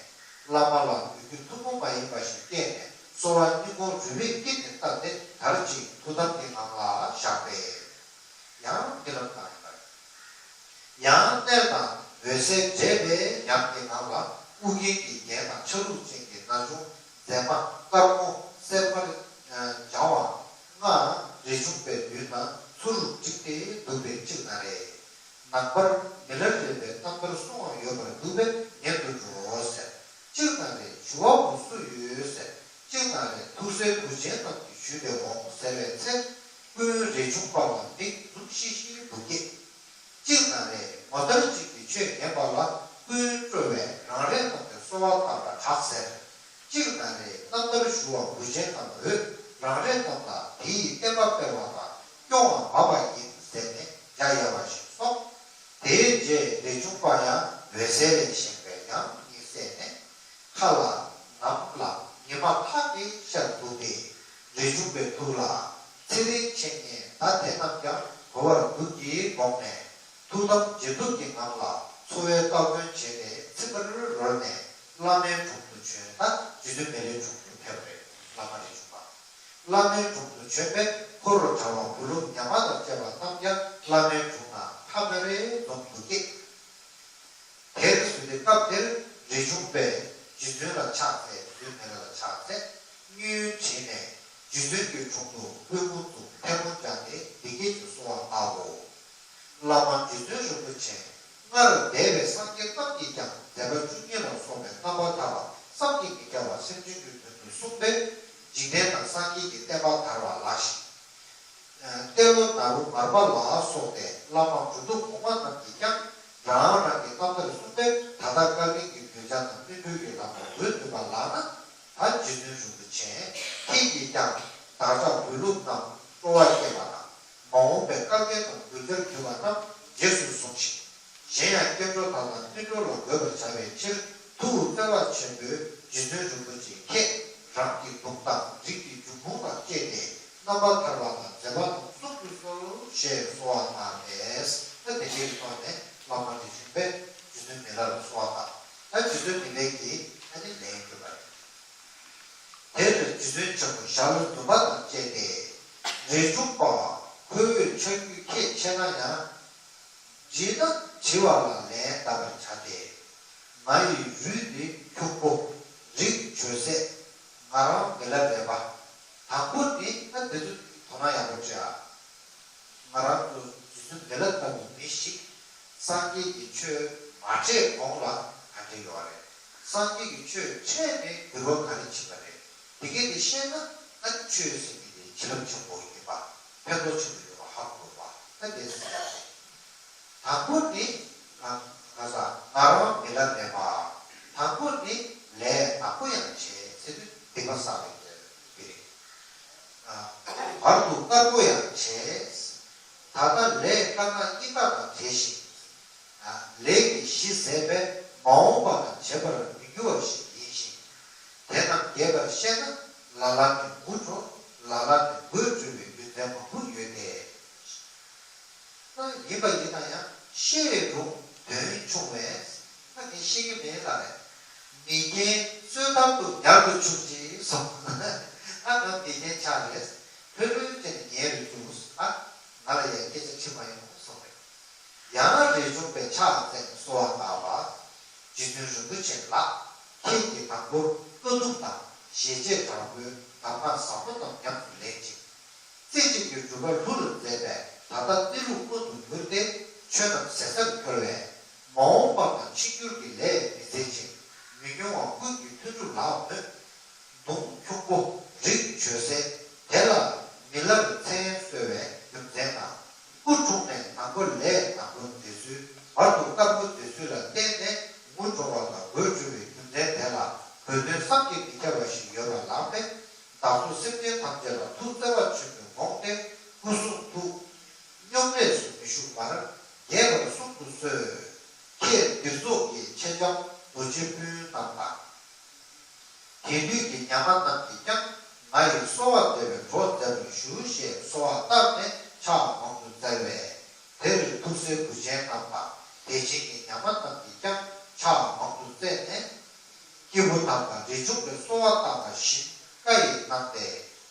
བླ་མ་ལ་ལོ་རྒྱུས་ཐུན་མོང་མ་ཡིན་པ་ཞིག་བསྐྱལ་ནས་གསོལ་བ་སྙིང་ཁོང་རུས་པའི་དཀྱིལ་ནས་བཏབ་སྟེ་དར་ཅིག་ཐུགས་དམ་གྱི་ངང་ལ་བཞག་པས། ཡང་རྨི་ལམ་དང་ཡིན་པར། ཡང་མནལ་དང་འོད་གསལ་འདྲེས་པའི་ཉམས་ཀྱི་ངང་ལ་ཨུ་རྒྱན་གྱི་རྒྱན་དང་ཆ་ལུགས་ཅན་གྱི་ན་ཆུང་མཛེས་མ་དཀར་མོ་སེར་དམར་སྦྱང་བ་ལྔ་རས་ཆུང་པའི་མདུན་ན་ཚུར་བསྒྲིགས་ཏེ་འདུག་པའི་གཅིག་ན་རེ། ནང་པར་མི་ལ་རས་པའི་རྣམ་ཐར་གསུང་བ་ཡོད་པར་འདུག་པས་ཉན་དུ་འགྲོ་ཟེར། གཅིག་ན་རེ་ཞུ་བ་པོ་སུ་ཡོད་ཟེར། གཅིག་ན་རེ་ཐུགས་སྲས་བུ་ཆེན་རྣམས་ཀྱིས་ཞུས་ཏེ་འོང་ཟེར་བའི་ཚེ། ཀུན་རས་ཆུང་པ་ལ་མིག་འཛུམ་ཤིག་ཤིག་འདུག་སྐད། གཅིག་ན་རེ་ངོ་མཚར་ཅིག་གིས་ཆོས་ཉན་པ་ལ་ཀུན་སྤྲོ་བས་རང་རས་བསྣམས་ཏེ་གསོལ་བ་བཏབ་པར་གྲགས་ཟེར། གཅིག་ན་རེ་རྣམ་ཐར་ཞུ་བ་བུ་ཆེན་རྣམས་འོད་རང་རས་བསྣམས་ལ་དེ་ཡིས་བསྟན་པ་སྤེལ་བ་དང་སྐྱོང་བ་མ་པ་ཡིན་ཟེར་ནས་རྒྱ་ཡལ་བ་ཞིག་སོང་། དེའི་རྗེས་རས་ཆུང་པ་ཡང་འོད་གསལ་ལས་བཞེངས་པའི་ཡང་གཉིད་སད་ནས། མཁའ་ལ་ནམ་ལ་ཉི་མ་ཐག་གིས་ཤར་འདུག་སྟེ། རས་ཆུང་པའི་ཐུགས་ལ་ཚེ་རིང་མཁྱེན་ཉེས་ད་དེ་རྣམས་ཀྱང་གོ་བར་འདུག་གི་དགོངས་ནས། ཐུགས་དམ་བརྗེད་ཐབས་ཀྱི་ངང་ལ་འཚོ་བའི་སྟ་གོན་བྱས་ནས་ཚིམ་པར་རོལ་ནས་བླ་མའི་དྲུང་དུ་བྱོན། ད་རྗེ་བཙུན་མི་ལའི་དྲུང་དུ་ཕེབས་པ་རེད། བླ་མ་རས་ཆུང་པ། བླ་མའི་དྲུང་དུ་བྱོན་པས་འཁོར་བྲལ་བ་བུ་ལོན་ཉ་མ་དང་བཅས་པ་རྣམས་ཀྱང་བླ་མའི་དྲུང་ན་ཐ་མ་རེ་འཛོམས་སུ་སྐྱེས། དེར་སོང་སྟེ་སྐབས་དེར་རས་ཆུང་པས་རྗེ་བཙུན་ལ་ཕྱག་འཚལ། རྗེ་བཙུན་མི་ལ་ལ་ཕྱག་འཚལ། སྙུན་བྲིས་ནས་རྗེ་བཙུན་གྱི་དྲུང་དུ་སྐུ་ངོ་བཙུགས་ཐལ་མོ་སྦྱར་ཏེ་འདི་སྐད་ཅེས་གསོལ་བ་བཏབ་བོ། བླ་མ་རྗེ་བཙུན་རིན་པོ་ཆེ་སྔར་འདས་པའི་སངས་རྒྱས་རྣམས་ཀྱིས་ཀྱང་མཛད་པ་བཅུ་གཉིས་ལ་སོགས་པའི་རྣམ་པར་ཐར་པ་བསམ་གྱིས་མི་ཁྱབ་པ་སེམས་ཅན་གྱི་དོན་དུ་གསུངས་པས་འཇིག་རྟེན་དང་སངས་རྒྱས་ཀྱི་བསྟན་པ་དར་བ་ལགས་ཤིང་། ཏེ་ལོ་ན་རུ་མར་པ་ལ་སོགས་ཏེ་བླ་མ་གྲུབ་ཐོབ་གོང་མ་རྣམས་ཀྱིས་ཀྱང་རང་རང་གི་རྣམ་ཐར་གསུངས་པས་ད་ལྟ་བཀའ་བློན་གྱི་གདུལ་བྱ་རྣམས་སྨིན་གྲོལ་གྱི་ལམ་ལ་འགོད་ཐུབ་པ་ལགས་ན། ད་རྗེ་བཙུན་རིན་པོ་ཆེ་ཁྱེད་ཀྱིས་ཀྱང་བདག་ཅག་འོལ་ལུགས་རྣམས་སྤྲོ་བ་སྐྱེད་པ་དང་མ་འོངས་པའི་བཀའ་བརྒྱད་དང་གདུལ་བྱར་གྱུར་པ་རྣམས་རྗེས་སུ་བཟུང་ཞིང་། གཞན་ཡང་སྐྱེ་འགྲོ་དག་ལ་སྨིན་གྲོལ་ལ་འགོད་པར་བྱ་བའི་ཕྱིར་ཐུགས་བརྩེ་བ་ཆེན་པོས་རྗེ་བཙུན་རིན་པོ་ཆེ་ཁྱེད་རང་གི་གདུང་དང་རིགས་ཀྱི་འབྱུང་ཁུངས་དང་བཅས་ཏེ་རྣམ་པར་ཐར་པ་དང་མཛད་པ་རྣམས་གསུང་དུ་གསོལ་ཞེས་གསོལ་བ་བཏབ་པས། ད་དེ་འདྲའི་ཐོག་ནས་བླ་མ་རས་ཆུང་པས་རྗེ་བཙུན་མི་ལ་ལ་གསོལ་བ་བཏབ། ད་རྗེ་བཙུན་མི་ལས་ཀྱིས་ཨ་ནི་ལན་བརྒྱབ་པ་རེད། དེར་རྗེ་བཙུན་ཆེན་པོ་ཞལ་འཛུམ་པ་དང་བཅས་ཏེ། རས་ཆུང་པ། ཁོ་བོས་ཆ་རྒྱུས་ཁྱད་ཆེ་ན་ཡང་། དྲིས་ན་དྲི་བ་ལ་ལན་གདབ་པར་བྱ་སྟེ། ང་ཡི་རུས་ནི་ཁྱུང་པོ། རིགས་བྱོད་སྲེད། ང་རང་མི་ལ་རས་པ། དང་པོ་ནི་ད་དེ་ཚོ་དོ་སྣང་ཡག་པོ་བྱེད་ཨ། ང་རང་ཚོ་རྗེ་བཙུན་མི་ལ་ལྟ་བུ་མི་ཞིག་སངས་རྒྱས་ཀྱི་ཆོས་མ་འདྲེས་གོང་ལ་ག་འདྲ་ཡོད་རེད། སངས་རྒྱས་ཀྱི་ཆོས་འཕྲད་ནས་འགྱུར་བ་ག་རེ་ཕྱིན་པ་རེད། དེ་གས་དེ་ཤེས་ན་ཨ་ནི་ཆོས་ཟེར་གྱི་དེ་བྱིན་རླབས་ཆེན་པོ་ཡིན་པ་ཕན་ཐོགས་ཆེན་པོ་ཡོད་པ་ཧ་གོ་བ་ཨ་དེ་ཟེར་ཡ་རེད། དང་པོ་ནི་ང་ང་ས་ང་རང་མི་ལ་མེད་པ། དང་པོ་ནི་ལས་ནག་པོ་ཡང་བྱས་ཟེར་དུས་སྡིག་པ་བསགས་པའི་རྒྱུ་རེད། བར་དུ་དཀར་པོ་ཡང་བྱས། ད་ལྟ་ལས་དཀར་ནག་གཉིས་ཀ་དང་བྲལ་ཞིང་། ལས་ཀྱི་གཞི་ཟད་པས་མ་འོངས་པ་ན་བྱེད་པར་མི་འགྱུར་བ་ཞིག་ཡིན་ཞིང་། དེ་རྣམས་རྒྱས་པར་ཤེས་ན་ལ་ལ་ནས་ངུ་འགྲོ། ལ་ལ་ནས་དགོད་བྲོ་བའི་རྒྱུ་མཚན་མང་པོ་ཡོད་དེ། ཡིན་པ་ཡིན་ན་ཡང་ཤེས་རུང་དོན་ཆུང་བས། ད་དེ་ཤེས་ཀྱི་མེད་ལ་རེད། མི་རྒན་གསོན་ཐབས་སུ་ཉར་དུ་ཆུག་ཅེས་གསུངས། ཨ་ང་མི་རྒན་ཆགས་རེད། ཕེ་རུའི་ཅན་ཉལ་རུ་བཅུག་ཨ་ང་ལ་ཡང་སྐད་ཆ་བྱེད་མ་ཡོང་གསུངས་རེད། ཡང་རས་ཆུང་པས་ཕྱག་འཚལ་ནས་གསོལ་བ་བཏབ་པ། རྗེ་བཙུན་རིན་པོ་ཆེ་ལགས། ཁྱེད་ཀྱིས་དང་པོར་དཀའ་ཐུབ་དང་ཞེ་བཅད་དྲག་པོའི་གདམས་ངག་ཟབ་མོ་རྣམས་ཉམས་སུ་ལེན་ཅིང་། རྩེ་གཅིག་གི་སྒྲུབ་པ་ལྷུར་མཛད་པས་ད་ལྟ་གནས་ལུགས་མངོན་དུ་གྱུར་ཏེ་ཆོས་རྣམས་ཟད་སར་འཁོར་བས། མ་འོངས་པ་ན་འཆིང་འགྱུར་གྱི་ལས་མི་མཛད་ཅིང་། མི་མྱོང་བ་ཀུན་གྱི་མཐུན་གྲུབ་ལགས་མོད། གདུང་ཁྱུང་པོ་རིགས་བྱོད་སྲེད། དེ་ལ་མི་ལར་མཚན་གསོལ་བའི་རྒྱུ་མཚན་དང་། སྐུ་འཁྲུངས་ནས་དང་པོ་ལས་ནག་པོ་མཛད་ཚུལ། བར་དུ་དཀར་པོ་མཛད་ཚུལ་ལ་བརྟེན་ནས་ངུ་འགྲོ་བ་དང་དགོད་བྲོ་བའི་རྒྱུ་མཚན་དེ་ལ་གོ་དོན་བསམ་གྱིས་མི་ཁྱབ་པ་ཞིག་ཡོད་པ་ལགས་པས། བདག་སོགས་སེམས་ཅན་ཐམས་ཅད་ལ་ཐུགས་བརྩེ་བ་ཆེན་པོས་དགོངས་ཏེ་སྐུ་གསུང་ཐུགས་སྙོམས་ལས་སུ་མི་ཞུགས་པར་རྒྱས་པར་གསུང་དུ་གསོལ། ཁྱེད་འདིར་ཚོགས་ཀྱི་མཆེད་ལྕམ་རྡོ་རྗེ་སྤུན་རྣམས་དང་། དེང་དུས་ཀྱི་ཉ་མ་རྣམས་ཀྱིས་ཀྱང་ང་ཡི་གསོལ་བ་འདེབས་པའི་གྲོགས་མཛད་པར་ཞུ་ཞེས་གསོལ་བ་བཏབ་ནས་ཕྱག་མང་དུ་བཙལ་བས། དེར་ཐུགས་སྲས་བུ་ཆེན་རྣམས་དང་དད་ཅན་གྱི་ཉ་མ་རྣམས་ཀྱིས་ཀྱང་ཕྱག་མང་དུ་བཙལ་ནས། སྐྱེས་བུ་དམ་པ་རས་ཆུང་གིས་གསོལ་བ་བཏབ་པ་བཞིན་བཀའ་ཡིས་གནང་སྟེ་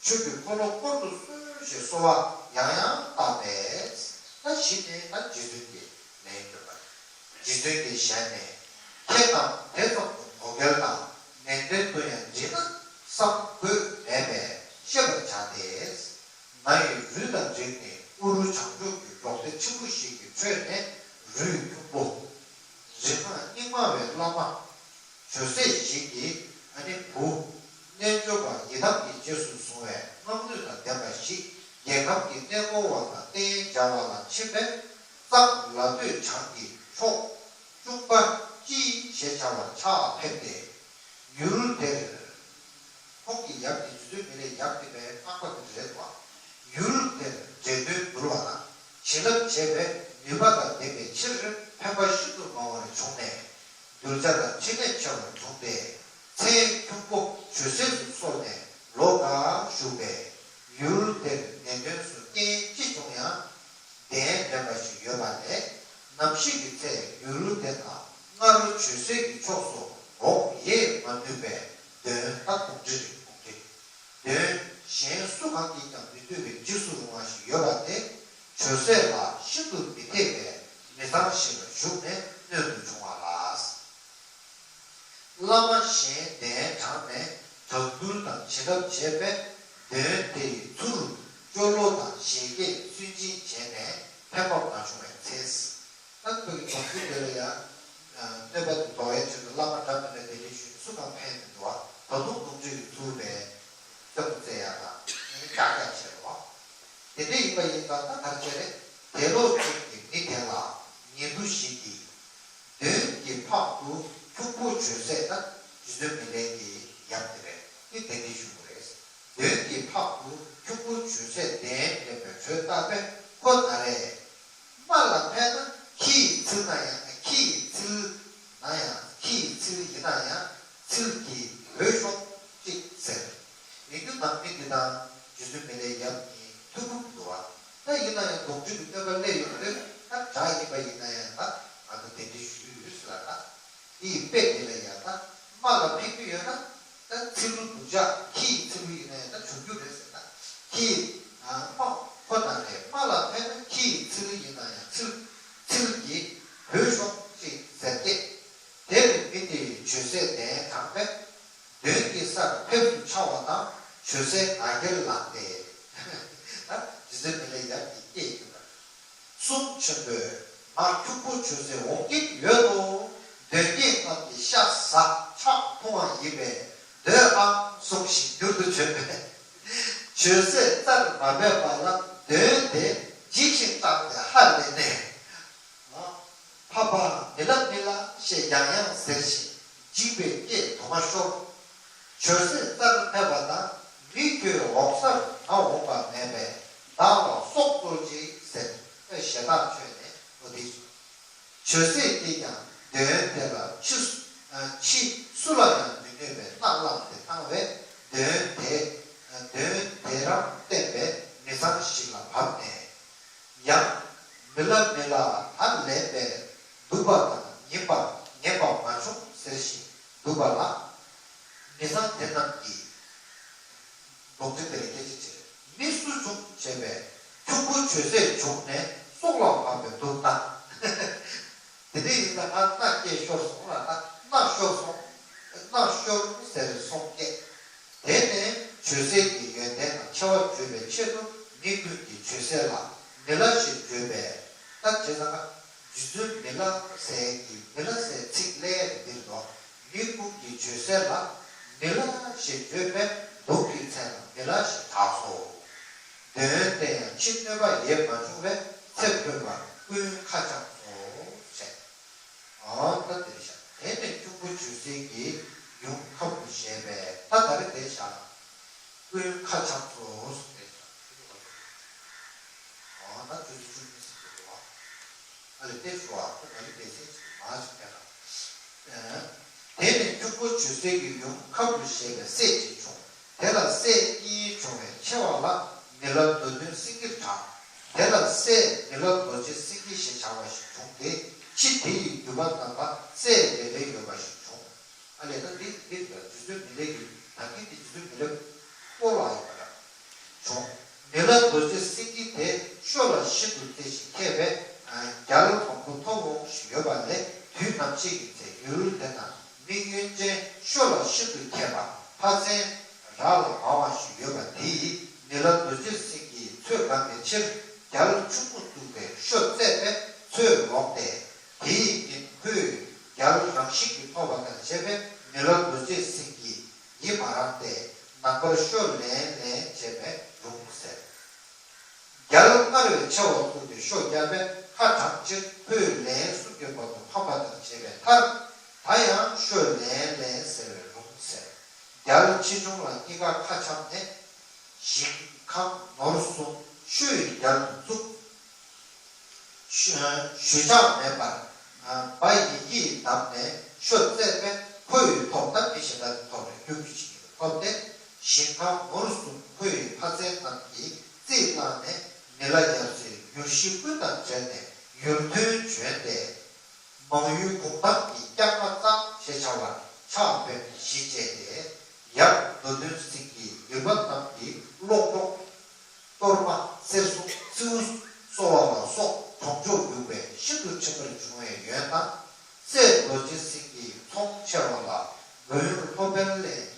ཆོས་ཀྱི་འཁོར་ལོ་བསྐོར་དུ་གསོལ་ཞེས་གསོལ་བ་ཡང་ཡང་བཏབ་པས། ད་གཞི་ནས་ད་རྗེ་བཙུན་གྱིས་ལན་བརྒྱབ་པ་རེད། རྗེ་བཙུན་གྱི་ཞལ་ནས། ཁྱེད་རྣམས་དེ་ཙམ་དུ་དོ་གལ་དང་ནན་ཏན་དུ་ཡང་འདྲི་ན་བསམ་དགོས་མེད་པས་ཤེས་པར་བྱ་སྟེ། ང་ཡི་རུས་དང་རིགས་ནི་ཨུ་རུ་བྱང་ཕྱོགས་ཀྱི་འབྲོག་སྡེ་ཆེན་པོ་ཞིག་གི་ཁྲོད་ནས་རུས་ཁྱུང་པོ། རིགས་སྔགས་རྙིང་མ་བའི་བླ་མ། བྱོད་སྲེད་ཞིག་གི་ཨ་ནི་བུ། རྣལ་འབྱོར་པ་ཡི་དམ་གྱི་རྗེས་སུ་བཟུང་བའི་སྔགས་ནུས་དང་ལྡན་པ་ཞིག་རྒྱལ་ཁམས་ཀྱི་གནས་སྐོར་བ་དང་རྟེན་སྦྱར་བ་ལ་ཕྱིན་པས་གཙང་ལ་སྟོད་བྱང་གི་ཕྱོགས་བཅུ་པ་སྤྱི་ཞེས་བྱ་བར་ཕྱག་ཕེབས་ཏེ། ཡུལ་དེར། ཁོང་གི་ཡབ་ཀྱི་རྗེ་བཙུན་མི་ལའི་ཡབ་དེ་པའི་རྣམ་པ་དེ་རེད་དོ། ཡུལ་དེར་འདྲེན་གདོན་འདུལ་བ་དང་བྱིན་རླབས་བྱེད་པའི་ནུས་པ་དང་ལྡན་པའི་ཕྱིར་ཕན་པ་ཤིན་ཏུ་མང་བར་བྱུང་ནས། གདུལ་བྱ་དང་ཕྲིན་ལས་ཆེ་བར་བྱུང་སྟེ། མཚན་ཁྱུང་པོ་བྱོད་སྲེད་དུ་གསོལ་ནས་ལོ་འགའ་བཞུགས་པས། ཡུལ་དེར་ནད་གདོན་སོགས་རྐྱེན་ཅི་བྱུང་ཡང་། གདན་འདྲེན་པ་ཞིག་ཡོད་པ་ལས། ན་ ནམ་ཞིག་གི་ཚེ་ཡུལ་དེ་ན་སྔར་ཆོས་ཟད་ཀྱི་ཕྱོགས་སུ་འོང་ཡེ་མ་ནུས་པའི་གདོན་ད་དོང་ཁྲི་རེད་དོང་ཁྲི། གདོན་གཞན་སུ་གང་གིས་ཀྱང་མི་ཐུབ་པའི་འཇིགས་སུ་རུང་བ་ཞིག་ཡོད་པ་དེ་ཆོས་ཟད་ལ་ཤིན་ཏུ་མི་འཐད་པའི་མི་ཚང་ཞིག་ལ་ཞུགས་ནས་སྣོད་དུ་བྱུང་བ་ལ། བླ་མ་གཞན་གདན་དྲངས་ནས་དྲག་སྐུལ་དང་བྱེད་ཐབས་བྱས་པས་གདོན་དེ་ཡི་ཚུར་སྐྱོ་ལོ་དང་ཞེ་སྐད་སུན་འབྱིན་བྱས་ནས་ཕན་པ་མ་བྱུང་བའི་ཚེ། ད་ཁོས་ཀྱི་དོགས་གཅོད་དེ་ལ་ཡང་གནོད་པ་དེ་ཟློག་ཡའི་ཆེད་དུ་བླ་མ་འདྲ་མི་འདྲ་གདན་འདྲེན་ཞུས་ནས་སུ་གང་ཕན་མི་འདུག་བ། ད་དུང་དོང་ཁྲི་ཡི་ཚུར་བས་རྩེད་མོ་རྩེ་ཡ་དང་ཀྱག་ཀྱག་བྱེད་རོགས། དེ་འདྲ་ཡིན་པ་ཡིན་ཙང་ད་ག་རེ་བྱས་རེད། དེ་ལོག་ཅིག་གི་མི་དེ་ལ་ཉེ་དུ་ཞིག་གིས། གདོན་གྱི་ཕག་ཏུ་ཁྱུང་པོ་ཇོ་སྲས་དང་རྗེ་བཙུན་མི་ལའི་གི་ཡབ་དེ་རེད། དེ་གདན་འདྲེན་ཞུ་དགོས་རེད། གདོན་གྱི་ཕག་ཏུ་ཁྱུང་པོ་ཇོ་སྲས་གདན་འདྲེན་པའི་གྲོས་བཏགས་པས་ཁོ་ན་རེ། རྨ་ལ་ཕན་ན་ཁྱི་ཡིས་འཚིལ་ན་ཡང་ཁྱི་ཡིས་འཚིལ་ན་ཡང་ཁྱི་ཡིས་འཚིལ་ཡིན་ན་ཡང་འཚིལ་གྱི་བོས་ཤོག་ཅིག་ཟེར། ཡིན་རྒྱུ་ནང་མི་འདི་དང་རྗེ་བཙུན་མི་ལའི་ཡབ་གཉིས་ཐུག་གི་མི་འདུག་བ། ད་ཡིན་ན་ཡང་དོང་ཁྲི་གི་སྟོན་པ་སླེབས་ཡོང་དུས་ད་དགྲ་ཡིན་པ་ཡིན་ན་ཡང་ད་ང་ཚོ་གདན་འདྲེན་ཞུས་ཡོད་ཟེར་ལ་ད། དེའི་དཔེ་དེ་ལ་ཡང་ད་རྨ་ལ་ཕན་གྱི་ཡོད་ན་ད་འཚིལ་ལུ་འདུག་ཅག་ཁྱི་ཡི་འཚིལ་ལུ་ཡིན་ན་ཡང་ད་བྱུང་རྒྱུ་རེད་ཟེར་ད། ཁྱི་ཡི་རྨ་ཁོ་ན་རེད། རྨ་ལ་ཕན་ན་ཁྱི་ཡི་འཚིལ་ལུ་ཡིན་ན་ཡང་འཚིལ་འཚིལ་གྱི་བོས་ཤོག་ཅིག་ཟེར་སྐད། དེར་མི་དེ་ཇོ་སྲས་གདན་དྲངས་པས། གདོན་གྱི་སར་ཕེབས་སུ་འཕྱར་བ་དང་ཇོ་སྲས་ང་རྒྱལ་ལངས་ཏེ། ད་རྗེ་བཙུན་མི་ལའི་ཡབ་ཀྱིས་སྐད་ཡིན་པར། གསུང་ཆེན་པོས་ང་ཁྱུང་པོ་ཇོ་སྲས་འོང་གིན་ཡོད་དོ། གདོན་བགེགས་རྣམས་ཀྱི་ཤ་ཟ་ཁྲག་འཐུང་བ་ཡིན་པས་སྡོད་ཨང་གསུངས་ཤིང་མྱུར་དུ་བྱོན་པས། ཇོ་སྲས་རྩར་མ་ཕེབས་པ་ལ་གདོན་དེ་འཇིགས་ཤིང་སྐྲག་སྟེ་ཧ་ལས་ནས། འཕགས་པ་མི་ལ་མི་ལ་ཞེས་ཡང་ཡང་ཟེར་ཞིང་འཇིགས་པའི་སྐད་དུ་མ་ཤོར། ཇོ་སྲས་རྩར་ཕེབས་པ་དང་མི་ཁྱོད་འོག་སར་ང་འོང་བ་མེད་པས་བདག་ལ་སྲོག་གཅོད་ཅིག་ཟེར་ཞེ་ཐག་ཆོད་ནས་འོ་དེ། ཇོ་སྲས་ཀྱིས་ཀྱང་གདོན་དེ་ལ་ཕྱི་སུ་ཕྱི་སུ་ལ་ཡང་མི་གནོད་པའི་སྣ་བླངས་ཏེ་བཏང་བས་གདོན་དེ་གདོན་དེ་རང་བསྟན་པའི་མི་ཚང་ཞིག་ལ་བབས་ནས། ཡང་། མི་ལ་མི་ལ་ད་ལན་པས་འདུག་པ་དང་ཉན་པ་ཉན་པ་མ་བྱུང་ཟེར་ཞིང་འདུག་པ་ལ། མི་ཚང་དེ་རྣམས་ཀྱིས། དོང་ཁྲི་དེ་ལ་སྐད་ཆ་དྲིས། མི་སུ་བྱུང་བྱས་པས་ཁྱུང་པོ་ཇོ་སྲས་བྱུང་ནས་སྲོག་ལ་བབས་པའི་འདུག་ད། དེ་འདྲ་ཡིན་ཙང་ང་མནའ་སྐྱེལ་ཤོར་སོང་ལ་ད་མནའ་ཤོར་སོང་། མནའ་ཤོར་ཟེར་སོང་སྐད། དེ་ནས་ཇོ་སྲས་ཀྱི་ཡོན་ཏན་དང་ཆེ་བ་བརྗོད་པའི་ཆེད་དུ་མི་ཀུན་གྱིས་ཇོ་སྲས་ལ་མི་ལ་ཞེས་བརྗོད་པས་ད་བྱས་ཙང་རྗེ་བཙུན་མི་ལ་ཟེར་གྱི་མི་ལ་ཟེར་ཚིག་ལས་འདིར་དོ་མི་ཀུན་གྱིས་ཇོ་སྲས་ལ་མི་ལ་ཞེས་བརྗོད་པས་གདུགས་ཀྱི་མཚན་ལ་མི་ལ་ཞེས་གྲགས་སོ། གདོན་དེ་ཡང་ཕྱིར་གནོད་པ་ཡེ་མ་བྱུང་བས་ཚེ་འཕོས་པར་ཀུན་ཁ་འཆམ་སོ་ཞེས། ཨ་ད་དེ་རེད་ཤག་དེ་ནས་ཁྱུང་པོ་ཇོ་སྲས་ཀྱིས་ཡུམ་ཁ་བུབ་བཞེས་པས་ད་ད་རེ་དེ་བཞག་ཀུན་ཁ་འཆམ་སོ་སོ་དེ་ཤག་ཨ་ད་ཇོ་སྲས་ཁྱུང་པོ་ཟེར་གྱི་འདུག་བ། ཨ་ལེ་དེ་ཞུ་བ་ཁོ་ང་ལེ་དེ་སེ་ཅིག་མ་ཅིག་ཕེ་ན། དེ་ནས་ཁྱུང་པོ་ཇོ་སྲས་ཀྱི་ཡུམ་ཁ་བུབ་བཞེས་པས་སྲས་གཅིག་བྱུང་། དེ་ལ་སྲས་གཉིས་བྱུང་བའི་ཆེ་བ་ལ་མི་ལ་མདོ་དོན་སེང་གེར་གྲགས། དེ་ལ་སྲས་མི་ལ་རྡོ་རྗེ་སེང་གེ་ཞེས་བྱ་བ་ཞིག་བྱུང་སྟེ་ཕྱི་དེ་ཡི་བརྒྱུད་པ་རྣམ་པ་སྲས་རེ་རེ་ཡོད་པ་ཞིག་བྱུང་། ཨ་ལས་ད་འདི་འདི་ལ་རྗེ་བཙུན་མི་ལའི་གི་ད་གིན་འདི་རྗེ་བཙུན་མི་ལའི་སྤོ་ལགས་ཡོད་པ་འདྲ་བྱུང་། མི་ལ་རྡོ་རྗེ་སེང་གེ་དེ་ཤོ་ལ་ཤིན་ཏུ་རྩེ་ཞིང་མཁས་པས་རྒྱལ་མང་པོ་ཐོབ་འོང་ཞིག་ཡོད་པ་ལས་དུས་ནམ་ཞིག་གི་ཚེ་ཡུལ་དེ་ན་མི་གཡོན་ཅན་ཤོ་ལ་ཤིན་ཏུ་མཁས་པ་ཕ་ཚན་ར་ལ་མང་བ་ཞིག་ཡོད་པ་དེ་ཡིས་མི་ལ་རྡོ་རྗེ་སེང་གེས་ཚོད་བགམ་པའི་ཕྱིར་རྒྱལ་ཆུང་ངུ་བཙུགས་པའི་ཤོ་བཙས་པས་ཚོད་ལོག་སྟེ། དེ་ཡི་རྐྱེན་ཁོས་རྒྱལ་རང་བཞིན་གྱིས་ཐོབ་པ་དང་བཅས་པའི་མི་ལ་རྡོ་རྗེ་སེང་གེ་ཡིད་མ་རངས་ཏེ་ནངས་པར་ཤོ་ལེན་ལེན་བྱས་པས་རུང་ཟེར། རྒྱལ་སྔར་བས་ཆེ་བ་བཙུགས་ཏེ་ཤོ་བརྒྱབ་པས་ཁ་གྲངས་ཕྱིར་ཁོས་ལན་གསུམ་གྱི་བར་དུ་ཕམ་པ་དང་བཅས་པའི་མཐར་ད་ཡང་ཤོ་ལེན་ལེན་ཟེར་བས་རུང་ཟེར། རྒྱལ་ཆེ་ཆུང་ལ་གཉིས་ཀ་ཁ་འཆམ་ནས། ཞིང་ཁམས་ནོར་གསུམ་ཤོ་ཡི་རྒྱལ་དུ་བཙུགས། ཞུ་ཞུ་ཆག་མེད་པར་བ་ཡི་གིས་བསྡམས་ནས་ཤོ་བཙས་པས་ཁོ་ཡི་ཐོག་ད་མི་གཞན་དག་གི་ཐོག་ལས་རྒྱུ་རྒྱུ་བྱེད་ཀྱི་ཐོབ་སྟེ་ཞིང་ཁམས་ནོར་གསུམ་ཁོ་ཡི་ཕ་ཚན་རྣམས་ཀྱིས་རྩིས་བླངས་ནས་མི་ལ་ཡབ་སྲས་མྱུར་ཤི་ཀུན་དང་བྲལ་ནས་ ཡུལ་དོན་བྱོན་ཏེ། མང་ཡུལ་གུང་ཐང་གི་སྐྱ་རྔ་གཙང་ཞེས་བྱ་བར་ཕྱག་འབེབས་གཞི་བྱས་ཏེ། ཡབ་མདོ་འདུན་སེང་གེའི་ཡུལ་པ་རྣམས་ཀྱི་སློབ་གྲོགས། གཏོར་མ་གསེར་སྲུང་ཚེའུ་གསོལ་བ་ལ་སོགས་གྲོང་ཆོག་བཞུགས་པས་ཤིན་ཏུ་ཁྲིམས་པར་བྱུང་བའི་ཡོན་དང་། སྲས་རྡོ་རྗེ་སེང་གེའི་ཚོང་ཆེ་བ་ལ་མགོན་ཡུལ་ལྷོ་པའི་གླིང་།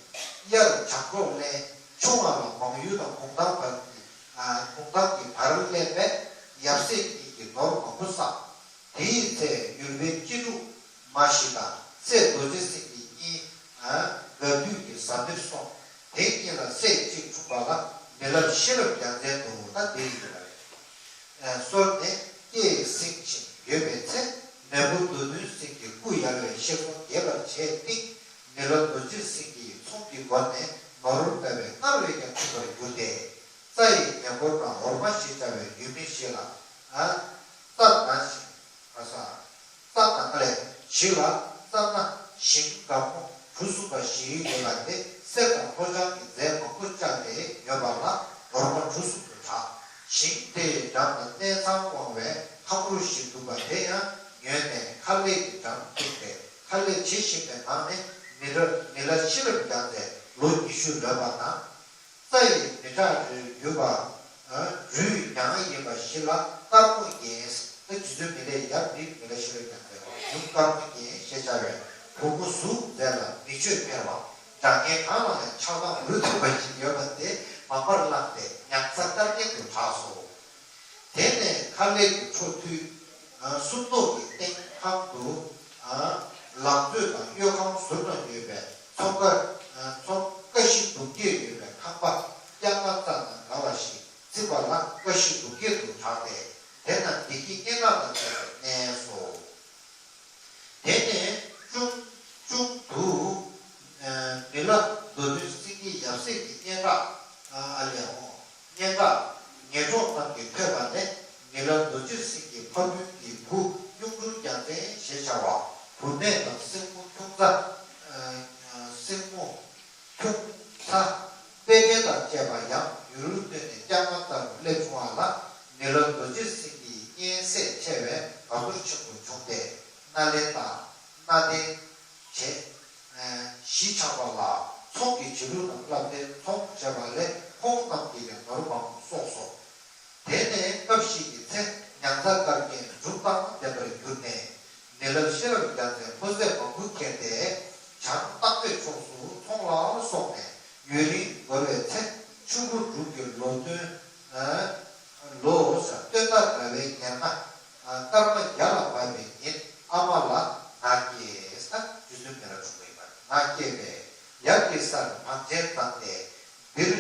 དབྱར་བྱང་འབྲོག་གླིང་། ཆུང་བ་ལ་མང་ཡུལ་དང་གུང་ཐང་བར་གྱི་ཨ་གུང་ཐང་གི་བར་གླིང་པས་ཡབ་སྲས་གཉིས་ཀྱི་ནོར་མང་པོ་བསགས། དེའི་ཚེ་ཡུལ་པའི་སྐྱེས་ཕྲུག་མ་བཞི་དང་སྲས་རྡོ་རྗེ་སེང་གེ་གཉིས་ཨ་དགའ་འདུས་ཀྱི་ཟམ་པའི་སོང་། དེ་གཉིས་ལ་སྲས་གཅིག་འཁྲུངས་པ་ལ་མི་ལབ་ཤེས་རབ་རྒྱལ་མཚན་དུ་ད་བསྡད་ཡོད་པ་རེད། གསོལ་ནས་སྐད་སྲིང་ཞིང་ཡོད་པའི་ཚེ་མེས་པོ་མདོ་འདུན་སེང་གེ་སྐུ་ཡལ་བའི་ཤེས་སོང་རྒྱས་པར་བྱས་ཏེ། མི་ལ་རྡོ་རྗེ་སེང་གེའི་ཚོང་གི་སྒོ་ནས་ནོར་ལྟ་བའི་སྔར་བས་ཀྱང་ཆུང་བར་གྱུར་ཏེ། རྩྭ་ཡི་ཉེ་འཁོར་ན་འོར་མ་ཞེས་བྱ་བའི་ཡུལ་མི་ཞིག་ལ། ཨ། རྩྭ་ན་ཞིང་། ཨ་ས། རྩྭ་ན་ལས་ཞིག་ལ་རྩྭ་ན་ཞིང་འགའ་མོ་གྲུ་གསུམ་པ་ཞིག་ཡོད་པ་དེ་གསེར་དང་ལྷོ་བྱང་གི་རྫས་མང་པོ་བཅག་སྟེ་ཉོས་པ་ལ་འོར་མ་གྲུ་གསུམ་དུ་གྲགས། ཞིང་དེའི་འགྲམ་ན་གནས་ཚང་དབང་བའི་ཁང་རུ་ཞིག་འདུག་པ་དེ་ཡང་ཉོས་ནས་ཁ་ལས་ཀྱི་འགྲམ་བཏིང་སྟེ་ཁ་ལས་བྱེད་བཞིན་པའི་ནང་ནས་མི་རབས་མི་ལ་ཤེས་རབ་རྒྱས་ཏེ་ལོ་ཉི་ཤུ་ལོན་པ་དང་། རྩྭ་ཡི་མི་དྲག་རུས་ཡོད་པ། རུས་ཡང་ཡིན་པ་ཞིག་ལ་དཀར་མོ་རྒྱན། ད་རྗེ་བཙུན་མི་ལས་ཡབ་འདི་མི་ལ་ཤེས་རབ་རྒྱས་པའི་ཡུམ་དཀར་མོ་རྒྱན་ཞེས་བྱ་བའི་བུ་མོ་གཟུགས་མཛེས་ལ་མིག་ཆོས་འཕེར་བ། སྒྲ་སྙན་གང་ལ་ཡང་ཆགས་སྡང་འུད་ཐུག་པ་ཞིག་ཡོད་པ་དེ་མང་པར་བླངས་ཏེ་མྱང་ཚ་དཀར་རྒྱན་དུ་གྲགས་སོ། དེ་ནས་ཁ་ལས་ཀྱི་འཕྲོ་མཐུད། སུམ་མདོ་གི་སྟེང་ཁང་དུ། ལག་མཛོད་དང་གཡོ་ཁང་ཟུར་ན་ཡོད་པའི་ཚོང་ཁང་། ཚོང་ཀ་བཞི་གདུང་བརྒྱད་ཡོད་པའི་ཁང་པ་སྐྱ་རྔ་རྩྭ་དང་འདྲ་བ་ཞིག་བརྩིགས་པ་ལ་ཀ་བཞི་གདུང་བརྒྱད་དུ་གྲགས་ཏེ། དེ་ན་བདེ་སྐྱིད་སྙན་གྲགས་དང་བཅས་པས་གནས་སོ། དེ་ནས་ཅུང་ཅུང་དུ། མི་ལ་མདོ་འདུན་སེང་གེའི་ཡབ་སྲས་ཀྱི་སྙན་གྲགས་ཨ་ལས་འོང་། སྙན་གྲགས་ངེད་གྲོགས་རྣམས་ཀྱིས་ཐོས་པ་ནས་མི་ལ་རྡོ་རྗེ་སེང་གེའི་ཕ་སྤུན་གྱི་བུ་གཡུང་དྲུང་རྒྱལ་མཚན་ཞེས་བྱ་བ་བུད་མེད་དང་སྲིང་མོ་ཁྱུང་ཚ། སྲིང་མོ་ཁྱུང་ཚ། དཔལ་ལྡན་དང་བཅས་པ་ཡང་ཡུལ་ལུང་སྟོད་ནས་སྐྱ་རྔ་རྩྭ་རུ་སླེབས་བྱུང་བ་ལ་མི་ལ་རྡོ་རྗེ་སེང་གེའི་སྙན་སྲས་ཆེ་བས་དགའ་ཚོར་ཆེན་པོ་བྱུང་སྟེ་སྣ་ལེན་དང་སྣ་ལྡན་བྱས། གཞིས་ཆགས་པ་ལ་ཚོང་གི་བྱེད་ལུགས་རྣམས་བསླབས་ཏེ་ཚོང་བྱས་པ་ལས་ཁོང་རྣམས་ཀྱིས་ཀྱང་ནོར་མང་པོ་གསོགས་སོ། དེ་ནས་སྐབས་ཤིག་གི་ཚེ་མྱང་ཚ་དཀར་རྒྱན་གྲུབ་དང་ལྡན་པར་གྱུར་ནས་མི་ལ་ཤེས་རབ་རྒྱས་པའི་ཕོ་ཚོད་མང་པོ་ཁྱེར་ཏེ་བྱང་སྟག་མོའི་ཕྱོགས་སུ་ཚོང་ལ་སོང་ནས་ཡུན་རིང་འགོར་བའི་ཚེ་ཆུ་བོ་འབྲུག་གི་ལོ་སྟོན། ལོ་སྟོན་ཟླ་དགའ་བའི་ཉེར་ལྔ། སྐར་མ་བརྒྱ་ལ་བབས་པའི་ཉིན་ཨ་མ་ལ་ང་སྐྱེས། ད་རྗེ་བཙུན་མི་ལ་འཁྲུངས་པ་ཡིན་པ་ང་སྐྱེས་པས་ཡབ་ཀྱི་སར་བང་ཆེན་བརྫངས་ཏེ། འདིར།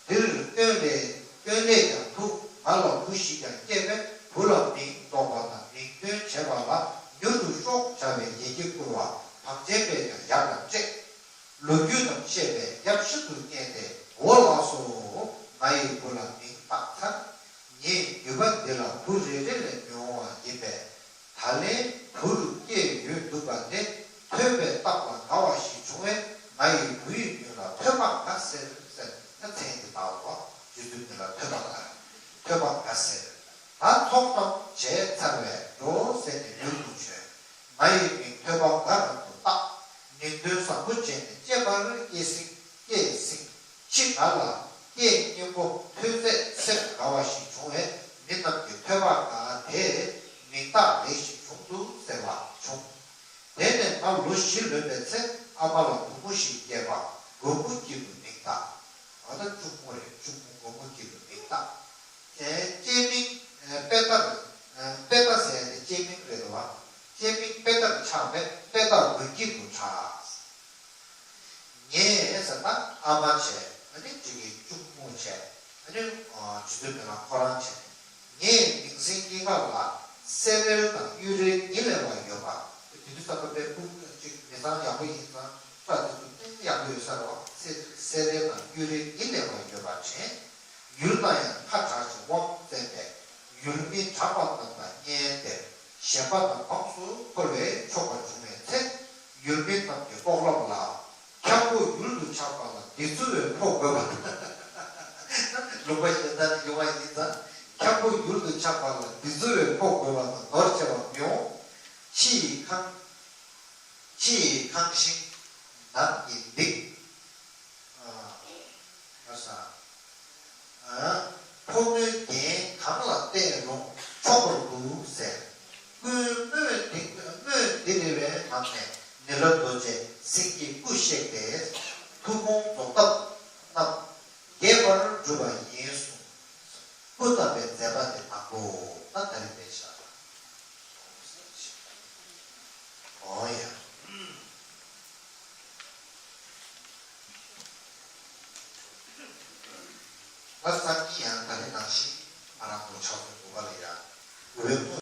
འདིར་སྟོན་ལས་སྟོན་ལས་ཀྱང་ཐུག་ང་ལ་བུ་ཞིག་ཀྱང་སྐྱེས་པས་བུ་ལ་མིང་འདོགས་པ་དང་མིང་སྟོན་བྱས་པ་ལ་མྱུར་དུ་ཤོག་བྱ་བའི་ཡི་གེ་བསྐུར་བ་བང་ཆེན་པས་ཀྱང་ཡབ་ལ་སྤྲད། ལོ་རྒྱུས་རྣམས་བཤད་པས་ཡབ་ཤིན་ཏུ་མཉེས་ཏེ་འོ་ལགས་སོ། ང་ཡི་བུ་ལ་མིང་བཏགས་ཚར། ངས་ཡུལ་པ་འདི་ལ་བུ་རེ་རེ་ལས་མི་འོང་བ་ཡིན་པས། ད་ལན་བུ་རུ་སྐྱེས་ཡོད་འདུག་པ་དེ་ཐོས་པའི་རྟགས་ལ་དགའ་བ་ཞིག་བྱུང་བས་ང་ཡི་བུ་ཡི་མིང་ལ་ཐོས་པ་དགའ་ཟེར་ཟེར་ད་མཚན་དེ་བཏགས་པ་རྗེ་བཙུན་མི་ལ་ཐོས་པ་དགའ། ཐོས་པ་དགའ་ཟེར། ད་ཚོང་རྣམས་བྱས་ཚར་བས་འགྲོ་ཟེར་ནས་མྱུར་དུ་བྱོན། ང་ཡི་མིང་ཐོས་པ་དགའ་རབ་ཏུ་བཏགས། མིང་དོན་བཟང་པོ་བྱས་ནས་གཅེས་པར་སྐྱེས་སྲིང་སྐྱེས་སྲིང་། ཕྱིས་ང་ལ་སྐྱེས་སྙིང་པོ་ཐོས་ཚད་སེམས་དགའ་བ་ཞིག་བྱུང་བས་མི་རྣམས་ཀྱིས་ཐོས་པ་དགའ་དེས་མིང་བཏགས་ལེགས་ཤིག་བྱུང་འདུག་ཟེར་བ་བྱུང་། དེ་ནས་ང་ལོ་བཞི་ལོན་པའི་ཚེ་ཨ་མ་ལ་བུ་མོ་ཞིག་སྐྱེས་པ་མགོན་པོ་སྐྱིད་དུ་མིང་བཏགས། ཨ་ད་གཅུང་མོ་རེད། གཅུང་མོ་མགོན་པོ་སྐྱིད་དུ་མིང་བཏགས། སྐྱེས་མིང་དཔེ་ལྟར། དཔེ་ལྟ་ཟེར་ཡ་དེ་སྐྱེས་མིང་རེད་དོ། སྐྱེས་མིང་དཔེ་ལྟར་ཆགས་པས་དཔེ་ལྟ་མགོན་སྐྱིད་དུ་གྲགས། ངས་ཟེར་ན་ཨ་མ་བྱས། ཨ་ནི་ཅིག་གིས་གཅུང་མོ་བྱས། ཨ་ནི་རྗེ་བཙུན་མི་ལ་ཁོ་རང་བྱས། ངས་མིང་སྲིང་གཉིས་ཀ་ལ་སེ་རལ་དང་གཡུ་རལ་གཉིས་ལེན་པ་ཡོད་པ། དེ་དུས་ཙམ་པ་དཔེ་ཕུགས་ཅིག་མི་ཚང་ཡག་པོ་ཡིན་ཙང་སྐྲ་དེ་ཚོ་ཏིང་ཡག་པོ་ཡོད་ས་རེད་བ། སེ་སེ་རལ་དང་གཡུ་རལ་གཉིས་ལེན་པ་ཡོད་པ་དྲན། ཡུལ་ན་ཡང་ཁ་གྲགས་ཤིང་དབང་བཙན་པས་ཡུལ་མི་གྲགས་པ་རྣམས་དང་གཉེན་བསྡེབས་ཞེན་པ་དང་མང་སུ་འཁོར་བས་ཆོག་པར་བྱུང་བའི་ཚེ། ཡུལ་མི་རྣམས་ཀྱི་ལྐོག་ལབ་ལ། འཁྱག་པོ་ཡུལ་དུ་ཆགས་པ་ལ་བདེ་ཚུལ་བས་ཕོ་དགོས་པ། ལུང་པ་གཞན་དག་ནས་ཡོང་བ་ཡིན་ཙང་ འཁྱམ་པོ་ཡུལ་དུ་ཆགས་པ་ལ་འདི་ཚོ་བས་ཕོ་རྒོལ་བ་དང་འདོར་བྱེད་པ་མི་འོང་། ཕྱི་ཡི་ཁང་། ཕྱི་ཡི་ཁང་ཤིང་། ནང་གི་སྡིག་ཨ། ཨ་ས། ཨ། ཕོ་མོའི་རྒྱན་གང་ལ་བལྟས་རུང་ཆོག་པར་འདུག་ཟེར། སྐུའི་དམོད་འདི་དམོད་འདི་རེ་བའི་ནང་ནས་ནི་ལ་རྡོ་རྗེ་སེང་གེའི་སྐུ་གཤེགས་ཏེ། ཐུགས་དགོངས་རྫོགས་བཏབ་རྣམས་རྒྱས་པར་བསྒྲུབས་པ་ཡིན་གསུངས། སྐུ་བལྟམས་པའི་མཛད་པ་དེ་དང་པོ་ད་ད་རེས་པའི་ཞག་ལ། ཨོ་ཡ། ད་ས་